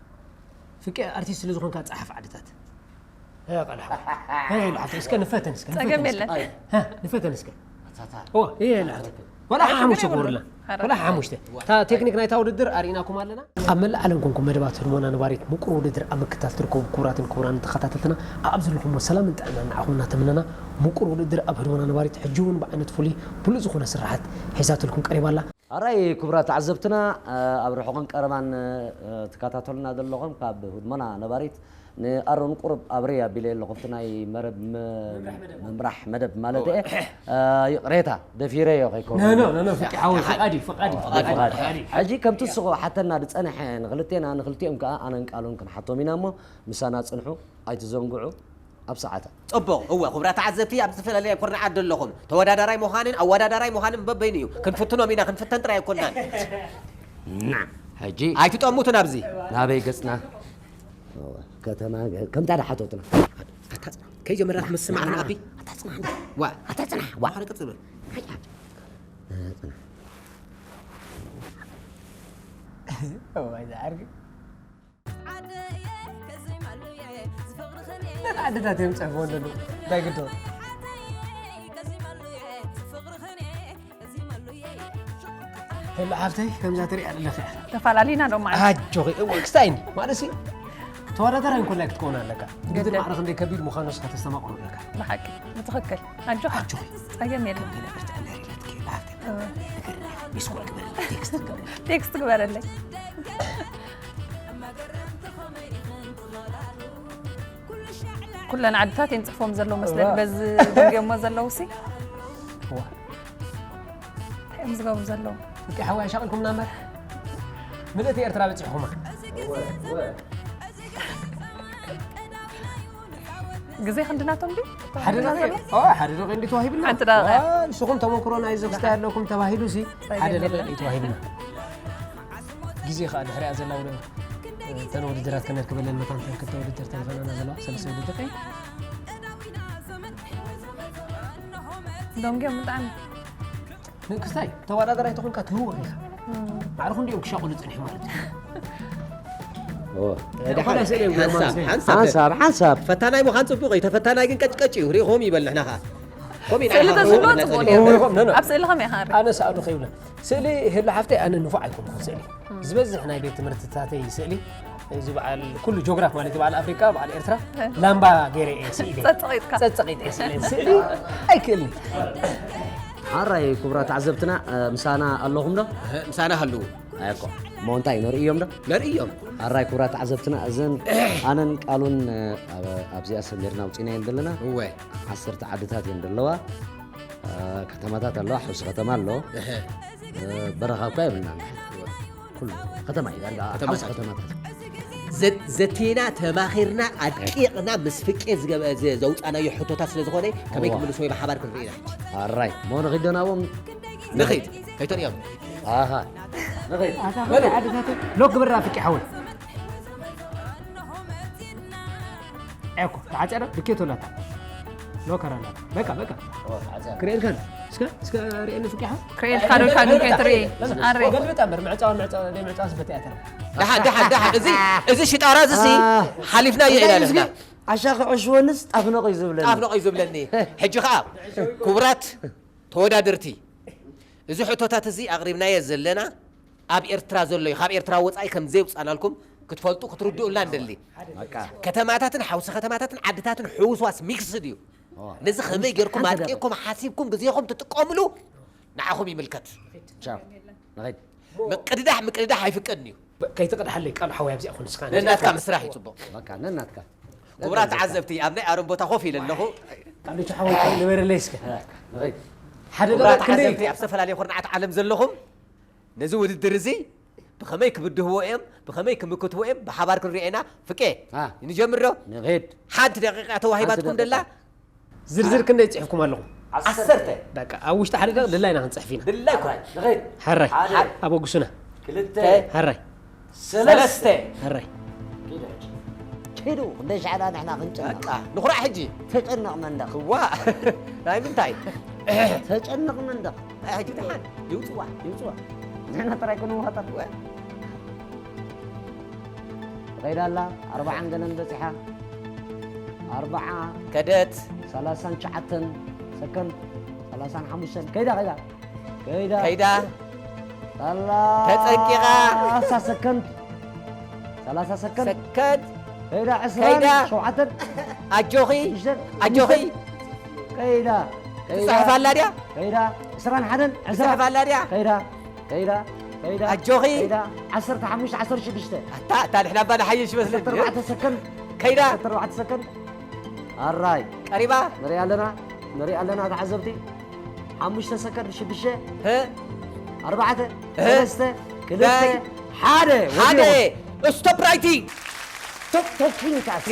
ፍቄ ኣርቲስት ስለ ዝኾንካ ጸሓፍ ዓድታት ቃልሓ እስከ ንፈተን እስከ ጸገም የለን። ንፈተን እስከ እዋ ይሄ ናት ወላ ሓሙሽተ ክብርላ ወላ ሓሙሽተ እታ ቴክኒክ ናይታ ውድድር ኣርኢናኩም ኣለና። ኣብ መላእ ዓለም ኮንኩም መደባት ህድሞና ነባሪት ምቁር ውድድር ኣብ ምክታል ትርከቡ ክቡራትን ክቡራን ተኸታተልትና ኣብ ዘለኹሞ ሰላምን ጥዕናን ንዓኹም እናተመነና ምቁር ውድድር ኣብ ህድሞና ነባሪት ሕጂ እውን ብዓይነት ፍሉይ ብሉጽ ዝኾነ ስራሓት ሒዛትልኩም ቀሪባ ኣላ። ኣራይ ክቡራት ተዓዘብትና ኣብ ርሑቕን ቀረባን ትከታተሉና ዘለኹም ካብ ህድሞና ነባሪት ንኣሮን ቁሩብ ኣብረይ ኣቢለ ኣለኹ ኣብቲ ናይ መረብ መ- ምምራሕ መደብ ማለት እየ ይቕሬታ ደፊረዮ ከይከውን ኖ ኖ ኖ ፍቂ ሓወይ ፍቃድ እዩ ፍቃድ እዩ ፍቃድ እዩ ፍቃድ እዩ ሕጂ ከምቲ ስኹ ሓተና ዝፀንሐ ንክልቴና ንክልቲኦም ከዓ ኣነን ቃሉን ክንሓቶም ኢና እሞ ምሳና ፅንሑ ኣይትዘንግዑ ኣብ ሰዓታ ፅቡቕ እወ ክቡራት ተዓዘብቲ ኣብ ዝተፈላለየ ኩርናዓት ዘለኹም ተወዳዳራይ ምዃንን ኣወዳዳራይ ምዃንን በበይኑ እዩ ክንፍትኖም ኢና ክንፍተን ጥራይ ኣይኮናን ና ሕጂ ኣይትጠሙትን ኣብዚ ናበይ ገፅና ከተማ ከምታ ደሓተትና ኣታ ፅና ከይጀመርና ክምስማዕና ኣቢ ኣታ ፅና ዋ ኣታ ፅና ዋ ሓደ ቅፅል በል ነቲ ዓድታት እዮም ፅሕፍዎ ዘለዉ እንታይ ግዶ ሄሎ ሓፍተይ ከምዛ ትሪኣ ኣለኺ ተፈላለዩና ዶ ማለት ኣጆኺ እወ ክስታይ እንዲ ማለት ሲ ተወዳዳራይ እንኮላይ ክትከውን ኣለካ ውድድር ግድን። ማዕረ ክንደይ ከቢድ ምዃኑ ንስኻ ተስተማቕሮ ኣለካ ብሓቂ ብትኽክል ኣጆኻ ኣጆኺ ጸገም የለን ገለ ብርትዕና ሪለት ክኢላ ሓፍተይ ንገርኒ ሚስኮል ግበረለይ ቴክስት ግበረለይ ቴክስት ግበረለይ ኩለን ዓድታት እዮም ፅሕፎም ዘለዉ መስለኒ በዚ ደንገሞ ዘለዉ ሲ እንታይ እዮም ዝገብሩ ዘለዉ ፍቂ ሓወይ ኣሻቒልኩምና እምበር ምልእቲ ኤርትራ በፂሕኹማ ግዜ ክንድናቶም ድዩ ሓደ ደቂቕ ኦ፣ ሓደ ደቂቕ እንዲ ተዋሂብና ሓንቲ ደቂቕ። ዋ፣ ንስኹም ተመክሮ ናይዚ ክስታይ ኣለኩም ተባሂሉ ሲ ሓደ ደቂቕ እዩ ተዋሂብና ግዜ ከዓ ድሕሪኣ ዘላ ውድድር እተን ውድድራት ከነርክበለን መታን ተን ክልተ ውድድር ተሪፈናና ዘለዋ ሰለስተ ውድድር ደንጎም ብጣዕሚ ንክስታይ ተወዳደራይ ተኾንካ ትህወኽ ኢኻ ማዕረ ክንዲኦም ክሻቕሉ ፅንሑ ማለት እዩ ኦ፣ ኮላ ስእሊ እዮም ገርማ ሓንሳብ ስእሊ። ሓንሳብ ሓንሳብ ሓንሳብ ፈታናይ ምዃን ፅቡቕ እዩ ተፈታናይ ግን ቀጭቀጭ እዩ ሪእኹም ይበል ንሕና ኸ ከምኡ ኢና ስእሊ ኢኻ ተስእሎ ሪእኹም ፅቡቅ ነፅእሉ። እዩ ሪእኹም፣ ኖ፣ ኖ። ኣብ ስእሊ ከመይ ኢኻ ርኢ ኣነ ሰኣሉ ከይብለ ስእሊ ህሉ ሓፍተይ ኣነ ንፉዕ ኣይኮንኩን ስእሊ ዝበዝሕ ናይ ቤት ትምህርትታተይ ስእሊ እዚ በዓል ኩሉ ጂኦግራፍ ማለት በዓል ኣፍሪቃ በዓል ኤርትራ ላምባ ገይረ እየ ስእሊ ጸጽቒጥካ ጸጸቂጥ እየ ስእሊ ስእሊ ኣይክእልኒ ሓራይ ክቡራት ተዓዘብትና ምሳና ኣለኹም ዶ ምሳና ሃልዉ ኣይኮ እሞ እንታይ ነርእዮም ዶ ነርእዮም ሓራይ ክቡራት ተዓዘብትና እዘን ኣነን ቃሉን ኣብዚኣ ሰሚርና ኣውፂናየን ዘለና እወ ዓሰርተ ዓድታት እየን ዘለዋ ከተማታት ኣለዋ ሕውሲ ከተማ ኣሎ በረኻ እኳ የብልና ኩሉ ከተማ እዩ ዳርጋ ከተማታት። ሓውሲ ከተማታት ዘ- ዘቲና ተማኺርና ኣድቂቕና ምስ ፍቄ ዝገበ- ዘ- ዘውፃናዮ ሕቶታት ስለ ዝኾነ ከመይ ክምልስዎ ብሓባር ክንርኢ ኢና ሕጂ ኣራይ ሞ ንኺደናዎም ንኺድ ከይተርእዮም ኣኻ ንኺድ ሎ ግብራ ፍቂ ሓወይ ኤኮ ተዓፀረ ድኬቶ ላታ ኖ ካራና። በቃ፣ በቃ። ክርእየልካ። እስከ፣ እስከ ርእየኒ ፍቂሓ። ክሬድ ካዶልካ ግን ከይትርኢ። ኣሬ። ገልብጥ እምበር፣ ምዕጻውን ምዕጻ-፣ ናይ ምዕጻው ስበት እያ ተረፍ። ደሓን ደሓን ደሓን። እዚ እዚ ሽጣራ እዚ ሲ ሓሊፍናዮ ኢና ንሕና። ኣሻኺ ዕሽወንስ ጣፍነቕ እዩ ዝብለኒ። ጣፍነቕ እዩ ዝብለኒ። ሕጂ ኸዓ ክቡራት ተወዳደርቲ፣ እዚ ሕቶታት እዚ ኣቕሪብናዮ ዘለና ኣብ ኤርትራ ዘሎ እዩ። ካብ ኤርትራ ወጻኢ ከም ዘየውጻናልኩም ክትፈልጡ ክትርድኡልና ንደሊ። ከተማታትን ሓውሲ ከተማታትን ዓድታትን ሕውስዋስ ሚክስድ እዩ። ነዚ ከመይ ጌርኩም ኣጥቂቕኩም ሓሲብኩም ግዜኹም ትጥቀምሉ ንዓኹም ይምልከት። ቻው። ንኸይድ። ምቅድዳሕ ምቅድዳሕ ኣይፍቀድን እዩ። ከይትቕድሓለይ ቃል ሓወይ ኣብዚኣ ኮን እስኻ ነናትካ ምስራሕ እዩ ጽቡቕ። በቃ ነናትካ። ክቡራት ተዓዘብቲ ኣብ ናይ ኣሮን ቦታ ኮፍ ኢለ ኣለኹ። ቃልቹ ሓወይ ንበረለይ እስከ። ንኸይድ። ሓደ ክቡራት ደቂቕ ክንደይ ተዓዘብቲ ኣብ ዝተፈላለየ ኩርናዓት ዓለም ዘለኹም ነዚ ውድድር እዚ ብኸመይ ክብድህዎ እዮም ብኸመይ ክምክትዎ እዮም ብሓባር ክንሪኦ ኢና። ፍቄ አ። ንጀምር ዶ? ንኸይድ። ሓንቲ ደቂቃ ተዋሂባትኩም ሓንቲ ደላ ደቂቃ። ዝርዝር ክንደይ ጽሒፍኩም ኣለኹም? ዓሰርተ በቃ ኣብ ውሽጢ ሓደ ደቂቕ ድላይና ክንጽሕፍ ኢና። ድላይኩም። ንኸይድ። ሕራይ ሓደ። ኣበጉሱና። ክልተ። ሕራይ ሰለስተ ሕራይ ኪዱ። ክንደይ ሻዕዳ ንሕና ክንጭነቕ። በቃ ንኹራዕ ሕጂ። ተጨነቕ መንደቕ። ዋ ናይ ምንታይ? ተጨነቕ መንደቕ። ሕጂ ደሓን ይውፅዋ። ይውፅዋ። ንሕና ጥራይ ክንዋጠር። ከይዳ ኣላ ኣርባዓን ገለን በፂሓ። ኣርባዓ ከደት ሰላሳን ትሽዓተን ሰከንድ። ሰላሳን ሓሙሽተን። ከይዳ፣ ከይዳ። ከይዳ። ከይዳ ሰላ ተጸንቂቓ። ሰላሳ ሰከንድ። ሰላሳ ሰከንድ። ሰከንድ ከይዳ ዕስራን ከይዳ። ሸውዓተን። ኣጆኺ ሽዱሽተን። ኣጆኺ ከይዳ። ከይዳ። ትጽሕፍ ኣላ ድያ? ከይዳ ዕስራን ሓደን። ዕስራ። ትጽሕፍ ኣላ ድያ? ከይዳ። ከይዳ። ከይዳ። ኣጆኺ። ከይዳ። ዓሰርተ ሓሙሽተ፣ ዓሰርተ ሽዱሽተ። ኣታ ኣታ ንሕና እባ ንሓይሽ ይመስለኒ። ዓሰርተ ኣርባዕተ ሰከንድ። ከይዳ ዓሰርተ ኣርባዕተ ሰከንድ። ኣራይ። ቀሪባ ንሪኢ ኣለና። ንሪኢ ኣለና ተዓዘብቲ። ሓሙሽተ ሰከንድ። ሽዱሽተ። ህ ኣርባዕተ። እ? ሰለስተ። ክልተ። ዳይ። ሓደ። ሓደ ወዲቑ። ስቶፕ ራይቲንግ። ቶክ ቶኪንግ ካስ።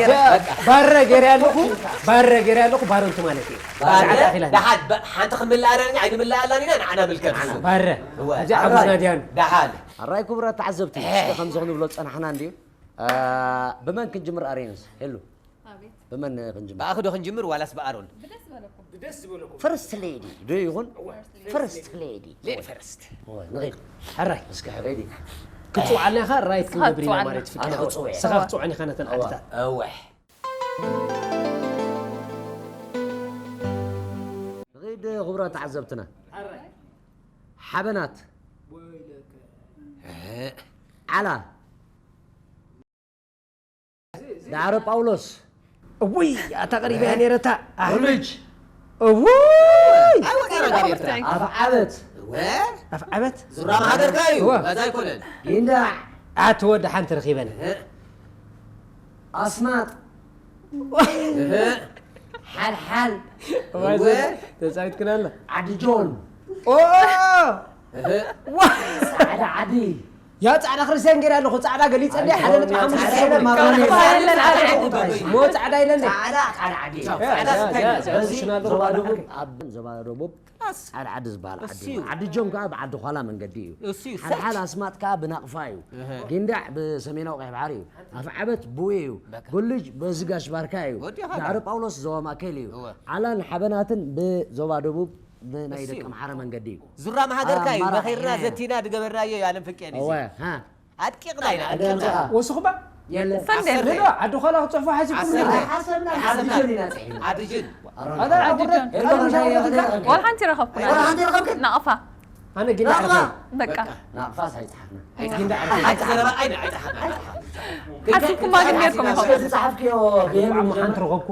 ባረ ገይረ ኣለኹ። ባረ ገይረ ኣለኹ። ባረንቱ ማለት እዩ። ጻዕዳ ኣኺላ። ደሓን በ- ሓንቲ ክምላእ ኣለኒ ኣይንምላእ ኣለኒ ኢና ንዓና ምልከት እሱ። ባረ እወ። እዚኣ ሓጎስና ድያኑ? ደሓን ኣራይ ክቡራት ተዓዘብቲ፣ እስከ ከምዚ ክንብሎ ዝጸናሕና እንድዩ። አ፣ ብመን ክንጅምር ኣሬንስ? ሄሉ። ኣቤት። ብመን ክንጅምር? ብኣኺ ዶ ክንጅምር ዋላስ ብኣሮን? ብደስ ዝበለኩም። ፈርስት ሌዲ ዶ ይኹን? ፈርስት ሌዲ። ሌዲ ፈርስት። ወይ ንኺድ። ሕራይ እስከ ሕራይ ሬዲ። ክትጽውዓልና ኢኻ ራይት ክንገብር ኢና ክትጽውዓልና። ማለት ፍቅር ኣነ ክጽውዕ እየ። ስኻ ክትጽውዐን ኢኻ ነተን ዓድታት እወ። ንኺድ ክቡራት ተዓዘብትና። ሓበናት። ዓላ። ዳዕሮ ጳውሎስ። እውይ ኣታ ቀሪበያ ነይረታ ኣህልጅ። እውይ ኣይወጣና ካብ ኤርትራ። ኣፍ ዓበት። እወ። ኣፍ ዓበት ዙራ ማህደርካ እዩ። እወ። በዛ ኣይኮነን። ጊንዳዕ። ኣቲ ወዲ ሓንቲ ረኺበን። ኣስማጥ። ሓልሓል። ተጻዊትክና ኣላ ዓዲ ጆን። ጻዕዳ ዓዲ። ያ ጻዕዳ ክርስቲያን ገይረ ኣለኹ ጻዕዳ ገሊጸ እንደ ሓደ ነጥቢ ሓሙሽተ ጻዕዳ ሰብን ማሮኒ። ሞ ጻዕዳ ኢለ እንደ ጻዕዳ ጻዕዳ ዓዲ። በዚ ዞባ ደቡብ ኣብ ዞባ ደቡብ ጻዕዳ ዓዲ ዝበሃል ዓዲ እዩ። ዓዲ ጆን ከዓ ብዓዲ ኳላ መንገዲ እዩ። ሓልሓል ኣስማጥ ከዓ ብናቕፋ እዩ። ጊንዳዕ ብሰሜናዊ ቀይሕ ባሕሪ እዩ። ኣፍ ዓበት ብዌ እዩ። ጉልጅ በዚ ጋሽ ባርካ እዩ። ዳዕሮ ጳውሎስ ዞባ ማእከል እዩ። ዓላን ሓበናትን ብዞባ ደቡብ ብናይ ደቂ ኣምሓራ መንገዲ እዩ። ዙራ ማሃገርካ እዩ። ኣማራ መኺርና ሕነ። ዘቲና ድገበርናዮ እዩ ኣለም ፍቄ ነዚ። እወ፣ ሃ። ኣድቂቕና ኢና ኣደ ኣድቂቕና። ምጽኣ። ወስኹባ የለ። ዓሰርተ። ዶ ዓዲ ኳላ ክጽሕፉ ሓሲብኩም ዓሰርተ። ነበር? ሓሰብና ዓዲ ጆን ኢና ጽሒፍና። ኣታ ዓዲ ጆን። ኤርትራ እንታይ ይረኽብ? ዋላ ሓንቲ ረኸብኩና። ዋላ ሓንቲ ረኸብኩ? ናቕፋ። ኣነ ጊንዳ ናቕፋ። ዓዲ በቃ። ናቕፋስ ኣይጽሓፍና። ጊንዳ ዓዲ ኣይትዘረባ ኣይነ ኣይትሓ- ኣይትሓ- ሓሲብኩማ ግን ነርኩም ኢኹም። ስለዚ ጸሓፍክዮ ብሄር ዓሞ ሓንቲ ረኸብኩ።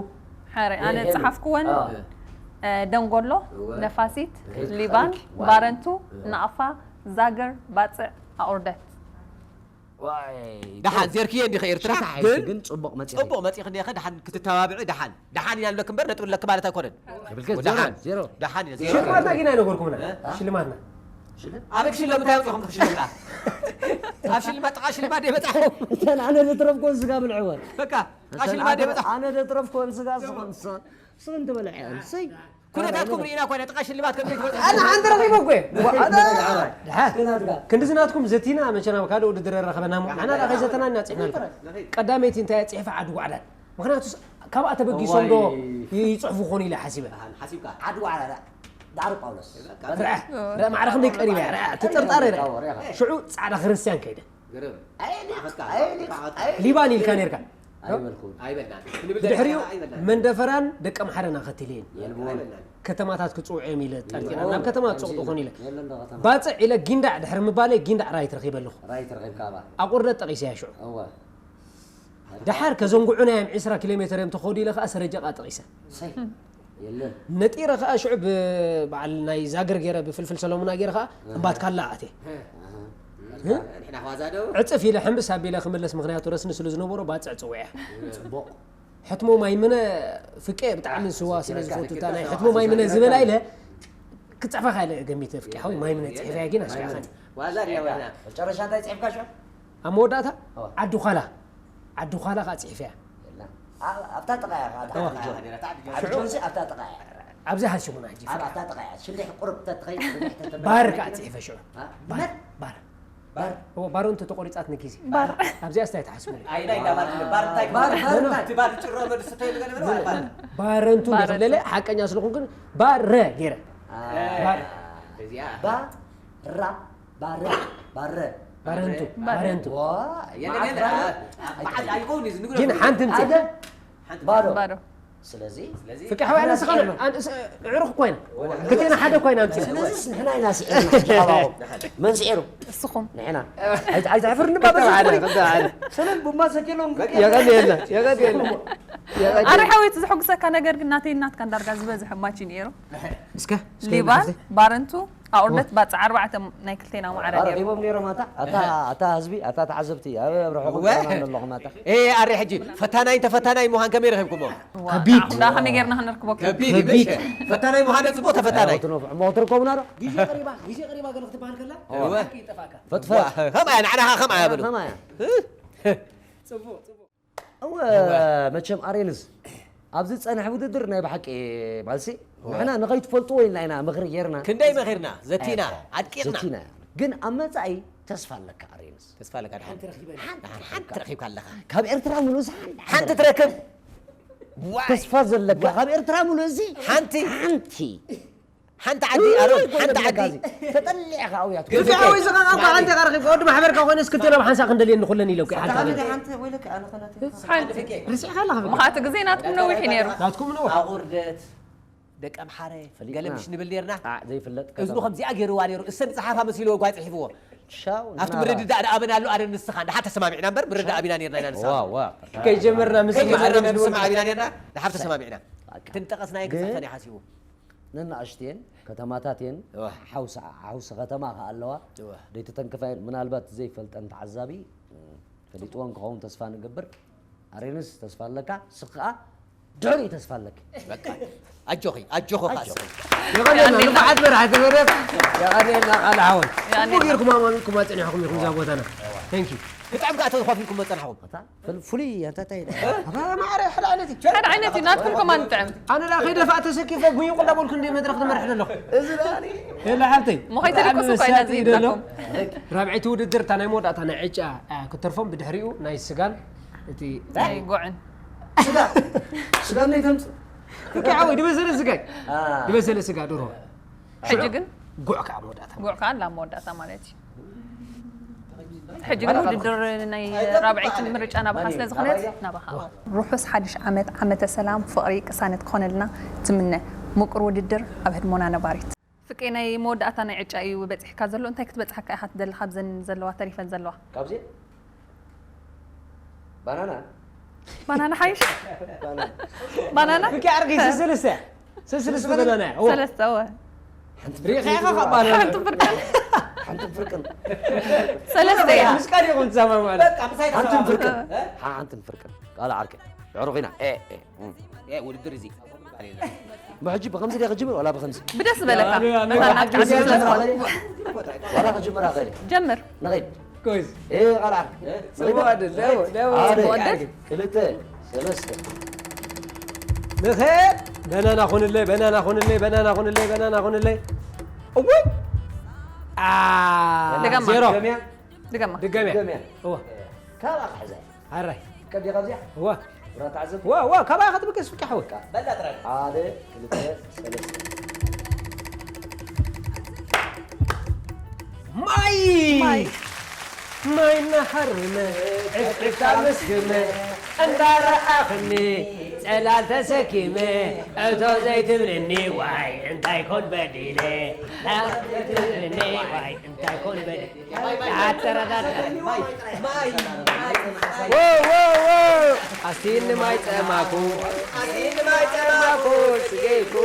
ሓረ ኣነ ጸሓፍኩወን ኣዎ። እ፣ ደንጎሎ፣ ነፋሲት፣ ሊባን፣ ዋይ። ባረንቱ፣ ናቕፋ፣ ዛግር፣ ባጽዕ፣ ኣቑርደት። ዋይ። ደሓን ዜርክየ እንዲኸ ኤርትራ ሽታ ሓይቲ ግን ግን ጽቡቕ መጺኺ። ጽቡቕ መጺኺ እንዲኸ ደሓን ክትተባብዒ ደሓን ደሓን ኢና ንብለኪ እምበር ነጥቢ ኣለኪ ማለት ኣይኮነን። ብልክ ደሓን ዜሮ፣ ዜሮ። ደሓን ኢና ዜሮ። ሽልማትና ግን ኣይነገርኩምና። ሽልማትና። ኣበይ ክሽለም እንታይ ኣውፅኹም ክትሽልምና? ኣብ ሽልማት ጥቓ ሽልማት ደይ በጻኹ። እተን ኣነ ዝትረፍኩን ስጋ ብልዕወን። በቃ ጥቓ ሽልማት ደይ በጻኹ። ኣነ ዝትረፍኩን ስጋ ዝኾን ስን ትበልዐ። ሰይ። ኩነታትኩም ርኢና ኮይና ጥቓ ሽልማት ከም ዘይትበጽሑ። ኣነ ሓንቲ ረኺበ እኮ። እስከ ናትካ። ክንድዚ ናትኩም ዘቲና መቸና ካልእ ውድድር ረኸበና እሞ ንሕና ዳ ከይዘተና ኢና ጽሒፍናልኩም። ቀዳመይቲ እንታይ እያ ጽሒፋ ዓዲ ጓዕዳድ። ምኽንያቱስ ካብኣ ተበጊሶም ዶ ይጽሕፉ ኾኑ ኢለ ሓሲበ። ሓሲብካ ዓዲ ዋዕላ ዳዕሮ ጳውሎስ ርአ ርአ ማዕረ ክንደይ ቀሪበ እያ ርአ ትጥርጣረ ርአ ሽዑ ጻዕዳ ክርስቲያን ከይደ ግርም ሊባን ኢልካ ነርካ ኣይበልኩን ኣይበልናን ብድሕሪኡ መንደፈራን ደቀ ምሓረን ኣኸቲለየን ከተማታት ክጽውዑ እዮም ኢለ ጠርጢረ ናብ ከተማ ትጽቕጡ ኾኑ ኢለ ባጽዕ ኢለ ጊንዳዕ ድሕሪ ምባለይ ጊንዳዕ ራይት ረኺበ ኣለኹ ኣቑርደት ጠቒሰ እያ ሽዑ ደሓር ከዘንጉዑና እዮም ዕስራ ኪሎ ሜተር እዮም ተኸዱ ኢለ ከዓ ሰረጀቃ ጠቒሰ ነጢረ ከዓ ሽዑ ብበዓል ናይ ዛግር ገይረ ብፍልፍል ሰሎሙና ገይረ ከዓ እምባትካላ ኣትየ ዕፅፍ ኢለ ሕምብስ ኣቢለ ክምለስ ምክንያቱ ረስኒ ስለ ዝነበሮ ባፅዕ ፅውዐ ሕትሞ ማይምነ ፍቄ ብጣዕሚ ንስዋ ስለ ዝፈቱ እታ ናይ ሕትሞ ማይምነ ዝበላ ኢለ ክፅሕፋ ካለ ገሚተ ፍቄ ሓወይ ማይምነ ፅሒፈያ ግን ኣስካዕኸኒ ዋዛ ድያ ዋዛ መጨረሻ እንታይ ፅሒፍካ ሽዑ ኣብ መወዳእታ ዓዲ ዃላ ዓዲ ዃላ ከዓ ፅሒፈያ ኣብታ ጥቃያ ዓዲ ጆንሲ ኣብታ ጥቃያ ኣብዚ ሃልሽሙና ሕጂ ኣብታ ጥቃያ ሽንዲ ቁርብ ተትኸይ ባር ከዓ ፅሒፈ ሽዑ ባር ባር ባሮንቱ ተቆሪፃት ንጊዜ ኣብዚኣ ስታይ ትሓስቡ ኣይና ኢዳ ባር ባር እንታይ ባር ባር እንታይ ባር ጭሮ መድስተ ይልገለ ባር ባረንቱ ለለ ሓቀኛ ስለኹን ግን ባረ ገይረ ባር እዚኣ ባራ ባረ ባረ ባረንቱ ባረንቱ የለ የለ በዓል ኣይኮን ዝንግሮ ግን ሓንቲ ምፅእ ባዶ ባዶ ስለዚ ስለዚ ፍቅሕ ወይ ኣነስኻ ኣዕሩኽ ኮይና ክልቴና ሓደ ኮይና ምፅእ ስለዚ ንሕና ኢና ስዒርና ሕጂ ካባኹም መን ስዒሩ እስኹም ንሕና ኣይትሕፍርኒ ባበሰለል ቡማ ሰኪሎም የቀንየልና የቀንየልና ኣረ ሓወይ እቲ ዘሐጉሰካ ነገር ግን ናተይ ናትካ እንዳርጋ ዝበዝሐ ማች ነይሩ እስከ እስከ ሊባን ባረንቱ ኣቑርደት ባፅዕ ኣርባዕተ ናይ ክልቴና ማዕረ ነይሩ ረኺቦም ነይሮም ኣታ ኣታ ኣታ ህዝቢ ኣታ ተዓዘብቲ ኣብ ኣብ ርሑቕ እወ። ገና ኣለኹም ኣታ ኤ ኣሬ ሕጂ ፈታናይ እንተ ፈታናይ ምዃን ከመይ ረኺብኩሞ ከቢድ። እንዳ ከመይ ጌርና ክንርክቦ ከቢድ እዩ። ፈታናይ ምዃን ጽቡቕ ተፈታናይ ሞት ርኮብና ዶ ግዜ ቀሪባ ግዜ ቀሪባ ገለ ክትበሃል ከላ እወ። ይጠፋካ ከምኣ ንዓና ከምኣ ያበሉ ከማያ ጽቡቕ ጽቡቕ እወ መቸም ኣሬንስ ኣብዚ ዝጸንሐ ውድድር ናይ ብሓቂ ማልሲ ንሕና ንኸይትፈልጥዎ ኢልና ኢና ምኽሪ ጌርና ክንደይ መኺርና ዘቲና ኣድቂቕና ዘቲና ግን ኣብ መጻኢ ተስፋ ኣለካ ኣሬንስ ተስፋ ኣለካ ድሓን ሓንቲ ረኺብካ ኣለኻ ካብ ኤርትራ ሙሉእ ሓንቲ ትረክብ ተስፋ ዘለካ ካብ ኤርትራ ሙሉእ እዚ ሓንቲ ሓንቲ ሓንቲ ዓዲ ኣሮን ሓንቲ ዓዲ ተጠሊዕካ ኣውያት ግፍዓዊ ዝኸቐባ ሓንቲ ቀርኺ ወዲ ማሕበርካ ኮይነ እስክልቴና ብሓንሳእ ክንደልየኒ ኩለን ኢለ እኮ ሓንቲ ሓንቲ ወይለካ ኣነ ከናት ሓንቲ ርስዕካ ኣለኻ ፍቅር ምኻቲ ግዜ ናትኩም ነዊሕ እዩ ነይሩ ናትኩም ነው ኣቑርደት ደቀ ምሓረ ገለ ምሽ ንብል ነርና ዘይፍለጥ እዝኑ ከምዚኣ ገይርዋ ነይሩ እሰን ፀሓፋ መሲልዎ ጓ ፅሒፍዎ ሻው ኣብቲ ምርድዳእ ደኣ ኣበን ኣሎ ኣነ ንስኻ ንድሓር ተሰማሚዕና እምበር ምርዳእ ኣቢና ነርና ኢና ንስኻ ዋ ዋ ከይጀመርና ምስማዕ ኣቢና ነርና ድሓር ተሰማሚዕና ትንጠቐስናዮ ክፀፈን ይሓሲቡ ነናእሽትየን ከተማታት የን ሓውሲ ሓውሲ ከተማ ከ ኣለዋ ደይተተንክፋ የን ምናልባት ዘይፈልጠን ተዓዛቢ ፈሊጥዎን ክኸውን ተስፋ ንገብር ኣሬንስ ተስፋ ኣለካ ስኽ ከዓ ድሕሪኡ ተስፋ ኣለኪ ኣጆኺ ኣጆኺ ካስ የቐኔልና ንፋዓት መራሕቲ መደብ የቐኔልና ቃል ሓወን ጽቡቅ ጌርኩም ኣማሚቅኩም ኣፀኒሕኩም ኢኹም እዛ ቦታና ቴንኪ ብጣዕሚ ከዓ ተኸፊልኩም መፀናሕኹም ፍሉይ ኣንታታይ ማዕረ ሓደ ዓይነት እዩ ሓደ ዓይነት እዩ ናትኩም ከማን ጥዕም ኣነ ዳ ከይደፋእ ተሰኪፈ ጉይቁ እንዳበልኩ እንደ መድረክ ትመርሕ ዘለኹ የላ ሓብተይ እሞ ከይተደቅሱ እኮ ኢና ዘይብለኩም ራብዐይቲ ውድድር እታ ናይ መወዳእታ ናይ ዕጫ ክትተርፎም ብድሕሪኡ ናይ ስጋን እቲ ናይ ጉዕን ስጋ ስጋ እንደ ተምፅእ ፍቅዓዊ ድበሰለ ስጋ ድበሰለ ስጋ ድሮ ሕጂ ግን ጉዕ ከዓ መወዳእታ ጉዕ ከዓ ላ መወዳእታ ማለት እዩ ሕጂ ግን ውድድር ናይ ራብዐይቲ ምርጫ ናባኻ ስለ ዝኾነት ናባኻ ርሑስ ሓድሽ ዓመት ዓመተ ሰላም ፍቕሪ ቅሳነት ክኾነልና ትምነ ምቁር ውድድር ኣብ ህድሞና ነባሪት ፍቄ ናይ መወዳእታ ናይ ዕጫ እዩ በፂሕካ ዘሎ እንታይ ክትበፅሓካ ኢኻ ትደሊ ካብዘን ዘለዋ ተሪፈን ዘለዋ ካብዚ ባናና ባናና ሓይሽ ባናና ብቂ ዓርቂ ሰለስተ ሰለስተ ባናና እዎ ሰለስተ እወ ሪኢኻ ኢኻ ካብ ባናና ሓንቲ ፍርቅን ሓንቲ ፍርቅን ሰለስተ እያ ምስ ቃል ኢኹም ትሰማማዕና ሓንትን ፍርቅን ሓንትን ፍርቅን ቃል ዓርቂ ዕሩኽ ኢና ውድድር እዚ ሕጂ ብከምዚ ዲያ ክጅምር ዋላ ብከምዚ ብደስ ዝበለካ ዋላ ክጅምር ኣኽእል ጀምር ንኸይድ ኮይስ ቃል ዓርቂ ጽቡቕ ድለው ደው ክልተ ሰለስተ ንኸድ በናና ኹንለይ በናና ኹንለይ በናና ኹንለይ በናና ኹንለይ እውይ ደገማ። ዜሮ ድገማ ድገምያ እዋ ካብኣ ክሕዛ ኣራይ ቀዲኻ እዚኣ እዋ ብራ ተዓዘብ። ዋ ዋ ካባይ ክትብቅስ ፍቃ ሓወይ። በላ ጥራይ። ሓደ ክልተ ሰለስተ። ማይ ማይ ማይ እናሓርመ ዕፍዕፍታ መስግመ እንዳረኣኽኒ ጸላል ተሰኪመ እቶ ዘይትብልኒ ዋይ እንታይ ኮን በዲለ ዘይትብልኒ ዋይ እንታይ ኮን በዲለ ኣተረዳዳ ማይ ማይ ኣስቲኒ ማይ ጸማኩ ኣስቲኒ ማይ ጸማኩ ጽጌኩ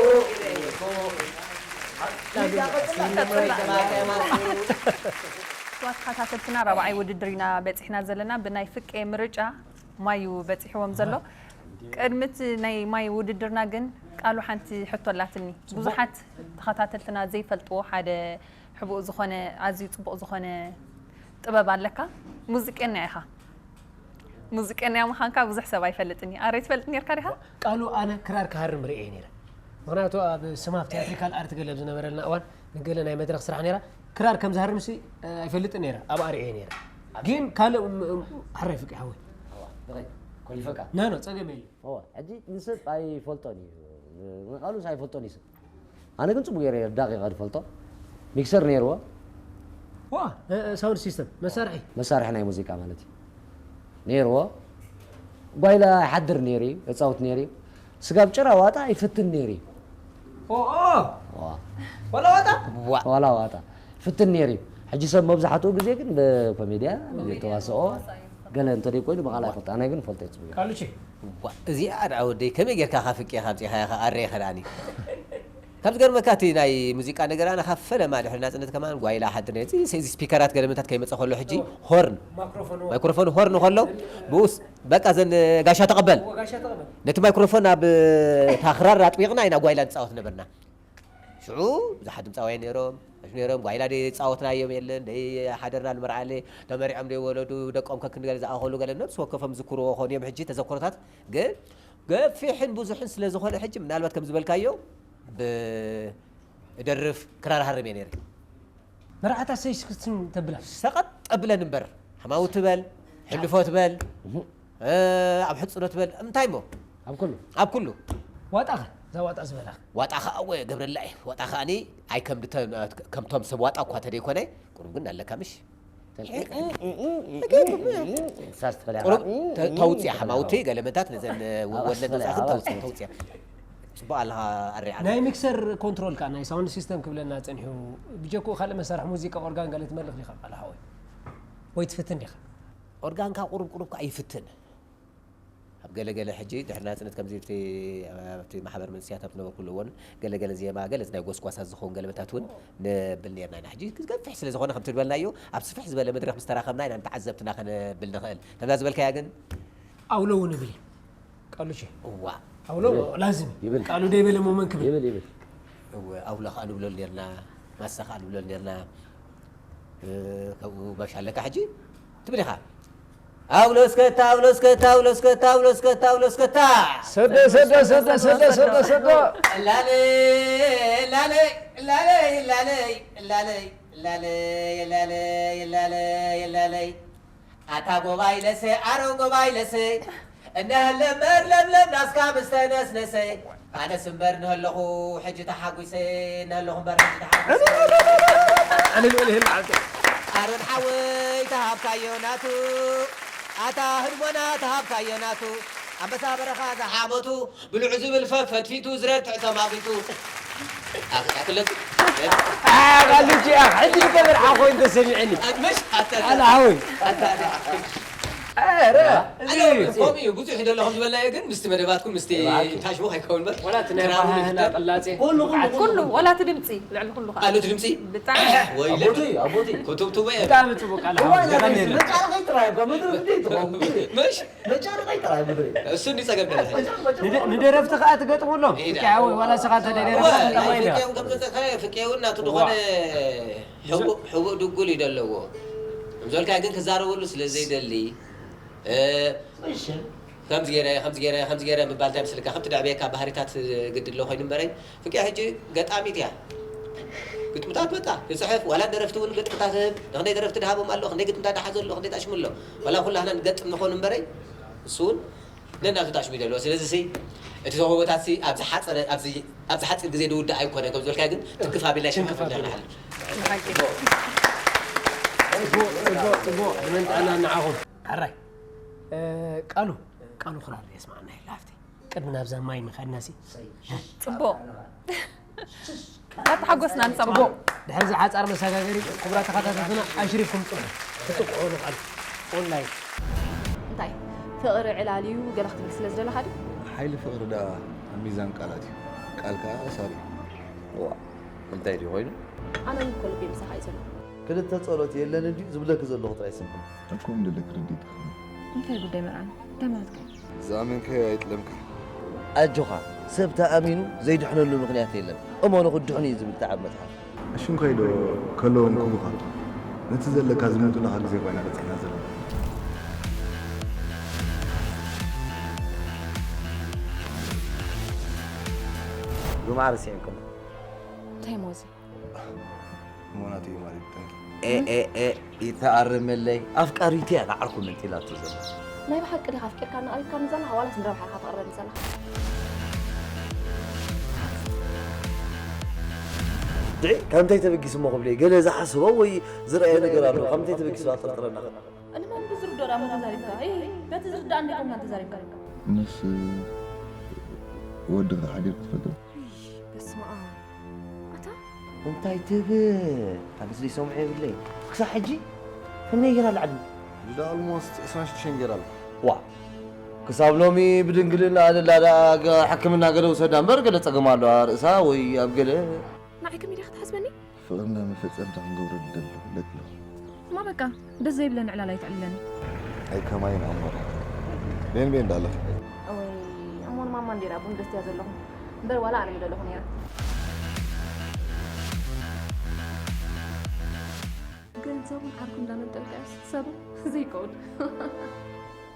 ክቡራት ተኸታተልትና ራብዓይ ውድድር ኢና በፂሕና ዘለና። ብናይ ፍቄ ምርጫ ማዩ በፂሕዎም ዘሎ። ቅድሚ እቲ ናይ ማይ ውድድርና ግን ቃሉ ሓንቲ ሕቶ ኣላትኒ። ብዙሓት ተኸታተልትና ዘይፈልጥዎ ሓደ ሕቡእ ዝኾነ ኣዝዩ ፅቡቕ ዝኾነ ጥበብ ኣለካ። ሙዚቀኛ ኢኻ። ሙዚቀኛ ምዃንካ ብዙሕ ሰብ ኣይፈልጥን እዩ። ኣረ ትፈልጥ ነርካ ዲኻ? ቃሉ ኣነ ክራር ክሃርም ርእየ ነይረ። ምኽንያቱ ኣብ ስማፍ ቲያትሪካል ኣርት ገለ ኣብ ዝነበረልና እዋን ንገለ ናይ መድረኽ ስራሕ ነይራ። ክራር ከም ዝሃርምሲ ኣይፈልጥን ነይረ። ኣብኣ ርእየ ነይረ። ግን ካልእ ም- ም- ሕራይ ፍቂ ሓወይ። ኮይፈካ ኖ ኖ ጸገም የለ። እዋ ሕጂ ንሰብ ኣይፈልጦን እዩ ንቃሉስ ኣይፈልጦን እዩ ሰብ ኣነ ግን ጽቡቅ ገይረ ዳቂቃ ዝፈልጦ ሚክሰር ነይርዎ ዋ ሳውንድ ሲስተም መሳርሒ መሳርሒ ናይ ሙዚቃ ማለት እዩ ነይርዎ ጓይላ ይሓድር ነይሩ እዩ እጻውት ነይሩ እዩ ስጋብ ጭራ ዋጣ ይፍትን ነይሩ እዩ ኦኦ ዋ ወላ ዋጣ ዋላ ዋጣ ፍትን ነይሩ እዩ ሕጂ ሰብ መብዛሕትኡ ግዜ ግን ብኮሜድያ ተዋስኦ ገለ እንተደይ ኮይኑ ብቃላ ይፈልጥ ኣነ ግን ፈልጦ እዩ ጽቡቅ ገይረ። ቃሉቺ እዚኣ ደኣ ወደይ ከመይ ጌርካ ካብ ፍቄ ካብ ፂኻ ኢኻ ኣረ ከዳኒ ካብ ዝገርመካ እቲ ናይ ሙዚቃ ነገር ኣነ ካብ ፈለማ ድሕሪ ናፅነት ከማን ጓይላ ሓድር ነይሩ እዚ ስፒከራት ገለመታት ከይመፀ ከሎ ሕጂ ሆርን ማይክሮፎን ሆርን ከሎ ብኡስ በቃ ዘን ጋሻ ተቐበል ነቲ ማይክሮፎን ኣብ ታኽራር ኣጥቢቕና ኢና ጓይላ ንፃወት ነበርና ሽዑ ብዙሓት ድምፃውያን ነይሮም ነይሮም ጓይላ ደይ ፃወትናዮም የለን ደይ ሓደርና ንመርዓለ ተመሪዖም ደይ ወለዱ ደቆም ከክንገለ ዝኣኸሉ ገለ ነብሲ ወከፎም ዝክርዎ ኾን እዮም ሕጂ ተዘክሮታት ግን ገፊሕን ብዙሕን ስለ ዝኾነ ሕጂ ምናልባት ከም ዝበልካዮ ብእደርፍ ክራር ሃርም እየ ነይረ መርዓታ ሰይስክስን ተብላ ሰቐጥ ጠብለን እምበር ሃማውቲ በል ሕልፎት በል ኣብ ሕፅኖት በል እንታይ እሞ ኣብ ኩሉ ኣብ ኩሉ ዋጣ ኸ እዛ ዋጣ ዝበላ ዋጣ ኸዓ ወ ገብረላ እየ ዋጣ ኸዓኒ ኣይ ከም ድተ- ከምቶም ሰብ ዋጣ እኳ ተደይኮነ ቁሩብ ግን ኣለካ ምሽ ሳስ ትፈለያ ቁሩብ ተ- ተውፅያ ሓማውቲ ገለመታት ነዘን ወለን መፅኣኽን ተውፅያ ተውፅያ ፅቡቅ ኣለኻ ኣሪዓ ናይ ሚክሰር ኮንትሮል ከዓ ናይ ሳውንድ ሲስተም ክብለና ፀኒሑ ብጀክኡ ካልእ መሳርሒ ሙዚቃ ኦርጋን ገለ ትመልኽ ዲኻ ቃል ሓወይ ወይ ትፍትን ዲኻ ኦርጋንካ ቁሩብ ቁሩብ ከዓ ይፍትን ኣብ ገለገለ ሕጂ ድሕሪ ናፅነት ከምዚ ኣብቲ ኣብቲ ማሕበር መንስያት ኣብ ዝነበርኩሉ እዋን ገለገለ ዜማ ገለ ናይ ጎስጓሳት ዝኸውን ገለመታት እውን ንብል ነርና ኢና ሕጂ ገፊሕ ስለ ዝኾነ ከምቲ ዝበልናዮ ኣብ ስፍሕ ዝበለ መድረክ ምስ ተራኸብና ኢና ንተዓዘብትና ከነብል ንኽእል ከምዛ ዝበልካያ ግን ኣውሎ እውን እብል እዩ ቃሉቼ እዋ ኣውሎ ላዝም ይብል ቃሉ ደይበለ ሞመን ክብል ይብል ይብል እወ ኣውሎ ከዓ ንብለሉ ነርና ማሳ ከዓ ንብለሉ ነርና እ፣ ካብኡ ባሻ ኣለካ ሕጂ ትብል ኢኻ ኣውሎ እስከታ ኣውሎ እስከታ ኣውሎ እስከታ ኣውሎ እስከታ ኣውሎ እስከታ ሰደ ሰደ ሰደ ሰደ ሰደ ሰደ ላለይ ላለይ ላለይ ላለይ ላለይ ላለይ ላለይ ላለይ ላለይ ኣታ ጎባይ ለሰ ኣረ ጎባይ ለሰ እነህለ እምበር ለምለም ናስካ ምስ ተነስነሰ ኣነስ እምበር ንህለኹ ሕጂ ተሓጒሰ ንህለኹ እምበር ሕጂ ተሓጒሰ ኣነ ልብል ህል ዓልተ ኣሮን ሓወይ ተሃብካዮ ናቱ ኣታ ህድሞና ተሃብካዮ ናቱ ኣንበሳ በረኻ ዝሓመቱ ብልዑ ዝብል ፈፈትፊቱ ዝረትዕ ተማኺቱ ኣኽያትለት ቃሉቺ ሕጂ ዝገብር ሓኾይ እንተሰሚዐኒ ምሽ ኣተ ኣነ ሓወይ ኣተ ኣነ ከምኡ እዩ ብዙሕ ይደሎ ከም ዝበልናዮ ግን ምስቲ መደባትኩም ምስቲ ታሽቦ ከይከውን በር ወላ እቲ ናይ ባህልና ቅላጼ ኩሉ ወላ እቲ ድምፂ ልዕሊ ኩሉ ከዓ ኣሎ እቲ ድምፂ ብጣዕሚ ወይለ ኣቦቲ ኣቦቲ ክትብትቦ እየ ብጣዕሚ ፅቡቅ ቃል ሓወይ ገራሚ የለን መጫረኸይ ጥራይ እኮ ምድሪ እንዴት ኾንኩ ምሽ መጫረኸይ ጥራይ ምድሪ እሱ እንዲ ጸገም ገለ ንደ- ንደረፍቲ ከዓ ትገጥመሎም ፍቅያዊ ዋላ ስኻ ተደረፍቲ ጠማይና ፍቅያውን ከም ዘጸካ ፍቅያውን ናቱ ዝኾነ ሕቡእ- ሕቡእ ድጉል እዩ ዘለዎ ከምዘልካ ግን ክዛረበሉ ስለ ዘይደሊ እ፣ ከምዚ ገይረ ከምዚ ገይረ ከምዚ ገይረ ምባል እንታይ ምስልካ ከምቲ ደዕብየካ ባህሪታት ግድ ኣሎ ኮይኑ እምበረይ ፍቅያ ሕጂ ገጣሚት እያ ግጥምታት መጣ ይፅሕፍ ዋላ ደረፍቲ እውን ግጥምታት ህብ ንክንደይ ደረፍቲ ድሃቦም ኣሎ ክንደይ ግጥምታት ድሓዘ ኣሎ ክንደይ ጣሽሙ ኣሎ ዋላ ኩላህና ንገጥም ንኾን እምበረይ እሱ እውን ነናቱ ታሽሙ ይደሎ። ስለዚ ሲ እቲ ተውህቦታት ሲ ኣብ ዝሓጸረ፣ ኣብዚ፣ ኣብ ዝሓጽር ግዜ ዝውዳእ ኣይኮነን። ከም ዝበልካዮ ግን ትንክፍ ኣቢልና ትንክፍ ኣቢልና። ንሓልፍ። ንሓቂ። ጽቡቕ፣ ጽቡቕ፣ ጽቡቕ። ዕድመን ጥዕናን ንዓኹም። ሕራይ። እ፣ ቃሉ፣ ቃሉ ክራር የስማዓና የለ ሃፍተይ። ቅድሚ ናብዛ ማይ ምኻድና ሲ። ጽቡቕ። እናተሓጎስና ንሰምዖ። ጽቡቕ። ድሕሪ እዚ ሓጻር መሰጋገሪ ክቡራት ተኸታተልትና ኣሽሪፍኩም ጽቡቕ ክትጥቅዑ ንኽእል። ኦንላይን። እንታይ ፍቕሪ ዕላል እዩ ገለ ክትብል ስለ ዝደለኻ ድዩ? ሓይሊ ፍቕሪ ደኣ ኣብ ሚዛን ቃላት እዩ። ቃል ከኣ ኣሳሪ እዩ። እዋ፣ እንታይ ድዩ ኮይኑ? ኣነ እውን እኮ ልበይ ምሳኻ እዩ ዘሎ። ክልተ ጸሎት የለን እንድዩ ዝብለኪ ዘለኹ ጥራይ ስምዒ። እኮ ምድለክ ርዲት። እንታይ ጉዳይ መርዓና? እንታይ ማለትካ እዩ? ዝኣመንካዮ ኣይጥለምካ። ኣጆኻ፣ ሰብ ተኣሚኑ ዘይድሕነሉ ምኽንያት የለን። እመኑ ክትድሕኑ እዩ ዝብል ተዓብ መጽሓፍ። እሺ፣ እንኮይ ዶ ከለዎም ክቡኻ? ነቲ ዘለካ ዝመጡልኻ ግዜ እኳ ኢና በጺሕና ዘለና። ብማዕረ ስዒብኩም። እንታይ እሞ እዚ? እሞ ናተይ ማለት ጠንቂ። ኤ፣ ኤ፣ ኤ፣ ይተኣረመለይ። ኣፍቃሪቱ እያ ንዓርኩ ምንቲ ኢላቶ ዘላ። ናይ ብሓቂ ዲኻ ኣፍቂርካኒ ቀሪብካኒ ዘለኻ ዋላስ ንረብሓኻ ተቕርበኒ ዘለኻ? ድዒ፣ ካብ እንታይ ተበጊሱ እሞ ክብለይ? ገለ ዝሓስቦ ወይ ዝረኣየ ነገር ኣሎ። ካብ እንታይ ተበጊሱ ኣጠርጥረና? እንመን ብዝርድኦ ደኣ እሞ ተዛሪብካ? እይ፣ በቲ ዝርድኣ እንዲኮንካ ተዛሪብካ። ምስ ወድኻ ሓዲርካ ትፈልጥ ዶ? እይ፣ በስመ ኣብ። ኣታ እንታይ ትብል? ኣነስ ዘይሰምዖ የብለይ። ክሳብ ሕጂ ከመይ ገይራ ኣላ ዓድሚ? ልዳ ኦልሞስት ዕስራን ሽዱሽተን ገይራ ኣላ። ዋ፣ ክሳብ ሎሚ ብድንግልና ደላ ደኣ ገ-፣ ሕክምና ገለ ውሰዳ እምበር ገለ ጸገም ኣለዋ ርእሳ ወይ ኣብ ገለ ንዓይ ከመይ ዲኻ ትሓስበኒ? ፍቕርና መፈጸምታ ክንገብሮ ንደሊ፣ ንደሊ ኣለኹ። እማ በቃ፣ ደስ ዘይብለኒ ዕላል ኣይተዕልለኒ። ኣይ ከማይን ኣሞር። ቤን ቤን እንዳለኹ። ወይ ኣሞን ማማ እንዴራ ቡን ደስትያ ዘለኹ። እምበር ዋላ ኣነ ምደለኹ ነይረ። ገንዘቡን ዓርኩ እንዳመንጠልካዮስ ሰብ ዘይከውን።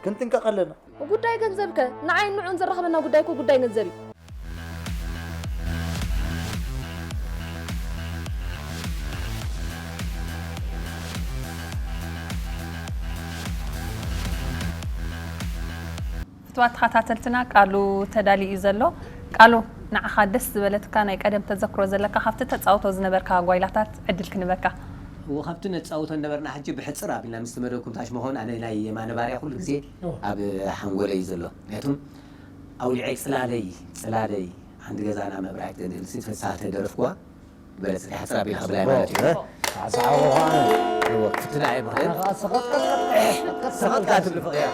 ክንጥንቀቕ ኣለና። ጉዳይ ገንዘብ ከ? ንዓይን ንዑን ዘራኽበና ጉዳይ እኮ ጉዳይ ገንዘብ እዩ። ፍትዋት ተኸታተልትና ቃሉ ተዳልዩ እዩ ዘሎ። ቃሉ ንዓኻ ደስ ዝበለትካ ናይ ቀደም ተዘክሮ ዘለካ ካብቲ ተጻውቶ ዝነበርካ ጓይላታት ዕድል ክንበካ። እዎ፣ ካብቲ ነጻውቶ ነበርና ሕጂ ብሕጽር ኣቢልና ምስ ተመደብኩም ታሽ መኾን ኣነ ናይ የማነ ባርያ ኩሉ ግዜ እዎ። ኣብ ሓንጎለይ እዩ ዘሎ። ምክንያቱም ኣውሊዐይ ጽላለይ፣ ጽላለይ፣ ሓንቲ ገዛና መብራህቲ ንልሲ ፍስሃ ተደረፍኩዋ። በለስ ዲኻ ጽራብ ኢልካ ብላይ ማለት እዩ። ሳዕሳዕ ኾነ። እዎ፣ ፍትና እየ ብኽእል። ኣነ ኸዓ ሰኸጥ፣ ሰኸጥ፣ ሰኸጥ፣ ሰኸጥ ሰኸጥ ትብል ፍቕሪ እያ።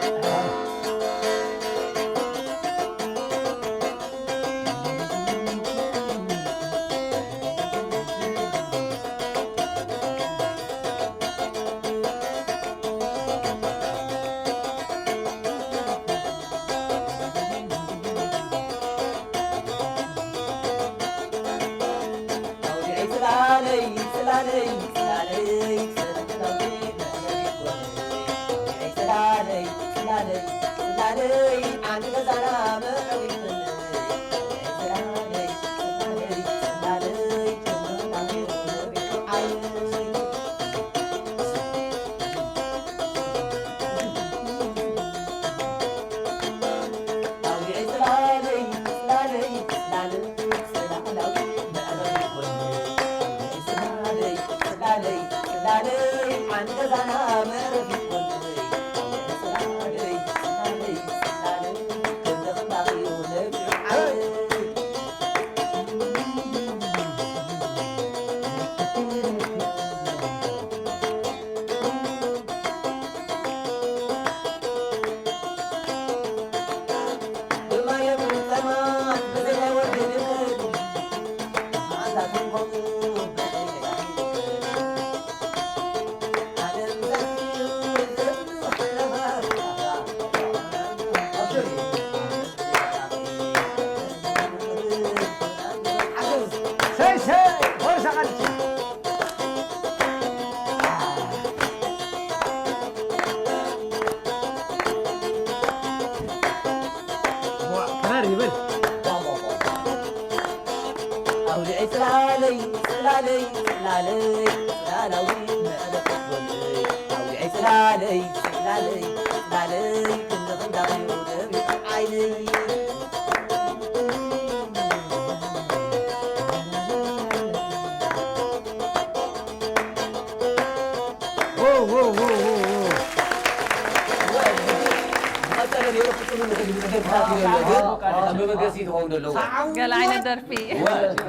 ገለ ዓይነት ደርፊ።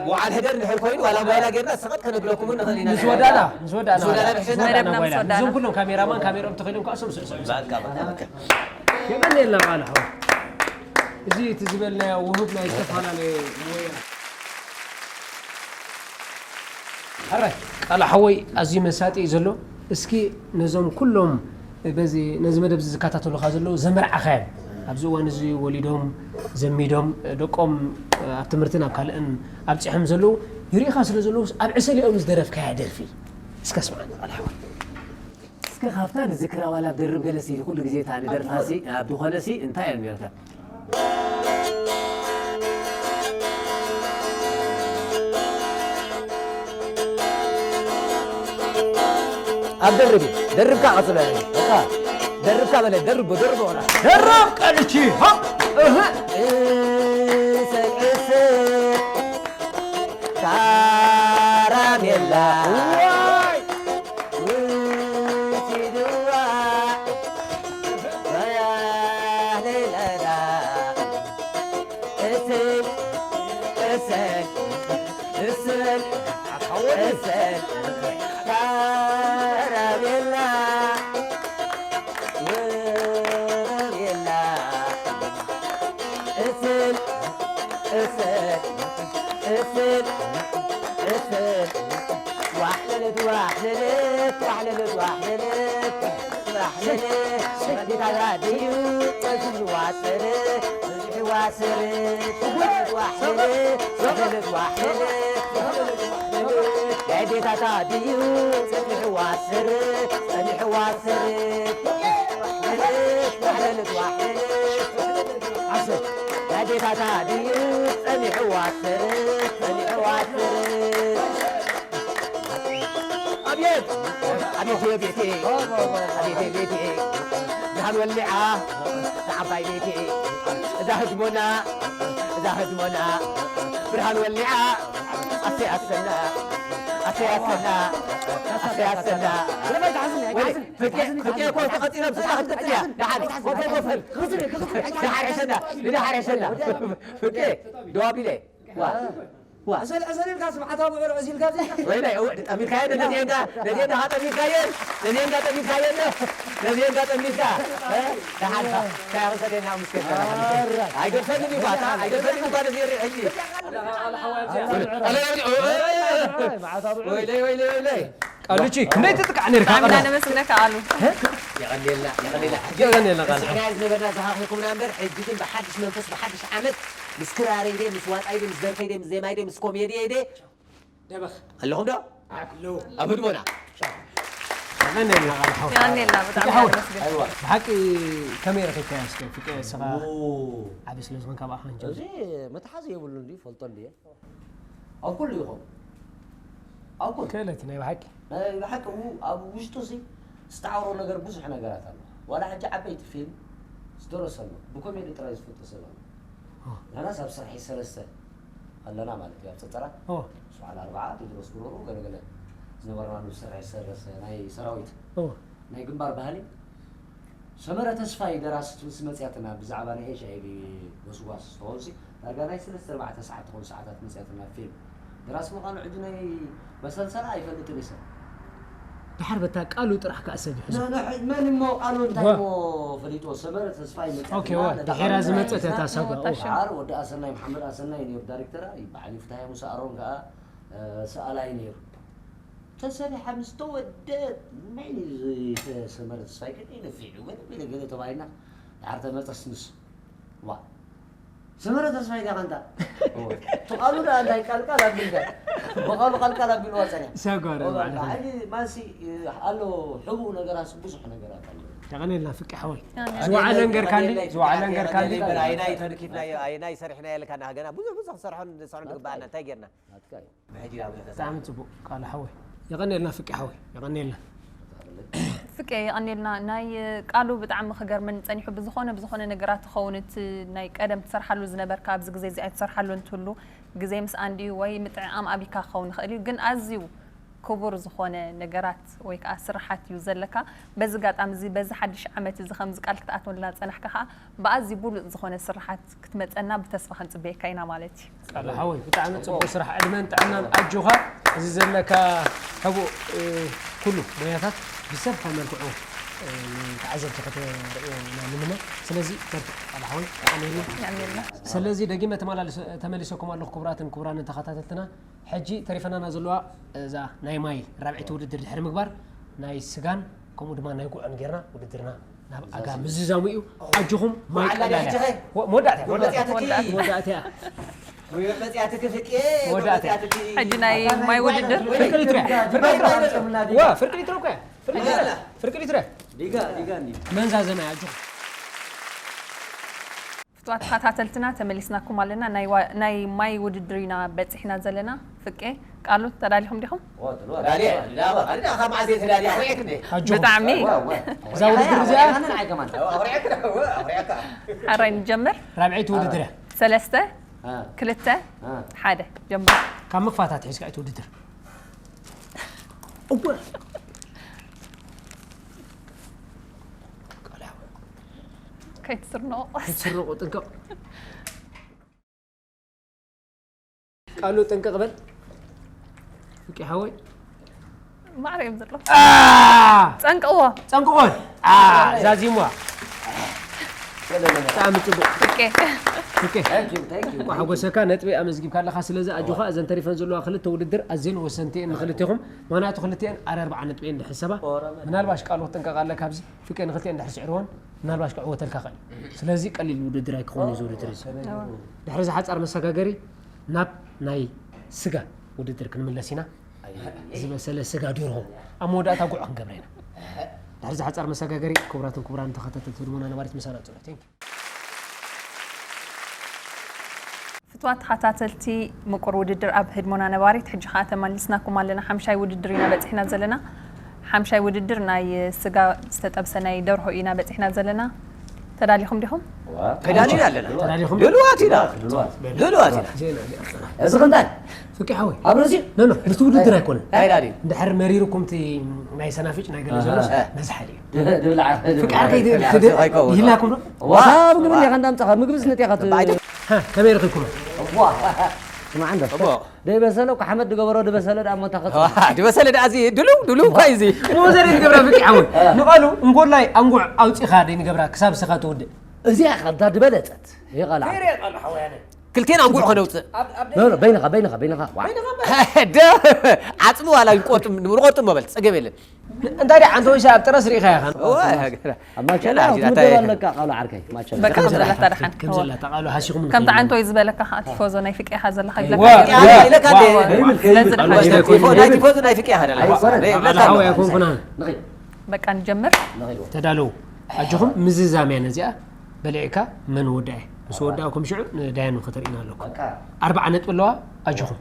ወዓል ሕደር እንድሕር ኮይኑ ዋላ ጓይላ ጌርና ሰቐጥ ከነብለኩም ንኽእል ኢና። ምስ ወዳእና ምስ ወዳእና ምስ ወዳእና መደብና ምስ ወዳእና። እዞም ኩሎም ካሜራማን ካሜርኦም ተኸይሎም ከዓ እሶም ስዕስዑ። የቐንየልና ቃል ሓወይ። እዚ እቲ ዝበልናዮ ውሁድ ናይ ዝተፈላለየ ሞያ። ሕራይ ቃል ሓወይ ኣዝዩ መሳጢ እዩ ዘሎ። እስኪ ነዞም ኩሎም በዚ ነዚ መደብ እዚ ዝከታተሉኻ ዘለዉ ዘመርዓኻዮም ኣብዚ እዋን እዚ ወሊዶም ዘሚዶም ደቆም ኣብ ትምህርትን ኣብ ካልእን ኣብፂሖም ዘለዉ ይርኢኻ ስለ ዘለዉ ኣብ ዕሰሊኦም ዝደረፍካያ ደርፊ እስከ ስምዓና ቃል ሓወይ። እስከ ካብታ ንዝክራ ዋላ ኣብ ደርብ ገለሲ ኩሉ ግዜ እታ ንደርፋሲ ኣብ ዝኾነሲ እንታይ እዮም ነርካ። ኣብ ደርብ እዩ ደርብካ ቀጽሎ እካ ደርብካ በለ ደርቦ ደርቦ ላ ደርብ ቀልቺ ሆ እህ እሰይ እሰይ ካራሜላ ቃሉቺ ክንደይ ትጥቃዕ ነርካ? ብጣዕሚ እናነመስግነካ ቃሉ። የቐንየልና የቐንየልና። ሕጂ የቐንየልና ቃል። ስዕራይ ዝነበርና ዝሃኽኹምና እምበር ሕጂ ግን ብሓድሽ መንፈስ ብሓድሽ ዓመት ምስ ክራረይ ደይ ምስ ዋጣይ ደይ ምስ ደርፈይ ደይ ምስ ዜማይ ደይ ምስ ኮሜድየይ ደይ ደበኽ ኣለኹም ዶ? ኣለዉ። ኣብ ህድሞና። የቐንየልና ቃል ሓው። የቐንየልና ብጣዕሚ ሓው። ነመስግን። ኣይዋ። ብሓቂ ከመይ ረኺብካያ እስከ ፍቄ ንስኻ ዓቢ ስለ ዝኾንካ ብኣኻ ንጀምር። እዚ መትሓዚ የብሉን ድዩ ፈልጦ እንድየ። ኣብ ኩሉ ኢኹም ኣብ ኩሉ ክእለት ናይ ብሓቂ ናይ ብሓቂ ኣብ ውሽጡ ሲ ዝተዓብሮ ነገር ብዙሕ ነገራት ኣሎ። ዋላ ሕጂ ዓበይቲ ፊልም ዝደረሰ ኣሎ። ብኮሜዲ ጥራይ ዝፍልጦ ሰብ ኣሎ። ንሕናስ ኣብ ስራሕ ሰለስተ ኣለና ማለት እዩ ኣብ ፀፀራ ስብሓን ኣርባዓ ቴድሮስ ጉረሩ ገለገለ ዝነበርናሉ ስራሕ ሰለስተ ናይ ሰራዊት ናይ ግንባር ባህሊ ሰመረ ተስፋይ ደራሲ ትብልሲ መፅያትና ብዛዕባ ናይ ኤች ኣይ ቪ ጎስጓስ ዝተኾንሲ ዳርጋ ናይ ሰለስተ ኣርባዕተ ሰዓት ትኾን ሰዓታት መፅያትና ፊልም ደራሲ ምዃኑ ሕጂ ናይ መሰልሰላ ኣይፈልጥን ይሰብ ድሓር በታ ቃሉ ጥራሕ ከኣ ሰብ ይሕዞ። መን እሞ ቃሉ እንታይ ሞ ፈሊጦ ሰመረ ተስፋይ መፅያትና ድሒራ ዝመፀት እያ ታሳጓ። ድሓር ወዲ ኣሰናይ መሓመድ ኣሰናይ ነይሩ ዳይሬክተራ ይበዓል ይፍታያ ሙሳ ኣሮን ከኣ ሰኣላይ ነይሩ። ተሰሪሓ ምስ ተወደት ናይ ሰመረ ተስፋይ ግን ይነፊዕ ወደ ገለ ገለ ተባሂልና ድሓር ተመርጠስ ንሱ ዋ ሰመረ ተስፋይ ዲኻ ኣንታ ትቓሉ ደኣ እንታይ ቃልቃል ኣቢልካ ብቓሉ ቃልቃል ኣቢልዋ ጸኒሕ ሰጓረ ማለት እዩ። ሕጂ ማንሲ ኣሎ ሕቡእ ነገራት ብዙሕ ነገራት ኣሎ። የቐኔልና ፍቂ ሓወይ ዝወዓለ እንገርካኒ ዝወዓለ እንገርካኒ ኣይናይ ተንኪፍናዮ ኣይናይ ሰሪሕናዮ ኢልካ ገና ብዙሕ ብዙሕ ክንሰርሖ ንሰርሖ ንግባኣና እንታይ ጌርና ናትካ እዩ። ብጣዕሚ ፅቡቅ ቃል ሓወይ የቀንየልና ፍቂ ሓወይ የቀንየልና። ኦኬ፣ የቐንየልና። ናይ ቃሉ ብጣዕሚ ክገርመኒ ጸኒሑ። ብዝኾነ፣ ብዝኾነ ነገራት ትኸውን፣ እቲ ናይ ቀደም ትሰርሓሉ ዝነበርካ፣ ኣብዚ ግዜ እዚ ኣይትሰርሓሉ እንትህሉ፣ ግዜ ምስ ኣንድዩ ወይ ምጥዕዓም ኣቢካ ክኸውን ይኽእል እዩ፣ ግን ኣዝዩ ክቡር ዝኾነ ነገራት ወይ ከዓ ስርሓት እዩ ዘለካ። በዚ ኣጋጣሚ እዚ፣ በዚ ሓድሽ ዓመት እዚ፣ ከምዚ ቃል ክትኣትወልና ዝጸናሕካ ከዓ፣ ብኣዝዩ ብሉጽ ዝኾነ ስርሓት ክትመጸና ብተስፋ ክንጽበየካ ኢና ማለት እዩ። ቃሉ ሓወይ፣ ብጣዕሚ ጽቡቕ ስራሕ፣ ዕድመን ጥዕናን ኣጆኻ። እዚ ዘለካ ሕቡእ፣ እ፣ ኩሉ ሞያታት ብሰብ ካብ መልክዑ፣ እ፣ ንተዓዘብቲ ከተርእዮ ኢና ንምነ። ስለዚ በርትዕ ቃሉ ሓወይ፣ የቐንየልና። የቐንየልና። ስለዚ ደጊመ ተመላልሰ-፣ ተመሊሰኩም ኣለኹ ክቡራትን ክቡራንን ተኸታተልትና። ሕጂ ተሪፈናና ዘለዋ እዛ ናይ ማይ ራብዐይቲ ውድድር ድሕሪ ምግባር ናይ ስጋን ከምኡ ድማ ናይ ጉዕን ጌርና ውድድርና ናብ ኣጋ ምዝዛሙ እዩ። ኣጆኹም ማይ ዋዕላ ቀላል ድያ እያ። ሕጂ ኸ? ወ-፣ መወዳእታ እያ፣ መወዳእታ እያ። መወዳእታ እያ። መወዳእታ እያ። መወዳእታ እያ። መወዳእታ እያ። ሕጂ ናይ ማይ ውድድር? ፍርቂ ሊትሮ እያ። ፍርቂ ሊትሮ እያ። ዋ፣ ፍርቂ ሊትሮ እኮ እያ። ፍርቂ ሊትሮ፣ ፍርቂ ሊትሮ እያ። ዲጋ፣ ዲጋ እንዲ። መንዛዘና እያ፣ ኣጆኹም። ፍቱዋት ተኸታተልትና፣ ተመሊስናኩም ኣለና። ናይ ዋ-፣ ናይ ማይ ውድድር ኢና በጺሕና ዘለና። ፍቄ፣ ቃሉ፣ ተዳሊኹም ዲኹም? ኦ፣ ተዳልየ፣ ተዳልየ፣ ተዳልየ፣ ካብ መዓስ እየ ተዳልየ? ኣውሪዐክ እንዴ? ኣጆኹም። ብጣዕሚ። ዋ፣ ዋ። እዛ ውድድር እዚኣ ኣውሪዐና፣ ንዓይ ከማን። ኣውሪዐክ፣ ኣውሪዐካ። ሓራይ ንጀምር። ራብዐይቲ ውድድር እያ። ሰለስተ፣ አ። ክልተ፣ አ። ሓደ። ጀምር። ካብ ምፋታት ሒዝካ እቲ ውድድር። እወ። ቃልያ። ከይትስርንቑ። ከይትስርንቑ ጥንቅቕ። ቃሉ ጥንቅቕ በል። ፍቂ ሓወይ። ማዕረ እዮም ዘለዉ። አ! ጸንቅቕዎ። ጸንቅቕዎ። አ፣ ዛዚምዋ። ብጣዕሚ ጽቡቕ። ፍቄ። ፍቄ። Thank you, thank you. እንኳዕ ሓጎሰካ፣ ነጥቢ ኣመዝጊብካ ኣለኻ። ስለዚ ኣጆኻ፣ እዘን ተሪፈን ዘለዋ ክልተ ውድድር ኣዝየን ወሰንቲ እየን ንክልቴኹም። ምኽንያቱ ክልቲኤን ኣረ ኣርብዓ ነጥቢ እየን ዝሕሰባ። ምናልባሽ ቃሉ ክትጥንቀቕ ኣለካ ኣብዚ። ፍቄ ንክልቲኤን ድሕሪ ስዒርወን ምናልባሽ ክዕወተልካ ክእል። ስለዚ ቀሊል ውድድር ኣይክኸውን እዩ እዚ ውድድር እዚ። እዋ። ድሕሪ እዚ ሓጻር መሰጋገሪ ናብ ናይ ስጋ ውድድር ክንምለስ ኢና። ዝበሰለ ስጋ ደርሆ ኣብ መወዳእታ ጉዕ ክንገብረ ኢና። ድሕሪ እዚ ሓጻር መሰጋገሪ ክቡራትን ክቡራን ተኸታተልቲ ህድሞና ነባሪት ምሳና ጽንሑ። Thank you። ፍቱዋት ተኸታተልቲ ምቁር ውድድር ኣብ ህድሞና ነባሪት፣ ሕጂ ኸኣ ተመሊስናኩም ኣለና። ሓምሻይ ውድድር ኢና በጺሕና ዘለና። ሓምሻይ ውድድር ናይ ስጋ ዝተጠብሰ ናይ ደርሆ ኢና በጺሕና ዘለና። ተዳሊኹም ዲኹም? ተዳሊና ኣለና። ተዳሊኹም? ድሉዋት ኢና። ድሉዋት። ድሉዋት ኢና። እዚ ክንታይ? ፍቂ ሓወይ። ኣብ ርእሲ? ኖ፣ ኖ፣ ምስቲ ውድድር ኣይኮነን። ኣይዳሊ። እንድሕር መሪርኩም እቲ ናይ ሰናፍጭ ናይ ገለ ኣሃ። ዘሎስ መዝሓል እዩ። ድብል ዓርኪ ፍቃድ ድብል ከይድ-፣ ዓርኪ ክድ-፣ ኣይከውን። ይህላኩም ዶ? ዋ፣ ሳብ ምግቢ ዋ። እንዲኻ እንዳምጻኻ፣ ምግብስ ነጢኻ ት-፣ ባይደ። ሃ፣ ከመይ ረኺብኩማ? ዋ። ስማዕ እንዶ። እሞ። ደይበሰለ እኮ ሓመድ ድገበሮ ድበሰለ ደኣ እሞ እንታይ ከጽ-፣ ዋ፣ ድበሰለ ደኣ እዚ ድሉ፣ ድሉ እኳ እዩ እዚ። ሞዘር እንገብራ ፍቂ ሓወይ። ንቓሉ እንኮላይ ኣንጉዕ ኣውጺኻ ደይ ንገብራ ክሳብ ስኻ ትውድእ። እዚኣ ኢኻ እንታ ድበለጸት። ይቐላ። ክልቴን ኣንጉዕ ከነውጽእ። ኖ፣ ኖ፣ በይንኻ፣ በይንኻ፣ በይንኻ። ዋ። ደ-፣ ዓጽሚ ዋላ ይቆርጥም፣ ንቆርጥም መበል፣ ጸገም የለን። እንታይ ደኣ፣ ኣንተ ወይስ ኣብ ጥረስ ርኢኻ ኢኻ? እዋ፣ ገና። ኣብ ማቸላ ገና ክትምደብ ኣታ ኣለካ፣ ቃሉ ዓርከይ፣ ማቸላ። በቃ፣ ከም ዘላታ ደሓን። ከም ዘላታ ቃሉ ሃሲኹም ከምቲ ንኸይድ። ዓንቶይ ዝበለካ ኸዓ ቲፎዞ ናይ ፍቅያኻ ዘለኻ ዋ፣ ይብለካ። ዋ፣ ኢለካ ዋ፣ እንዴ? ዋ። ስለዚ ቃሉ ደሓን። ናይ ቲፎ-፣ ናይ ቲፎዞ ናይ ፍቅያኻ ደላ። ኣይኮነን። ዋ፣ ኣይኮነን። ናይ ቃሉ ፍቅያኻ ሓወይ ደላ። ኣይኮንኩን ኣነ። ንኸይድ። በቃ ንጀምር። ንኸይድ። ተዳለዉ። ኣጆኹም ምዝዛም እያ ነዚኣ። በሊዕካ መን ወድኣ? ምስ ወድኣኩም ሽዑ ንዳያኑ ከተርእዩና ኣለኩም። በቃ። ኣርብዓ ነጥቢ ኣለዋ። ኣጆኹም።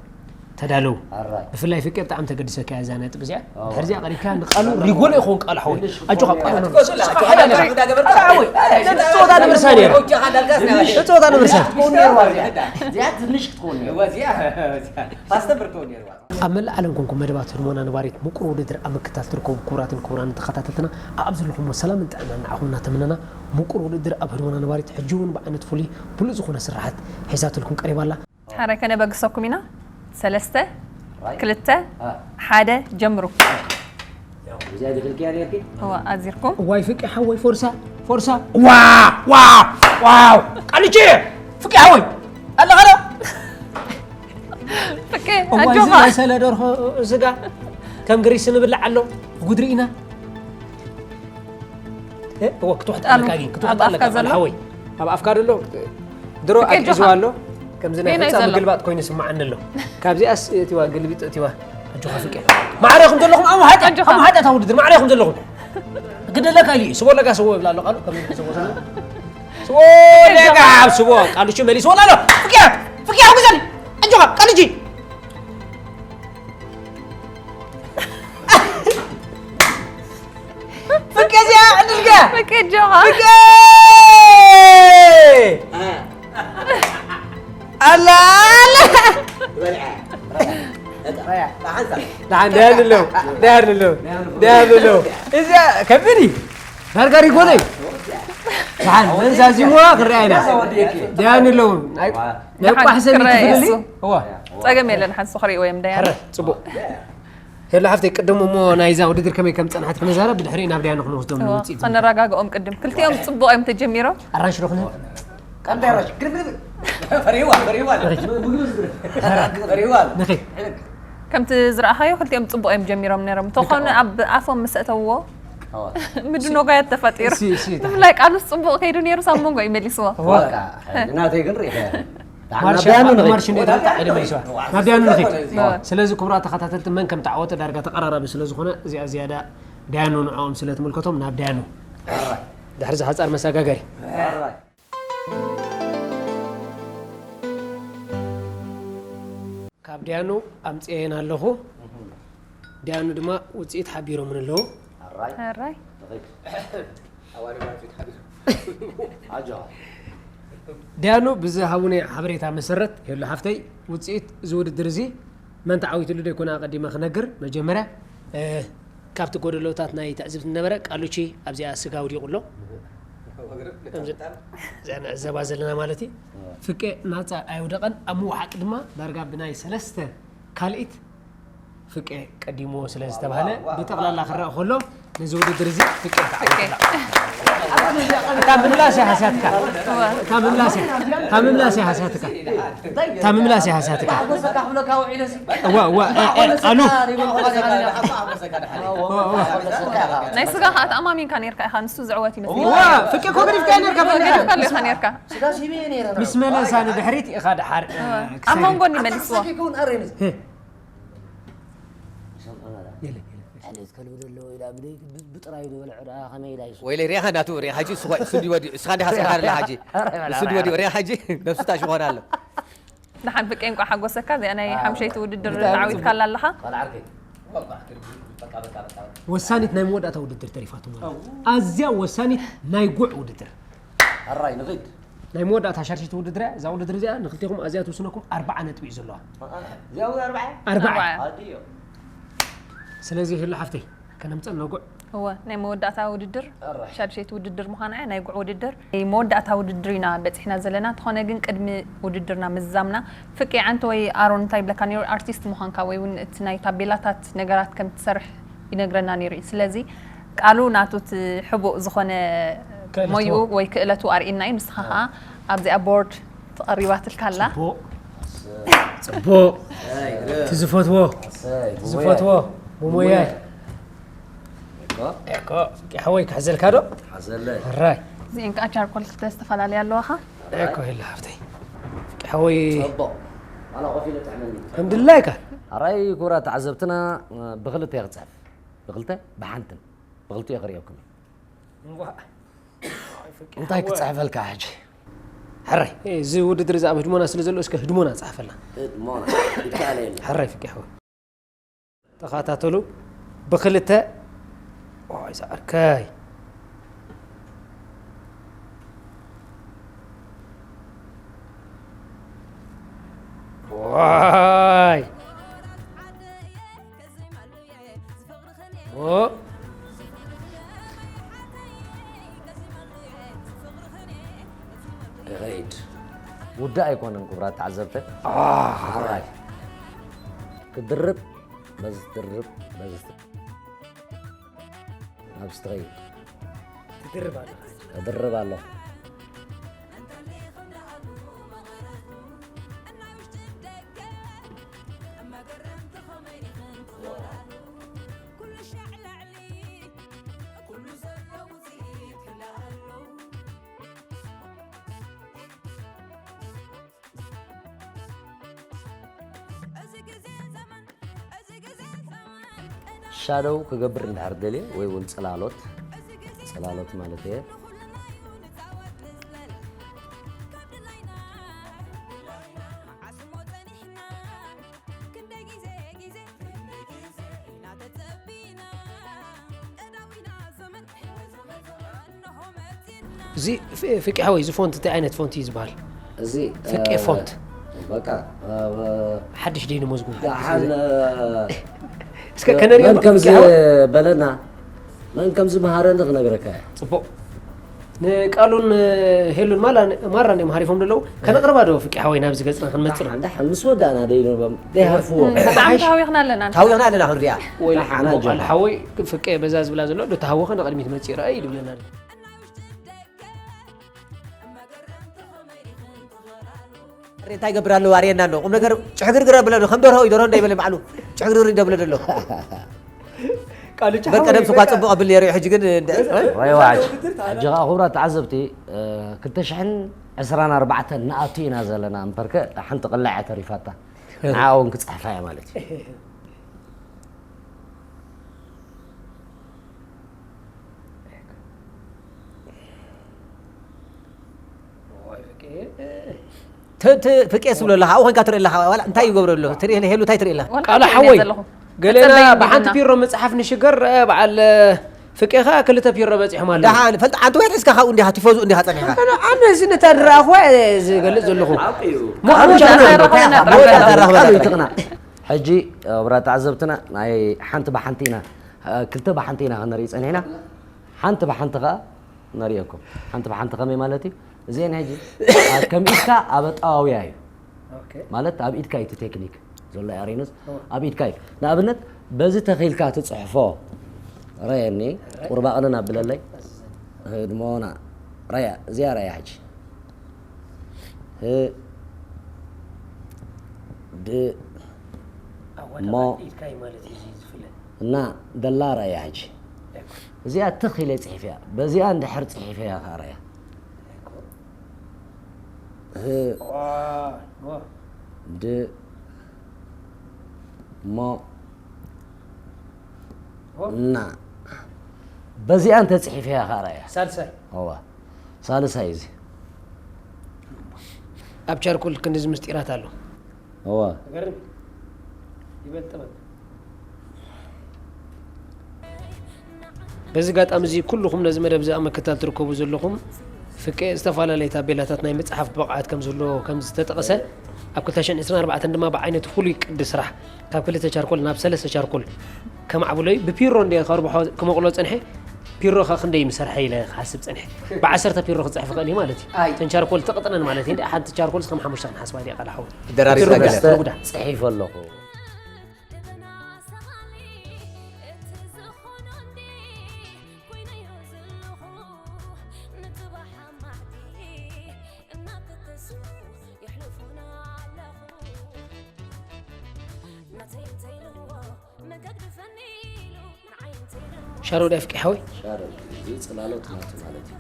ተዳለዉ። ኣራይ። ብፍላይ ፍቄ ብጣዕሚ ተገድሰካ እያ እዛ ነጥቢ እዚኣ። ኣዎ። ድሕሪ እዚኣ ቀሪብካ ንቃሉ ሪጎል ይኸውን ቃሉ ሓወይ። ትንሽ ኣጆኻ ክትኮኑ ቃሉ ኣለዎ። ንሱ ስኻ ሓዳ ሓዳ ነጥቢ። ሓዳ ገበርካ። ኣታ ሓወይ። ሓዳ ነጥቢ። ንጽወታ ንምርሳን እያ። ሓወይ ሓዳ ኣልካስ ናይ ንጽወታ ንምርሳን። ትንሽ ክትኮን ነይርዋ እዚኣ። እዚኣ ትንሽ ክትኮን ነይርዋ። እዚኣ፣ እዚኣ ፋስተን ብርትኮን ነይርዋ። ኣብ መላእ ዓለም ኮንኩም መደባት ህድሞና ነባሪት ምቁር ውድድር ኣብ ምክታል ትርከቡ ክቡራትን ክቡራንን ተኸታተልትና፣ ኣብ ዘለኹምዎ ሰላምን ጥዕናን ንዓኹም እናተመነና፣ ምቁር ውድድር ኣብ ህድሞና ነባሪት ሕጂ እውን ብዓይነት ፍሉይ ብሉጽ ዝኾነ ስርሓት ሒዛትልኩም ቀሪባ ኣላ። ሓራይ ከነበግሰኩም ኢና። ሰለስተ፣ ክልተ፣ ሓደ፣ ጀምሩ። ያው፣ እዚኣ ድኽልክያ ነርኪ? እዋ፣ ኣዚርኩም። እዋይ ፍቂ ሓወይ ፎርሳ፣ ፎርሳ። ዋ፣ ዋ፣ ዋው። ቃልቼ፣ ፍቂ ሓወይ። ኣለኻ ዶ? ፍቂ፣ እዋይ፣ እዚ ኣጆኻ። ዝበሰለ ደርሆ ስጋ ከም ግሪስ ንብላዕ ኣሎ። ጉድ ርኢና። እ፣ እወ፣ ክትውሕጥ ቃሉ ኣለካ ግን፣ ክትውሕጥ ኣብ ኣለካ ኣፍካ ዘሎ? ሓወይ። ኣብ ኣፍካ ዘሎ? ድሮ ፍቂ፣ ኣትሒዝዋ ኣጆኻ። ኣሎ። ከምዚ ናይ በይና እዩ ፍጻመ ዘሎ። ግልባጥ ኮይኑ ይስምዓኒ ኣሎ። ካብዚኣስ እቲዋ ግልቢጥ እቲዋ። ኣጆኻ ፍቂ። ማዕረ ኢኹም ዘለኹም፣ ኣብ ሓጢኣት፣ ኣጆኻ። ኣብ ሓጢኣት ውድድር ማዕረ ኢኹም ዘለኹም። ግደለካ ኢሉ እዩ። ስቦ ለጋ ስቦ ይብላ ኣሎ ቃሉ፣ ከም ስቦ ስቦ። ስቦ ለጋ ኣብ ስቦ፣ ቃሉ ሽመሊስ ወላ ኣሎ። ፍቅያ፣ ፍቅያ፣ ግዘን። ኣጆኻ፣ ቃልጂ። ፍቂ፣ ብቅጆኻ። ኣላ ኣላ ደሓን ደያን ኣለዉ ደያን ኣለዉ ደያን ኣለዉ እዚ ከቢድ እዩ ዳርጋ ሪጎለይ ደሓን መዛዚምዋ ክረኣይና ደያን ኣለዉ ናይ ቋሕ ሰበይቲ ክፍልሊ እዋ ጸገም የለን ሓንሱ ክርእይዎ እዮም ደያን ጽቡቅ ሄሎ ሓፍተይ ቅድም እሞ ናይዛ ውድድር ከመይ ከም ጸንሓት ክንዛረብ ብድሕሪኡ ናብ ደያኑ ክንወስዶም ንውፅኢት ከነረጋግኦም ቅድም ክልቲኦም ጽቡቅ እዮም ተጀሚሮም ኣራንሽ ዶ ክንህብ ቀንዳይ ራሽ ግርብርብ ፈሪዋ ፈሪዋ ምግቢ ዝግርብ ፈሪዋ ንኺድ ከምቲ ዝረኣኻዮ ክልቲኦም ጽቡቅ እዮም ጀሚሮም ነይሮም እንተኾነ ኣብ ኣፎም ምስ ኣእተውዎ ምድኖጋያት ተፈጢሩ እሺ፣ እሺ፣ እታ- ብፍላይ ቃሉስ ጽቡቅ ከይዱ ነይሩ ሳብ መንጎ እዩ መሊስዎ በቃ ናተይ ግን ርኢኸ ማርሽ ናብ ዳያኑ ንኺድ። ማርሽ እንደ ተወጣ ኢለ መልስዋ። ናብ ዳያኑ ንኺድ። እዋ። ስለዚ ክቡራት ተኸታተልቲ መን ከም ተዓወተ ዳርጋ ተቐራራቢ ስለ ዝኾነ እዚኣ ዝያዳ ዳያኑ ንዕኦም ስለ ትምልከቶም ናብ ዳያኑ። ድሕሪ እዚ ሓጻር መሰጋገሪ። ካብ ዳያኑ ኣምጽኤን ኣለኹ። ዳያኑ ድማ ውጽኢት ሓቢሮምን ኣለዉ። ሕራይ ዳያኑ ብዝሃቡኒ ሓበሬታ መሰረት ሄሉ ሓፍተይ ውፅኢት እዚ ውድድር እዚ መን ተዓዊትሉ ደይኮነ ኣቐዲመ ክነግር መጀመርያ ካብቲ ጎደሎታት ናይ ትዕዝብቲ ነበረ ቃሉቺ ኣብዚኣ ስጋ ውዲቑ ኣሎ እዚኣ ንዕዘባ ዘለና ማለት እዩ ፍቄ ናፃ ኣይውደቐን ኣብ ምውሓጥ ድማ ዳርጋ ብናይ ሰለስተ ካልኢት ፍቄ ቀዲምዎ ስለ ዝተባህለ ብጠቕላላ ክረአ ከሎ ነዚ ውድድር እዚ ፍቄ ተዓዊትላ። እታ ምምላስ እያ ሃስያትካ። እታ ምምላስ እያ። እታ ምምላስ እያ ሃስያትካ። እታ ምምላስ እያ ሃስያትካ። እዋ እዋ እ- እ- ኣሉ ናይ ስጋ ከዓ ተኣማሚንካ ነርካ ኢኻ ንሱ ዝዕወት ይመስል እዋ ፍቄ እኮ ገዲፍካ ነርካ ፈሊኻ። ገዲፍካ ኣለካ ነርካ ስጋ ሲበ ነይረ ምስ መለሳ ንድሕሪት ኢኻ ድሓር እ፣ ኣብ ክሳይ- መንጎ እንዲመሊስዎ የለ ዕለት ከልብዶ ኣለዎ ኢላ ብደይ ብጥራይ ዝበልዖ ደኣ ከመይ ኢላ ይሱ ወይለይ ሪኢኻ ናቱ ሪኢኻ ሕጂ እሱ እሱ እንዲ ወዲኡ እስኻ እንዲኻ ስኢኻ ኣላ ሕጂ እሱ እንዲ ወዲኡ ሪኢኻ ሕጂ ነብሱ ታሽ ኾና ኣሎ ደሓን ፍቄ እንቋዕ ሓጎሰካ እዚኣ ናይ ሓምሸይቲ ውድድር ተዓዊትካላ ኣለኻ ቆልዓ ዓርከይ በቃ በቃ በቃ ወሳኒት ናይ መወዳእታ ውድድር ተሪፋቶ ማለት ኣዝያ ወሳኒት ናይ ጉዕ ውድድር ሕራይ ንኺድ ናይ መወዳእታ ሻርሸይቲ ውድድር እያ። እዛ ውድድር እዚኣ ንክልቴኹም ኣዝያ ትውስነኩም ኣርብዓ ነጥቢ እዩ ዘለዋ። እዚኣ እውን ኣርብዓ እያ? ኣርብዓ። ኣርብዓ። ኣድዮ። ስለዚ ህሉ ሓፍተይ ከነምፀእ ነጉዕ። እወ ናይ መወዳእታ ውድድር ኣራይ። ሻድሸይቲ ውድድር ምዃና እያ ናይ ጉዕ ውድድር ናይ መወዳእታ ውድድር ኢና በፂሕና ዘለና እንተኾነ ግን ቅድሚ ውድድርና ምዝዛምና ፍቄ ዓንተ ወይ ኣሮን እንታይ ይብለካ ነይሩ ኣርቲስት ምዃንካ ወይ እውን እቲ ናይ ታቤላታት ነገራት ከም ትሰርሕ ይነግረና ነይሩ እዩ ስለዚ ቃሉ ናቱ እቲ ሕቡእ ዝኾነ ክእለቱ። ሞይኡ ወይ ክእለቱ ኣርእየና እዩ። ንስኻ ኸዓ ኣብዚኣ ቦርድ ተቐሪባትልካ ኣላ። ጽቡቕ። ጽቡቕ። እቲ ዝፈትዎ። እቲ ዝፈትዎ። ብሞያይ። ኤኮ። ኤኮ። ሓወይ ክሕዘልካ ዶ? ሓዘለይ። ሕራይ። እዚአን ከዓ ቻርኮል ክልተ ዝተፈላለያ ኣለዋኻ። ኤኮ ኢላ ሃፍተይ። ሓወይ። ጽቡቕ። ኣላ ኮፍ ኢለ ጥዕመኒ። ከም ድላይካ። ኣራይ ክቡራት ተዓዘብትና ብክልተ እየ ክጽሕፍ። ብክልተ ብሓንትን ብክልቲኡ ክርእየኩም እየ። እንታይ ክፅሕፈልካ ሕጂ? ሕራይ እዚ ውድድር እዚ ኣብ ህድሞና ስለ ዘሎ እስከ ህድሞና ፀሓፈልና። ህድሞና ይከኣለ የለ። ሕራይ ፍቂ ሓወይ። ተኸታተሉ ብክልተ ኦይ ዝዓርከይ ዋይ ይኸይድ ውዳእ ኣይኮነን ክቡራት ተዓዘብተ ክድርብ በዚ ትድርብ በዚ ናብ ስትኸይድ ትድርብ ኣሎ ትድርብ ኣሎ ሻደው ክገብር እንድሕር ደልየ ወይ እውን ፅላሎት ፅላሎት ማለት እየ እዚ ፍ- ፍቂ ሓወይ፣ እዚ ፎንት እንታይ ዓይነት ፎንት እዩ ዝበሃል? እዚ ፍቄ እ፣ ፎንት። በቃ እ፣ ሓድሽ ደይኑ መዝጉ። ደሓን እ፣ እስከ ከነሪኦ መን ከምዚ ፍቂ ሓወይ? በለና፣ መን ከምዚ መሃረኒ ክነግረካ እየ። ጽቡቕ። ንቃሉን ሄሉን ማላ ማራ እንዲም ሓሪፎም ዘለዉ። ከነቕርባ ዶ ፍቂ ሓወይ ናብዚ ገጽና ክንመጽእ ዶ? ደሓን ምስ ወዳእና ደይንቦም ደይሃርፍዎ። ሓይሽ- ታዊኽና ኣለና። ታዊኽና ኣለና ክንሪኣ። ወይ ደሓን ሓወይ ኣጆኻ። ሓወይ ፍቄ በዛ ዝብላ ዘሎ ዶ ተሃወኸ ንቕድሚት መጽእ ረኣይ ይብለና ኣሎ። እንታይ ይገብር ኣሎ? ኣርእየና ኣሎ። ቁም ነገር ጭሕግርግር ኣብለ ኣሎ። ከም ደርሆ እዩ፣ ደርሆ እንዳይበለ ባዕሉ ጭሕግርግር ይደብለ ዘሎ። ቃልቻ በል ቀደም ስኳ ጽቡቕ ኣብል ነይሩ እዩ፣ ሕጂ ግን እንደ- ረይዋ ሕጂ ሕጂ ኸዓ ክቡራት ተዓዘብቲ እ፣ ክልተ ሽሕን ዕስራን ኣርባዕተን ንኣቱ ኢና ዘለና እምበርከ ሓንቲ ቅላዕ እያ ተሪፋታ። ንዓ እውን ክጽሕፋ እያ ማለት እዩ። ት- ት- ፍቄ ስብሎ ኣለኻ ኣብኡ ኮንካ ትርኢ ኣለኻ ዋላ እንታይ ይገብሮ ኣሎ ትርኢ ሄሉ እንታይ ትርኢ ኣለኻ ቃሉ ሓወይ ገለና ብሓንቲ ፒሮ ምፅሓፍ ንሽገር ረአ በዓል ፍቄ ኸዓ ክልተ ፒሮ በፂሖም ኣለዉ ደሓን ፈልጥ ኣንቲ ወይ ሒዝካ ካብኡ እንዲኻ ቲፎዙ እንዲኻ ጸኒሕካ ኣነ እዚ ነታ ዝረኣኹዋ እየ ዝገልፅ ዘለኹ ቃሉ ይትቕና ሕጂ ክቡራት ተዓዘብትና ናይ ሓንቲ ብሓንቲ ኢና እ፣ ክልተ ብሓንቲ ኢና ክንርኢ ጸኒሕና ሓንቲ ብሓንቲ ኸዓ ነርእየኩም ሓንቲ ብሓንቲ ከመይ ማለት እዩ እዚአን ሕጂ እ፣ ከም ኢድካ ኣብ ኣጠዋውያ እዩ ማለት ኣብ ኢድካ እዩ እቲ ቴክኒክ ዘሎ ኣሬኖስ ኣብ ኢድካ እዩ ንኣብነት በዚ ተኺልካ ትፅሕፎ ረየኒ ቁርባቕንን ኣብለለይ ህድሞና ረያ እዚኣ ረያ ሕጂ ህ ድ ሞ እና ደላ ረያ ሕጂ እዚኣ ትኽ ኢለ ፅሒፈያ በዚኣ እንድሕር ፅሒፈያ ከዓ ረያ ህ ድ ሞ እና በዚኣ እንተፅሒፈያ ከዓ ረያ ሳልሳይ እዋ ሳልሳይ እዚ ኣብ ቻርኩል ክንድዚ ምስጢራት ኣሎ እዋ ገርም ይበል ጥበብ በዚ ጋጣሚ እዚ ኩልኹም ነዚ መደብ እዚ ኣብ ምክታል ትርከቡ ዘለኹም ፍቄ ዝተፈላለየ ታቤላታት ናይ ምፅሓፍ ብቕዓት ከም ዝህልዎ ከም ዝተጠቐሰ ኣብ ክልተ ሽሕን ዕስራን ኣርባዕተን ድማ ብዓይነቱ ፍሉይ ቅዲ ስራሕ ካብ ክልተ ቻርኮል ናብ ሰለስተ ቻርኮል ከማዕብሎ እዩ ብፒሮ እንደ ከርብሖ ክመቕሎ ፀንሐ ፒሮ ከ ክንደይ ምሰርሐ ኢለ ክሓስብ ፀንሐ ብዓሰርተ ፒሮ ክፅሕፍ ክእል እዩ ማለት እዩ ተን ቻርኮል ትቕጥነን ማለት እዩ ሓንቲ ቻርኮል ከም ሓሙሽተ ክንሓስባ ዲያ ቃል ሓወት ደራሪብካ ገለ ጉዳ ፅሒፈ ኣለኹ ሻሮዳ ፍቂ ሓወይ ጽላሎት ናቱ ማለት እዩ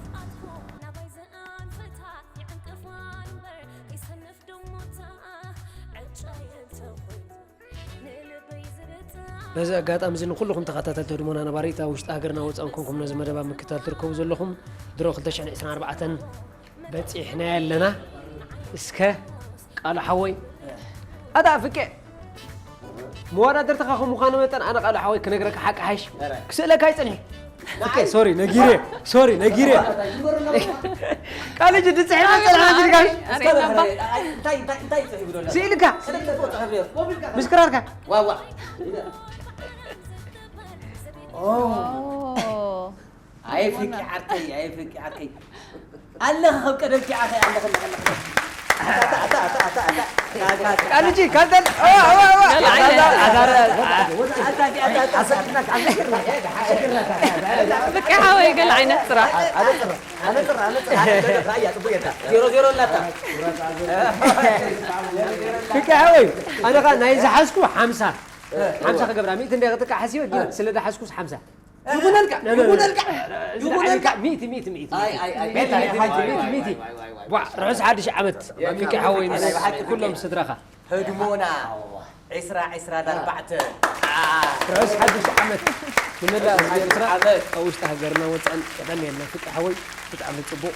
በዚ ኣጋጣሚ እዚ ንኩልኹም ተኸታተልቲ ህድሞና ነባሪት ኣብ ውሽጢ ሃገርና ወፃን ኮንኩም ነዚ መደብ ኣብ ምክታል ትርከቡ ዘለኹም ድሮ ክልተ ሽሕን ዕስራን ኣርባዕተን በፂሕናዮ ኣለና እስከ ቃሉ ሓወይ ኣታ ፍቄ መወዳደርትኻ ከም ምዃኑ መጠን ኣነ ቃሉ ሓወይ ክነግረካ ሓቂ ሓይሽ ክስእለካ ይፅንሒ ፍቄ ሶሪ ነጊሬ ሶሪ ነጊሬ ቃሉ ጅ ድፅሒ መፀን ሓንቲ ጋሽ ስኢልካ ምስ ክራርካ ኣይ ፍቂ ዓርከይ ኣይ ፍቂ ዓርከይ ኣለኸ ከም ቀደም ኪዓኸ ኣለኸ ኣለኸ ኣለኸ ቃልጂ ካልተን ብቂ ሓወይ ገለ ዓይነት ስራሕ ዜሮ ዜሮ ላታ ብቂ ሓወይ ኣነ ኸ ናይ ዝሓዝኩ ሓምሳ ሓምሳ ክገብራ ሚእቲ እንደ ክትቃ ሓሲበ ግን ስለ ዝሓዝኩስ ሓምሳ ይኹነልካ ይኹነልካ ይኹነልካ ሚእቲ ሚእቲ ሚእቲ ርሑስ ሓድሽ ዓመት ሚኪ ሓወይ ምስ ኩሎም ስድራኻ ህድሞና ዕስራ ዕስራ ኣርባዕተ ርሑስ ሓድሽ ዓመት ንመላእ ህዝቢ ኤርትራ ኣብ ውሽጢ ሃገርና ወፃእን ቀደም የልና ፍቂ ሓወይ ብጣዕሚ ፅቡቕ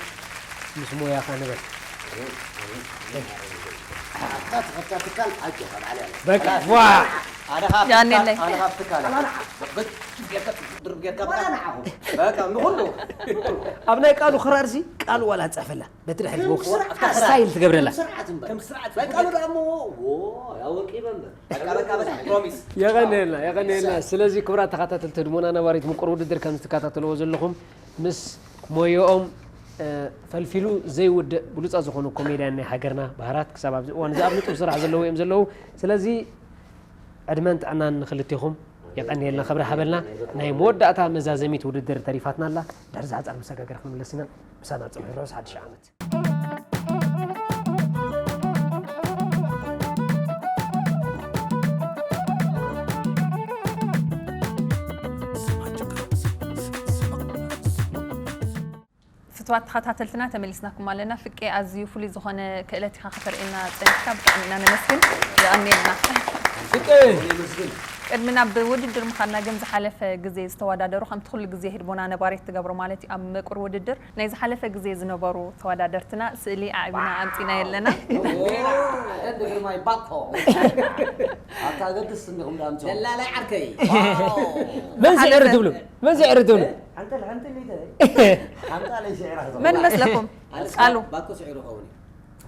ምስ ሞያኻ ንበል ትኸፍታ ትካል ኣጆኻ ባዕላ በቃ ዋ ዳንኤለይ ጌርካ ዋላ ንዓኹም። በቃ ንኹሉ። ኣብ ናይ ቃሉ ክራርሲ ቃሉ ዋላ ትጻፈላ። በቲ ድሕሪት ቦክስ ስርዓት። ስታይል ትገብረላ። ከም ስርዓት እምበር። ከም ስርዓት። በቃ ቃሉ ደኣ እሞ፣ ዎ፣ ያወቂ በምበር። በቃ፣ በቃ፣ በቃ፣ ፕሮሚስ። የቐንየልና፣ የቐንየልና። ስለዚ ክቡራት ተኸታተልቲ ህድሞና ነባሪት ምቁር ውድድር ከም ትከታተልዎ ዘለኹም ምስ ሞዮኦም፣ እ፣ ፈልፊሉ ዘይውድእ ብሉጻት ዝኾኑ ኮሜድያን ናይ ሃገርና ባህራት ክሳብ ኣብዚ እዋን እዚ ኣብ ንጡፍ ስራሕ ዘለዉ እዮም ዘለዉ። ስለዚ ዕድመን ጥዕናን ንክልቴኹም የቐንየልና፣ ክብሪ ሃበልና። ናይ መወዳእታ መዛዘሚት ውድድር ተሪፋትና ኣላ። ድሕሪ ዝሓጻር መሰጋገሪ ክንምለስ ኢና። ምሳና ጽንሑ። ርሑስ ሓድሽ ዓመት። ፍትዋት ተኸታተልትና ተመሊስናኩም ኣለና። ፍቄ፣ ኣዝዩ ፍሉይ ዝኾነ ክእለት ኢኻ ከተርእየና ጸኒሕካ፣ ብጣዕሚ ኢና ነመስግን። የቐንየልና። ፍቄ! ቅድሚ ናብ ውድድር ምኻድና ግን ዝሓለፈ ግዜ ዝተወዳደሩ፣ ከምቲ ኩሉ ግዜ ህድሞና ነባሪት ትገብሮ ማለት እዩ፣ ኣብ ምቁር ውድድር ናይ ዝሓለፈ ግዜ ዝነበሩ ተወዳደርትና ስእሊ ኣዕቢና ኣምጺና የለና። ወደ ግርማይ ባኮ። ኣታ ኣገድስ እንዲኹም ደኣ ኣምጽኦም። ደላላይ ዓርከይ። ዋው። መን ስዕሪ ትብሉ? መን ስዕሪ ትብሉ? ሓንተ ለሓንተ ሚተ። ሓንታ ለይ ስዕራ። መን መስለኩም? ኣልሳ ቃሉ። ባኮ ስዕሩ ኸውን እዩ።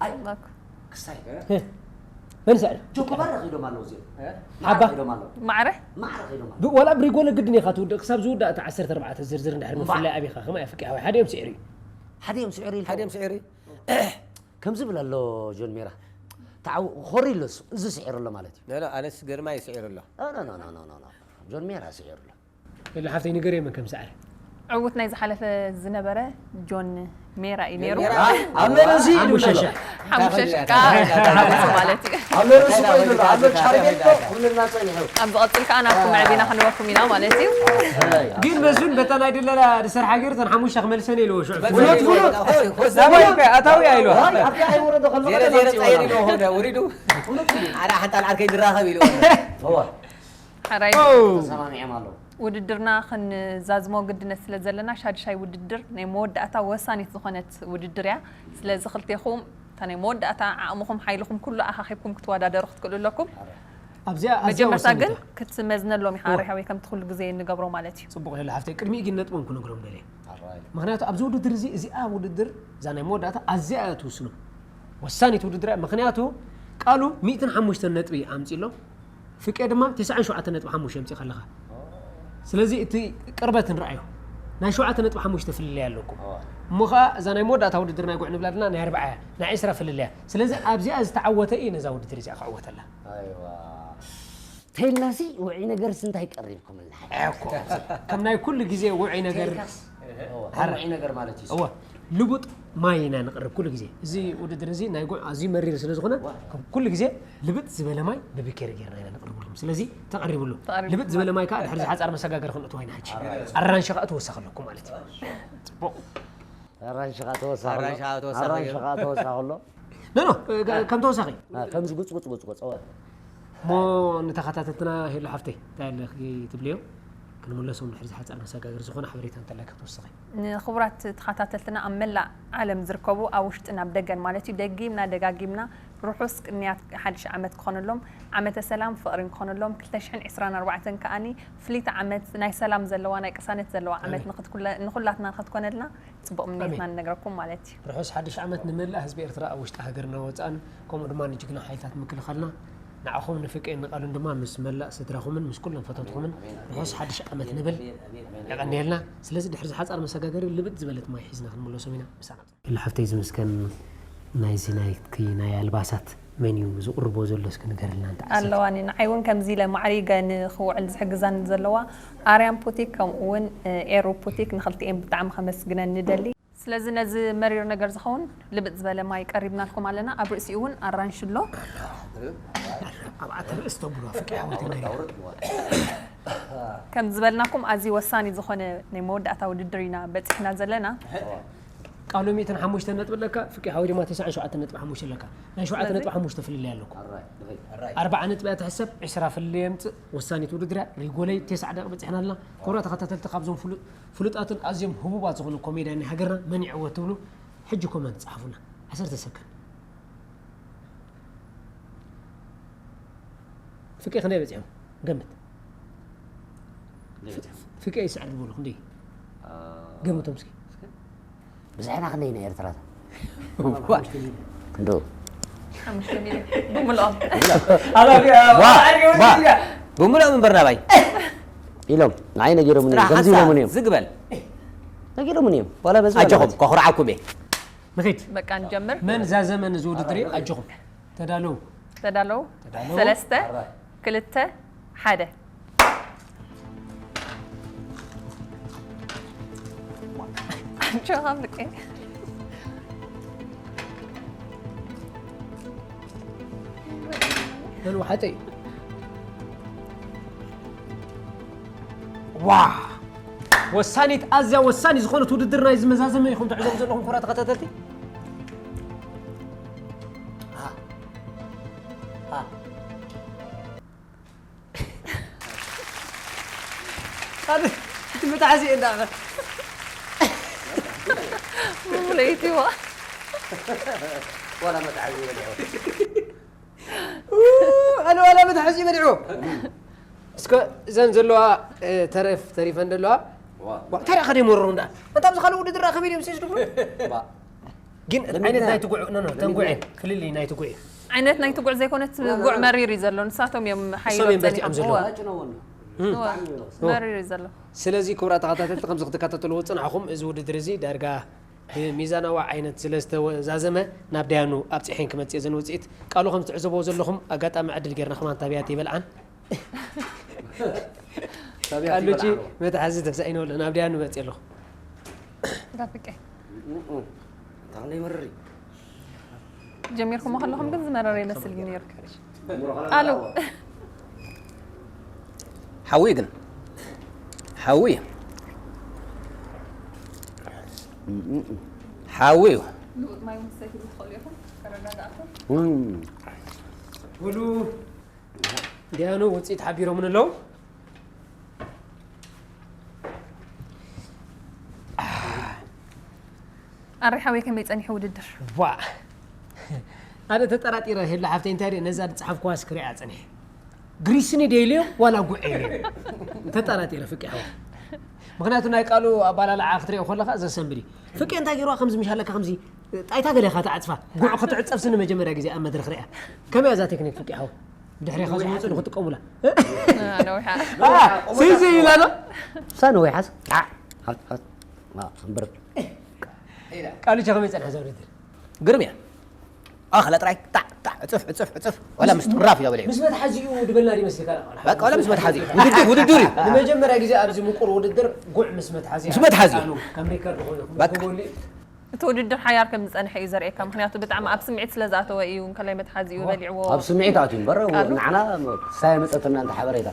ኣይ፣ ባኮ። ክሳይ። መን ስዕሪ? ጆኮ ባር ከይዶም ኣለዉ እዚኦም። እ? ሓባ? ከይዶም ኣለዉ። ማዕረ? ማዕረ ከይዶም ኣለዉ። ብ-፣ ዋላ ብሪጎለ ግድን ኢኻ ትውድእ፣ ክሳብ ዝውዳእ እታ ዓሰርተ ኣርባዕተ ዝርዝር እንድሕር እምባ። ምፍላይ ኣቢኻ፣ ከማይ ፍቂ ሓወይ፣ ሓደ እዮም ስዕሪ። ሓደ እዮም ስዕሪ ኢልካ። ሓደ እዮም ስዕሪ። ከምዚ ብል ኣሎ ጆን ሜራ። ተዓው-፣ ኾሪ ኣሎ እሱ፣ እዚ ስዕሩ ኣሎ ማለት እዩ። ኖ፣ ኖ፣ ኣነስ ግርማ እዩ ስዕሩ ኣሎ። ኖ፣ ኖ፣ ኖ። ጆን ሜራ ስዕሩ ኣሎ። የለ ሓፍተይ ንገር የመን ከም ሰዓረ። ዕዉት ናይ ዝሓለፈ ዝነበረ ጆን ሜራ እዩ ነይሩ። ሜራ። ኣብ ነረሲ ሓሙሽተ ሺሕ። ሓሙሽተ ሺሕ ከኣ ማለት እዩ። ኣብ ነረሲ ኮይኑ ኣሎ፣ ኣብ ቻርጌት እኮ ኩልና ጸኒሑ። ኣብ ዝቐጽል ከኣ ናብኩም ኣዕቢና ክንበኩም ኢና ማለት እዩ። ግን መስፍን በታ ናይ ድለላ ዝሰርሓ ገይሩ እተን ሓሙሽተ ክመልሰን ኢልዎ ሽዑ። ፍሉጥ፣ ፍሉጥ። ሆይ፣ ሆይ፣ ዳባይ እኮ ኣታዊ ኣይልዎ። ሆይ፣ ኣብቲ ኣይወረዶ ከሎ ዜሮ ዜሮ ቀደም ጸይር ኣምጺእዎ። ኢልዎ ኾነ፣ ውሪዱ። ፍሉጥ፣ ፍሉጥ። ሓደ ሓንታ ንዓርከይ ንራኸብ ኢልዎ። እዋ። ሓራይ ኦ! ተሰማሚዖም ኣለዉ። ውድድርና ክንዛዝሞ ግድነት ስለ ዘለና፣ ሻድሻይ ውድድር ናይ መወዳእታ ወሳኒት ዝኾነት ውድድር እያ። ስለዚ ክልቴኹም እታ ናይ መወዳእታ ዓቕምኹም፣ ሓይልኹም ኩሉ ኣኻኺብኩም ክትወዳደሩ ክትክእሉ ኣለኩም። ኣብዚኣ ኣዝያ መጀመርታ ወሳኒት ግን እያ። ክትመዝነሎም ኢኻ፣ እወ። ኣርሓወይ፣ ከምቲ ኩሉ ግዜ እንገብሮ ማለት እዩ። ጽቡቕ፣ የለ ሓፍተይ፣ ቅድሚኡ ግን ነጥቦም ክነግሮም ደልየ። ኣራይ። ምኽንያቱ ኣብዚ ውድድር እዚ፣ እዚኣ ውድድር፣ እዛ ናይ መወዳእታ ኣዝያ እያ ትውስኖ። ወሳኒት ውድድር እያ። ምኽንያቱ ቃሉ ሚእትን ሓሙሽተን ነጥቢ ኣምጺእሎ። ፍቄ ድማ ተስዓን ሸውዓተን ነጥቢ ሓሙሽተ ኣምጺእካ ኣለኻ። ስለዚ እቲ ቅርበት ንርኣዮ። ናይ ሸውዓተ ነጥቢ ሓሙሽተ ፍልልይ ኣለኩም። እዋ። እሞ ኸኣ እዛ ናይ መወዳእታ ውድድር ናይ ጉዕ ንብላ ድና ናይ ኣርብዓ እያ። ናይ ዕስራ ፍልልይ እያ። ስለዚ ኣብዚኣ ዝተዓወተ እዩ ነዛ ውድድር እዚኣ ክዕወተላ። ኣይዋ። ተይልናሲ ውዑይ ነገርስ እንታይ ቀሪብኩምልና? እኮ፣ ከም ናይ ኩሉ ግዜ ውዑይ ነገር ተይልካስ? እዋ። ሃረ። ውዑይ ነገር ማለት እዩ። እዋ። ልቡጥ ማይ ኢና ንቕርብ ኩሉ ግዜ። እዚ ውድድር እዚ ናይ ጉዕ ኣዝዩ መሪር ስለ ዝኾነ፣ ዋ። ከም ኩሉ ግዜ ልብጥ ዝበለ ማይ ብብኬሪ ጌርና ኢና ንቕርበልኩም። ስለዚ ተቐሪቡ ኣሎ። ተቐሪቡ ልብጥ ዝበለ ኣሎ። ማይ ከኣ ድሕሪ እዚ ሓጻር መሰጋገሪ ክንእትዎ ኢና ሕጂ። ኣራንሺ። ኣራንሺ ከኣ ትወሰኽ ኣለኩም ማለት እዩ። ጽቡቕ። ኣራንሺ ከኣ ተወሳኺ ኣሎ። ኣራንሺ ከኣ ተወሳኺ ኣራንሺ እዩ። ከኣ ተወሳኺ ኣሎ። ኖ፣ ኖ፣ እ፣ ከ-፣ ከም ተወሳኺ። አ፣ ከምዚ ጉጽ፣ ጉጽ፣ ጉጽ፣ ጉጽ፣ እወ። እሞ ንተኸታተልትና ሄሎ ሓፍተይ፣ እንታይ ኣለኺ ትብልዮ? ክንምለሶም ድሕሪ እዚ ሓጻር መሰጋገሪ ዝኾነ ሓበሬታ እንተለካ ክትወስኺ። ንኽቡራት ተኸታተልትና ኣብ መላእ ዓለም ዝርከቡ፣ ኣብ ውሽጥን ኣብ ደገን ማለት እዩ፣ ደጊምና ደጋጊምና ርሑስ ቅንያት ሓድሽ ዓመት ክኾነሎም፣ ዓመተ ሰላም ፍቕርን ክኾነሎም፣ ክልተ ሽሕን ዕስራን ኣርባዕተን ከኣኒ ፍልይቲ ዓመት ናይ ሰላም ዘለዋ፣ ናይ ቅሳነት ዘለዋ ዓመት ኣሜን። ንኽትኩለ-፣ ንኹላትና ንኽትኮነልና ጽቡቕ ምንየትና ኣሜን። ንነግረኩም ማለት እዩ። ርሑስ ሓድሽ ዓመት ንመላእ ህዝቢ ኤርትራ ኣብ ውሽጢ ሃገርና ወጻእን፣ ከምኡ ድማ ንጅግና ሓይልታት ምክልኻልና፣ ንዓኹም ንፍቄን ንቃሉን ድማ ምስ መላእ ስድራኹምን ምስ ኩሎም ፈተውትኹምን ኣሜን፣ ኣሜን። ርሑስ ሓድሽ ዓመት ኣሜን፣ ንብል። ኣሜን፣ ኣሜን፣ ኣሜን፣ ኣሜን። የቐንየልና። ስለዚ ድሕሪ ዝሓጻር መሰጋገሪ ልብጥ ዝበለት ማይ ሒዝና ክንምለሶም ኢና። ምሳና። ኢሉ ሓፍተይ ዝምስገን ናይዚ ናይኪ ናይ ኣልባሳት መን እዩ ዝቕርቦ ዘሎ እስኪ ንገርልና እንተ ዓሰብኪ። ኣለዋኒ። ንዓይ እውን ከምዚ ኢለ ማዕሪገ ንኽውዕል ዝሕግዛኒ ዘለዋ ኣርያም ቡቲክ ከምኡ እውን ኤሩ ቡቲክ ንኽልቲኤን ብጣዕሚ ከመስግነን ንደሊ። ስለዚ ነዚ መሪር ነገር ዝኸውን ልብጥ ዝበለ ማይ ቀሪብናልኩም ኣለና። ኣብ ርእሲኡ እውን ኣራንሺ ኣሎ። ኣብ ኣተ ርእስ ተብሎ ፍቅሪ ሓወይተይ ማይ። ከም ዝበልናኩም ኣዝዩ ወሳኒ ዝኾነ ናይ መወዳእታ ውድድር ኢና በጺሕና ዘለና። ቃሉ ሚእትን ሓሙሽተን ነጥቢ ኣለካ፣ ፍቂ ሓወይ ድማ ተስዓን ሸውዓተን ነጥቢ ሓሙሽተ ኣለካ። ናይ ሸውዓተ ስለዚ ነጥቢ ሓሙሽተ ፍልልይ ኣለኩም። ኣራይ፣ ድኸይ፣ ኣራይ። ኣርብዓ ነጥቢ እያ ትሕሰብ፣ ዕስራ ፍልልይ የምጽእ። ወሳኒት ውድድር እያ። ሪጎለይ ተስዓ ደቂቕ በጺሕና ኣለና። ክቡራት ተኸታተልቲ፣ ካብዞም ፍሉ-፣ ፍሉጣትን ኣዝዮም ህቡባት ዝኾኑ ኮሜድያን ናይ ሃገርና መን ይዕወት ትብሉ? ሕጂ ኮመንት ጸሓፉና። ዓሰርተ ሰከንድ። ፍቂ ክንደይ በጺሑ? ገምት። ፍቀ ይስዕር ዝበሉ ክንደይ? ገምቶም እስኪ። ብዝሕና ክንደይ ኢና ኤርትራታት? ክንዶ ሓሙሽተ ሚልዮን ብምልኦም። ብምልኦም እምበር ናባይ ኢሎም ንዓይ ነጊሮምኒ እዮም። ከምዚ ኢሎምኒ እዮም። ዝግበል ነጊሮምኒ እዮም። ዋላ በዚ ኣጆኹም ከኹርዓኩም እየ። ንኺድ በቃ ንጀምር። መን ዛዘመ ነዚ ውድድር እዩ? ኣጆኹም ተዳለዉ። ተዳለዉ። ተዳለዉ። ሰለስተ ክልተ ሓደ። ኣጆኻ ብቀ መን ወሓጠ እዩ? ዋ ወሳኒት ኣዝያ ወሳኒ ዝኾነት ውድድር ናይ ዝመዛዘመ ኢኹም ትዕዘቡ ዘለኹም ክቡራት ተኸታተልቲ። እቲ መትሓዚ እንዳ ለይትዋ ዋላ መትሓዚ በሊዑ ኣለ ዋላ መትሓዚ በሊዑ እስከ እዘን ዘለዋ ተረፍ ተሪፈን ዘለዋ እንታይ ደኣ ከደይ መረሩ እንዳ እንታ ኣብዚ ካልእ ውድድር ከመይ ድዮም ስስ ድብሉ ግን ዓይነት ናይ ትጉዕ ኖ ኖ ተንጉዕ ፍልልይ ናይ ትጉዕ ዓይነት ናይ ትጉዕ ዘይኮነት ጉዕ መሪር እዩ ዘሎ። ንሳቶም እዮም ሓይሎም እዮም በቲዖም ዘለዉ። ጸኒሖም። መሪር እዩ ዘሎ። ስለዚ ክቡራት ተኸታተልቲ ከምዚ ክትከታተልዎ ዝጸናሕኹም እዚ ውድድር እዚ ዳርጋ ብሚዛናዊ ዓይነት ስለ ዝተወዛዘመ ናብ ዳያኑ ኣብጺሐን ክመጽእ እየን ውጽኢት ቃሉ ከም ትዕዘብዎ ዘለኹም ኣጋጣሚ ዕድል ጌርና ከማን ታብያት ይበልዓን ቃሉቺ መትሓዚ ተሳኢነሉ ናብ ዳያኑ መጽእ ኣለኹ ጋብቀ ታለይ መረሪ ጀሚርኩሞ ከለኹም ግን ዝመረረ ይመስል ነይሩ። ቃሉ ሓዊ ግን ሓዊ ሓዊ እዩ። ብሉ ዳያኑ ውፅኢት ሓቢሮምን ኣለዉ። ኣሪ ሓወይ ከመይ ጸኒሑ ውድድር? ዋ ኣነ ተጠራጢረ ሄላ ሓፍተይ እንታይ ድየ ነዛ ዝፀሓፍኩዋስ ክሪኣ ፀኒሐ ግሪስኒ ደይልዮ ዋላ ጉዕ ኢልዮ ተጠራጢረ ፍቂ ሓወይ ምክንያቱ ናይ ቃሉ ኣባላልዓ ክትሪኦ ከለካ ዘሰንብድ እዩ ፍቂ እንታይ ገይርዋ ከምዚ ምሻለካ ከምዚ ጣይታ ገለ ኢኻ ትዓጽፋ ጉዕ ክትዕጸፍሲ ንመጀመርያ ግዜ ኣብ መድረኽ ሪኣ ከመይ እያ እዛ ቴክኒክ ፍቂ ሓወይ ብድሕሪኻ ዝመፁ ንክጥቀሙላ ነዊሓ ስዚ ኢላ ዶ እሳ ነዊሓስ እምበር ቃልቻ ከመይ ጸንሐ እዛ ውድድር ግርም እያ ኣኽለ ጥራይ ጣዕ ጣዕ ዕፅፍ ዕፅፍ ዕፅፍ ዋላ ምስ ጥራፍ ኢላ በለ ምስ መትሓዚኡ ድበልና ዲመስልካ በቃ ዋላ ምስ መትሓዚ ውድድር ውድድር እዩ ንመጀመርያ ግዜ ኣብዚ ምቁር ውድድር ጉዕ ምስ መትሓዚ ምስ መትሓዚ ከም ሪከርድ ኮይኑ በቃ። ክጎሊ እቲ ውድድር ሓያር ከም ዝጸንሐ እዩ ዘርእየካ ምክንያቱ ብጣዕሚ ኣብ ስምዒት ስለ ዝኣተወ እዩ እንከላይ መትሓዚኡ በሊዕዎ ኣብ ስምዒት ኣትዩ እምበር ንዓና ክስታይ መፀትና እንተ ሓበሬታ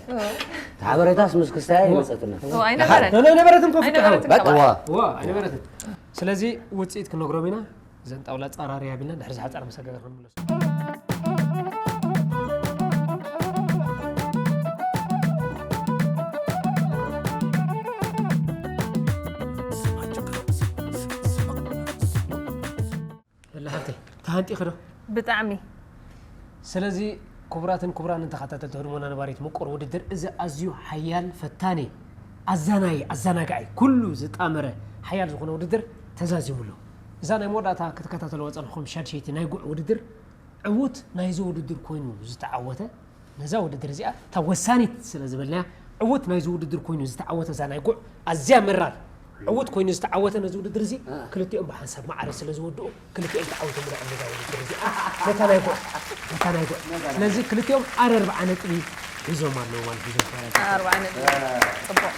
እቲ ሓበሬታስ ምስ ክስታይ መፀትና ኣይነበረን ነበረትን ኮፍትሓወ ኣይነበረትን ከባቢ ዋ ኣይነበረትን ስለዚ ውፅኢት ክንነግሮም ኢና እዘን ጣውላ ፃራርያ ቢልና ድሕሪ ዝሓፃር መሰጋገር ክንምለሱ ለሓፍተይ ተሃንጢ ክዶ ብጣዕሚ ስለዚ ክቡራትን ክቡራንን ተኸታተልቲ ህድሞና ነባሪት ምቁር ውድድር እዚ ኣዝዩ ሓያል ፈታኒ ኣዛናይ ኣዛናጋዒ ኩሉ ዝጣመረ ሓያል ዝኾነ ውድድር ተዛዚሙ ኣሎ እዛ ናይ መወዳእታ ክትከታተልዎ ጸንሕኩም ሻድሸይቲ ናይ ጉዕ ውድድር ዕዉት ናይዚ ውድድር ኮይኑ ዝተዓወተ ነዛ ውድድር እዚኣ እታ ወሳኒት ስለ ዝበልናያ ዕዉት ናይዚ ውድድር ኮይኑ ዝተዓወተ እዛ ናይ ጉዕ ኣዝያ መራር ዕዉት ኮይኑ ዝተዓወተ ነዚ ውድድር እዚ ክልቲኦም ብሓንሳብ ማዕረ ስለ ዝወድኡ ክልቲኦም ተዓዊቶም ኢና ዕምዳ ውድድር እዚ ነታ ናይ ጉዕ ነታ ናይ ጉዕ ስለዚ ክልቲኦም ኣረርብዓ ነጥቢ ሒዞም ኣለዉ ማለት እዩ ኣርባዓ ነጥቢ ጽቡቕ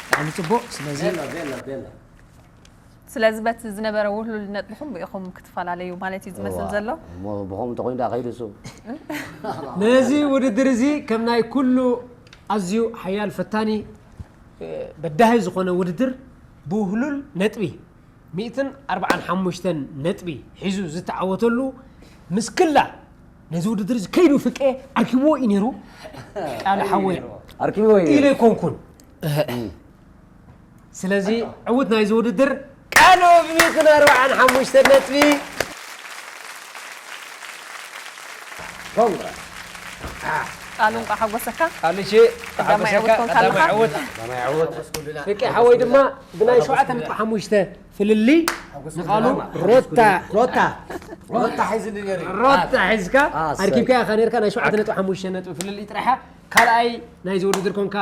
ብጣዕሚ ጽቡቕ ስለዚ ስለዚ በቲ ዝነበረ ውህሉል ነጥብኹም ኢኹም ክትፈላለዩ ማለት እዩ ዝመስል ዘሎ እሞ ብኸምኡ እንተኮይኑ ዳ ከይዱ እሱ ነዚ ውድድር እዚ ከም ናይ ኩሉ ኣዝዩ ሓያል ፈታኒ በዳሂ ዝኾነ ውድድር ብውህሉል ነጥቢ ሚእትን ኣርብዓን ሓሙሽተን ነጥቢ ሒዙ ዝተዓወተሉ ምስ ክላ ነዚ ውድድር እዚ ከይዱ ፍቄ ኣርኪብዎ እዩ ነይሩ ቃል ሓወይ ኣርኪብዎ እዩ ኢለ ኣይኮንኩን ስለዚ ዕውት ናይዚ ውድድር ቃሉ ብሚእትን ኣርብዓን ሓሙሽተ ነጥቢ ኮንግራ ቃሉ እንኳ ሓጎሰካ። ቃልሽ ቀዳማይ ዕውት ኮንካ ኣለኻ። ቀዳማይ ዕውት። ፍቄ ሓወይ ድማ ብናይ ሸውዓተ ነጥቢ ሓሙሽተ ፍልልይ ንቃሉ ሮታ ሮታ ሮታ ሒዝኒ ነይሩ እዩ። ሮታ ሒዝካ ኣሰይ። ኣርኪብካ ኢኻ ነርካ። ናይ ሸውዓተ ነጥቢ ሓሙሽተ ነጥቢ ፍልልይ ጥራሓ ካልኣይ ናይዚ ውድድር ኮንካ።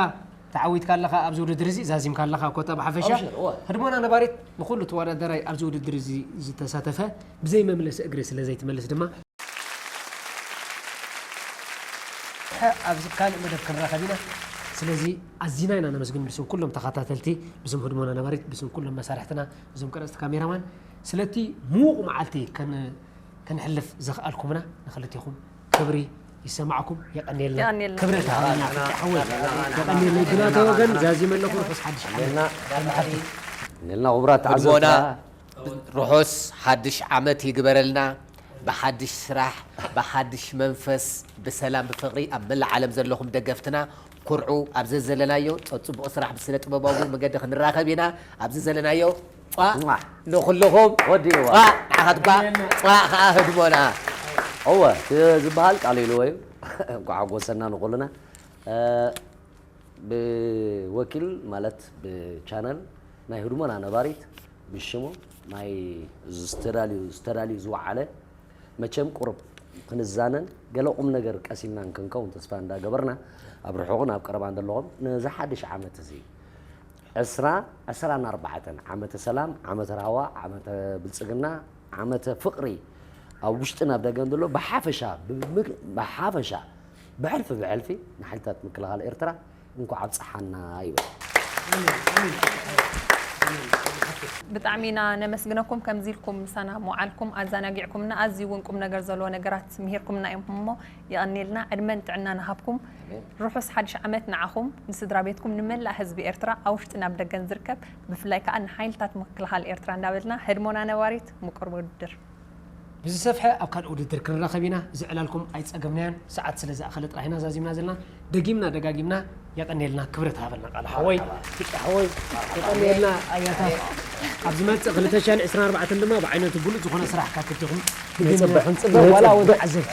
ተዓዊትካ ኣለኻ ኣብዚ ውድድር እዚ፣ ዛዚምካ ኣለኻ ኮታ ብሓፈሻ። ኣብሽር፣ እወ። ህድሞና ነባሪት ንኹሉ ተወዳደራይ ኣብዚ ውድድር እዚ ዝተሳተፈ ብዘይ መምለሲ እግሪ ስለ ዘይትመልስ ድማ ኣብዚ ካልእ መደብ ክንራኸብ ኢና። ስለዚ ኣዚና ኢና ነመስግን ብስም ኩሎም ተኸታተልቲ፣ ብስም ህድሞና ነባሪት፣ ብስም ኩሎም መሳርሕትና፣ ብስም ቀረፅቲ ካሜራማን ስለቲ ምዉቕ መዓልቲ ከን- ከነሕልፍ ዘኽኣልኩምና ንክልቴኹም ክብሪ ይሰማዕኩም። የቐንየልና። የቐንየልና። ክብረት ሃበና ፍቅር ሓወይ። የቐንየልና። ብናተይ ወገን ዛዚመ ኣለኹ። ርሑስ ሓድሽ ዓመት። ልና ልና ክቡራት ህድሞና ተዓዘብትና ርሑስ ሓድሽ ዓመት ይግበረልና። ብሓድሽ ስራሕ፣ ብሓድሽ መንፈስ፣ ብሰላም፣ ብፍቕሪ ኣብ መላእ ዓለም ዘለኹም ደገፍትና ኩርዑ። ኣብ ዘዘለናዮ ጸጽቡቕ ስራሕ ብስነ ጥበባዊ መገዲ ክንራኸብ ኢና። ኣብዚ ዘለናዮ ቋ ሟ። ንኹልኹም ወዲእዋ። ቋ ንዓኻት ቋ ቋ ኸዓ ህድሞና። እወ እቲ ዝበሃል ቃል ኢልዎ እዩ። እንኳዕ ሓጎሰና ንኹልና። እ፣ ብወኪል ማለት ብቻነል ናይ ህድሞና ነባሪት ብሽሙ ናይ ዝተዳልዩ ዝተዳልዩ ዝወዓለ መቸም ቁሩብ ክንዛነን ገለ ቁም ነገር ቀሲምናን ክንከውን ተስፋ እንዳገበርና ኣብ ርሑቕን ኣብ ቀረባን ዘለኹም ነዚ ሓድሽ ዓመት እዚ ዕስራ ዕስራን ኣርባዕተን ዓመተ ሰላም ዓመተ ራህዋ ዓመተ ብልጽግና ዓመተ ፍቕሪ ኣብ ውሽጥን ኣብ ደገን ዘሎ ብሓፈሻ ብምግ- ብሓፈሻ ብሕልፊ ብሕልፊ ንሓይልታት ምክልኻል ኤርትራ እንኳዕ ኣብፀሓና ይብል። ብጣዕሚ ኢና ነመስግነኩም ከምዚ ኢልኩም ምሳና ምውዓልኩም ኣዘናጊዕኩምና ኣዝዩ እውን ቁም ነገር ዘለዎ ነገራት ምሂርኩምና እዮም እሞ የቐንየልና ዕድመን ጥዕናን ሃብኩም። ርሑስ ሓድሽ ዓመት ንዓኹም ንስድራ ቤትኩም ንመላእ ህዝቢ ኤርትራ ኣብ ውሽጥን ኣብ ደገን ዝርከብ ብፍላይ ከዓ ንሓይልታት ምክልኻል ኤርትራ እንዳበልና ህድሞና ነባሪት ምቁር ውድድር። ብዝሰፍሐ ኣብ ካልእ ውድድር ክንራኸብ ኢና። እዚ ዕላልኩም ኣይጸገምናያን። ሰዓት ስለ ዝኣኸለ ጥራሕ ኢና ዛዚምና ዘለና። ደጊምና ደጋጊምና የቐንየልና። ክብረት ሃበልና ቃል ሓወይ ፍቂ ሓወይ የቐንየልና። ኣያታት ኣብ ዝመጽእ ክልተ ሽሕን ዕስራን ኣርባዕተን ድማ ብዓይነቱ ብሉጽ ዝኾነ ስራሕ ካብ ክልቴኹም ንጽበ- ክንጽበ ዋላ ወዲ ዓዘብ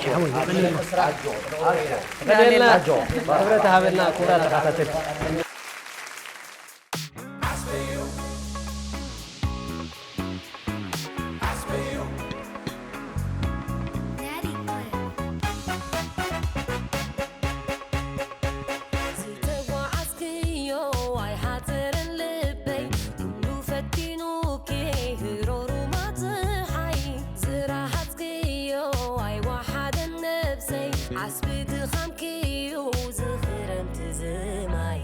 ሓወይ የቐንየልና። የቐንየልና። ክብረት ሃበልና ክቡራት ተኸታተልቲ። ዝተጓዓዝክዮ ኣይሓጽርን ልበይ ኩሉ ፈቲኑኪ ህሮሩማ ፀሓይ ዝረሃጽክዮ ኣይወሓደን ነብሰይ ዓስቢ ድኻምክዩ ዝኽረምቲ ዝማይ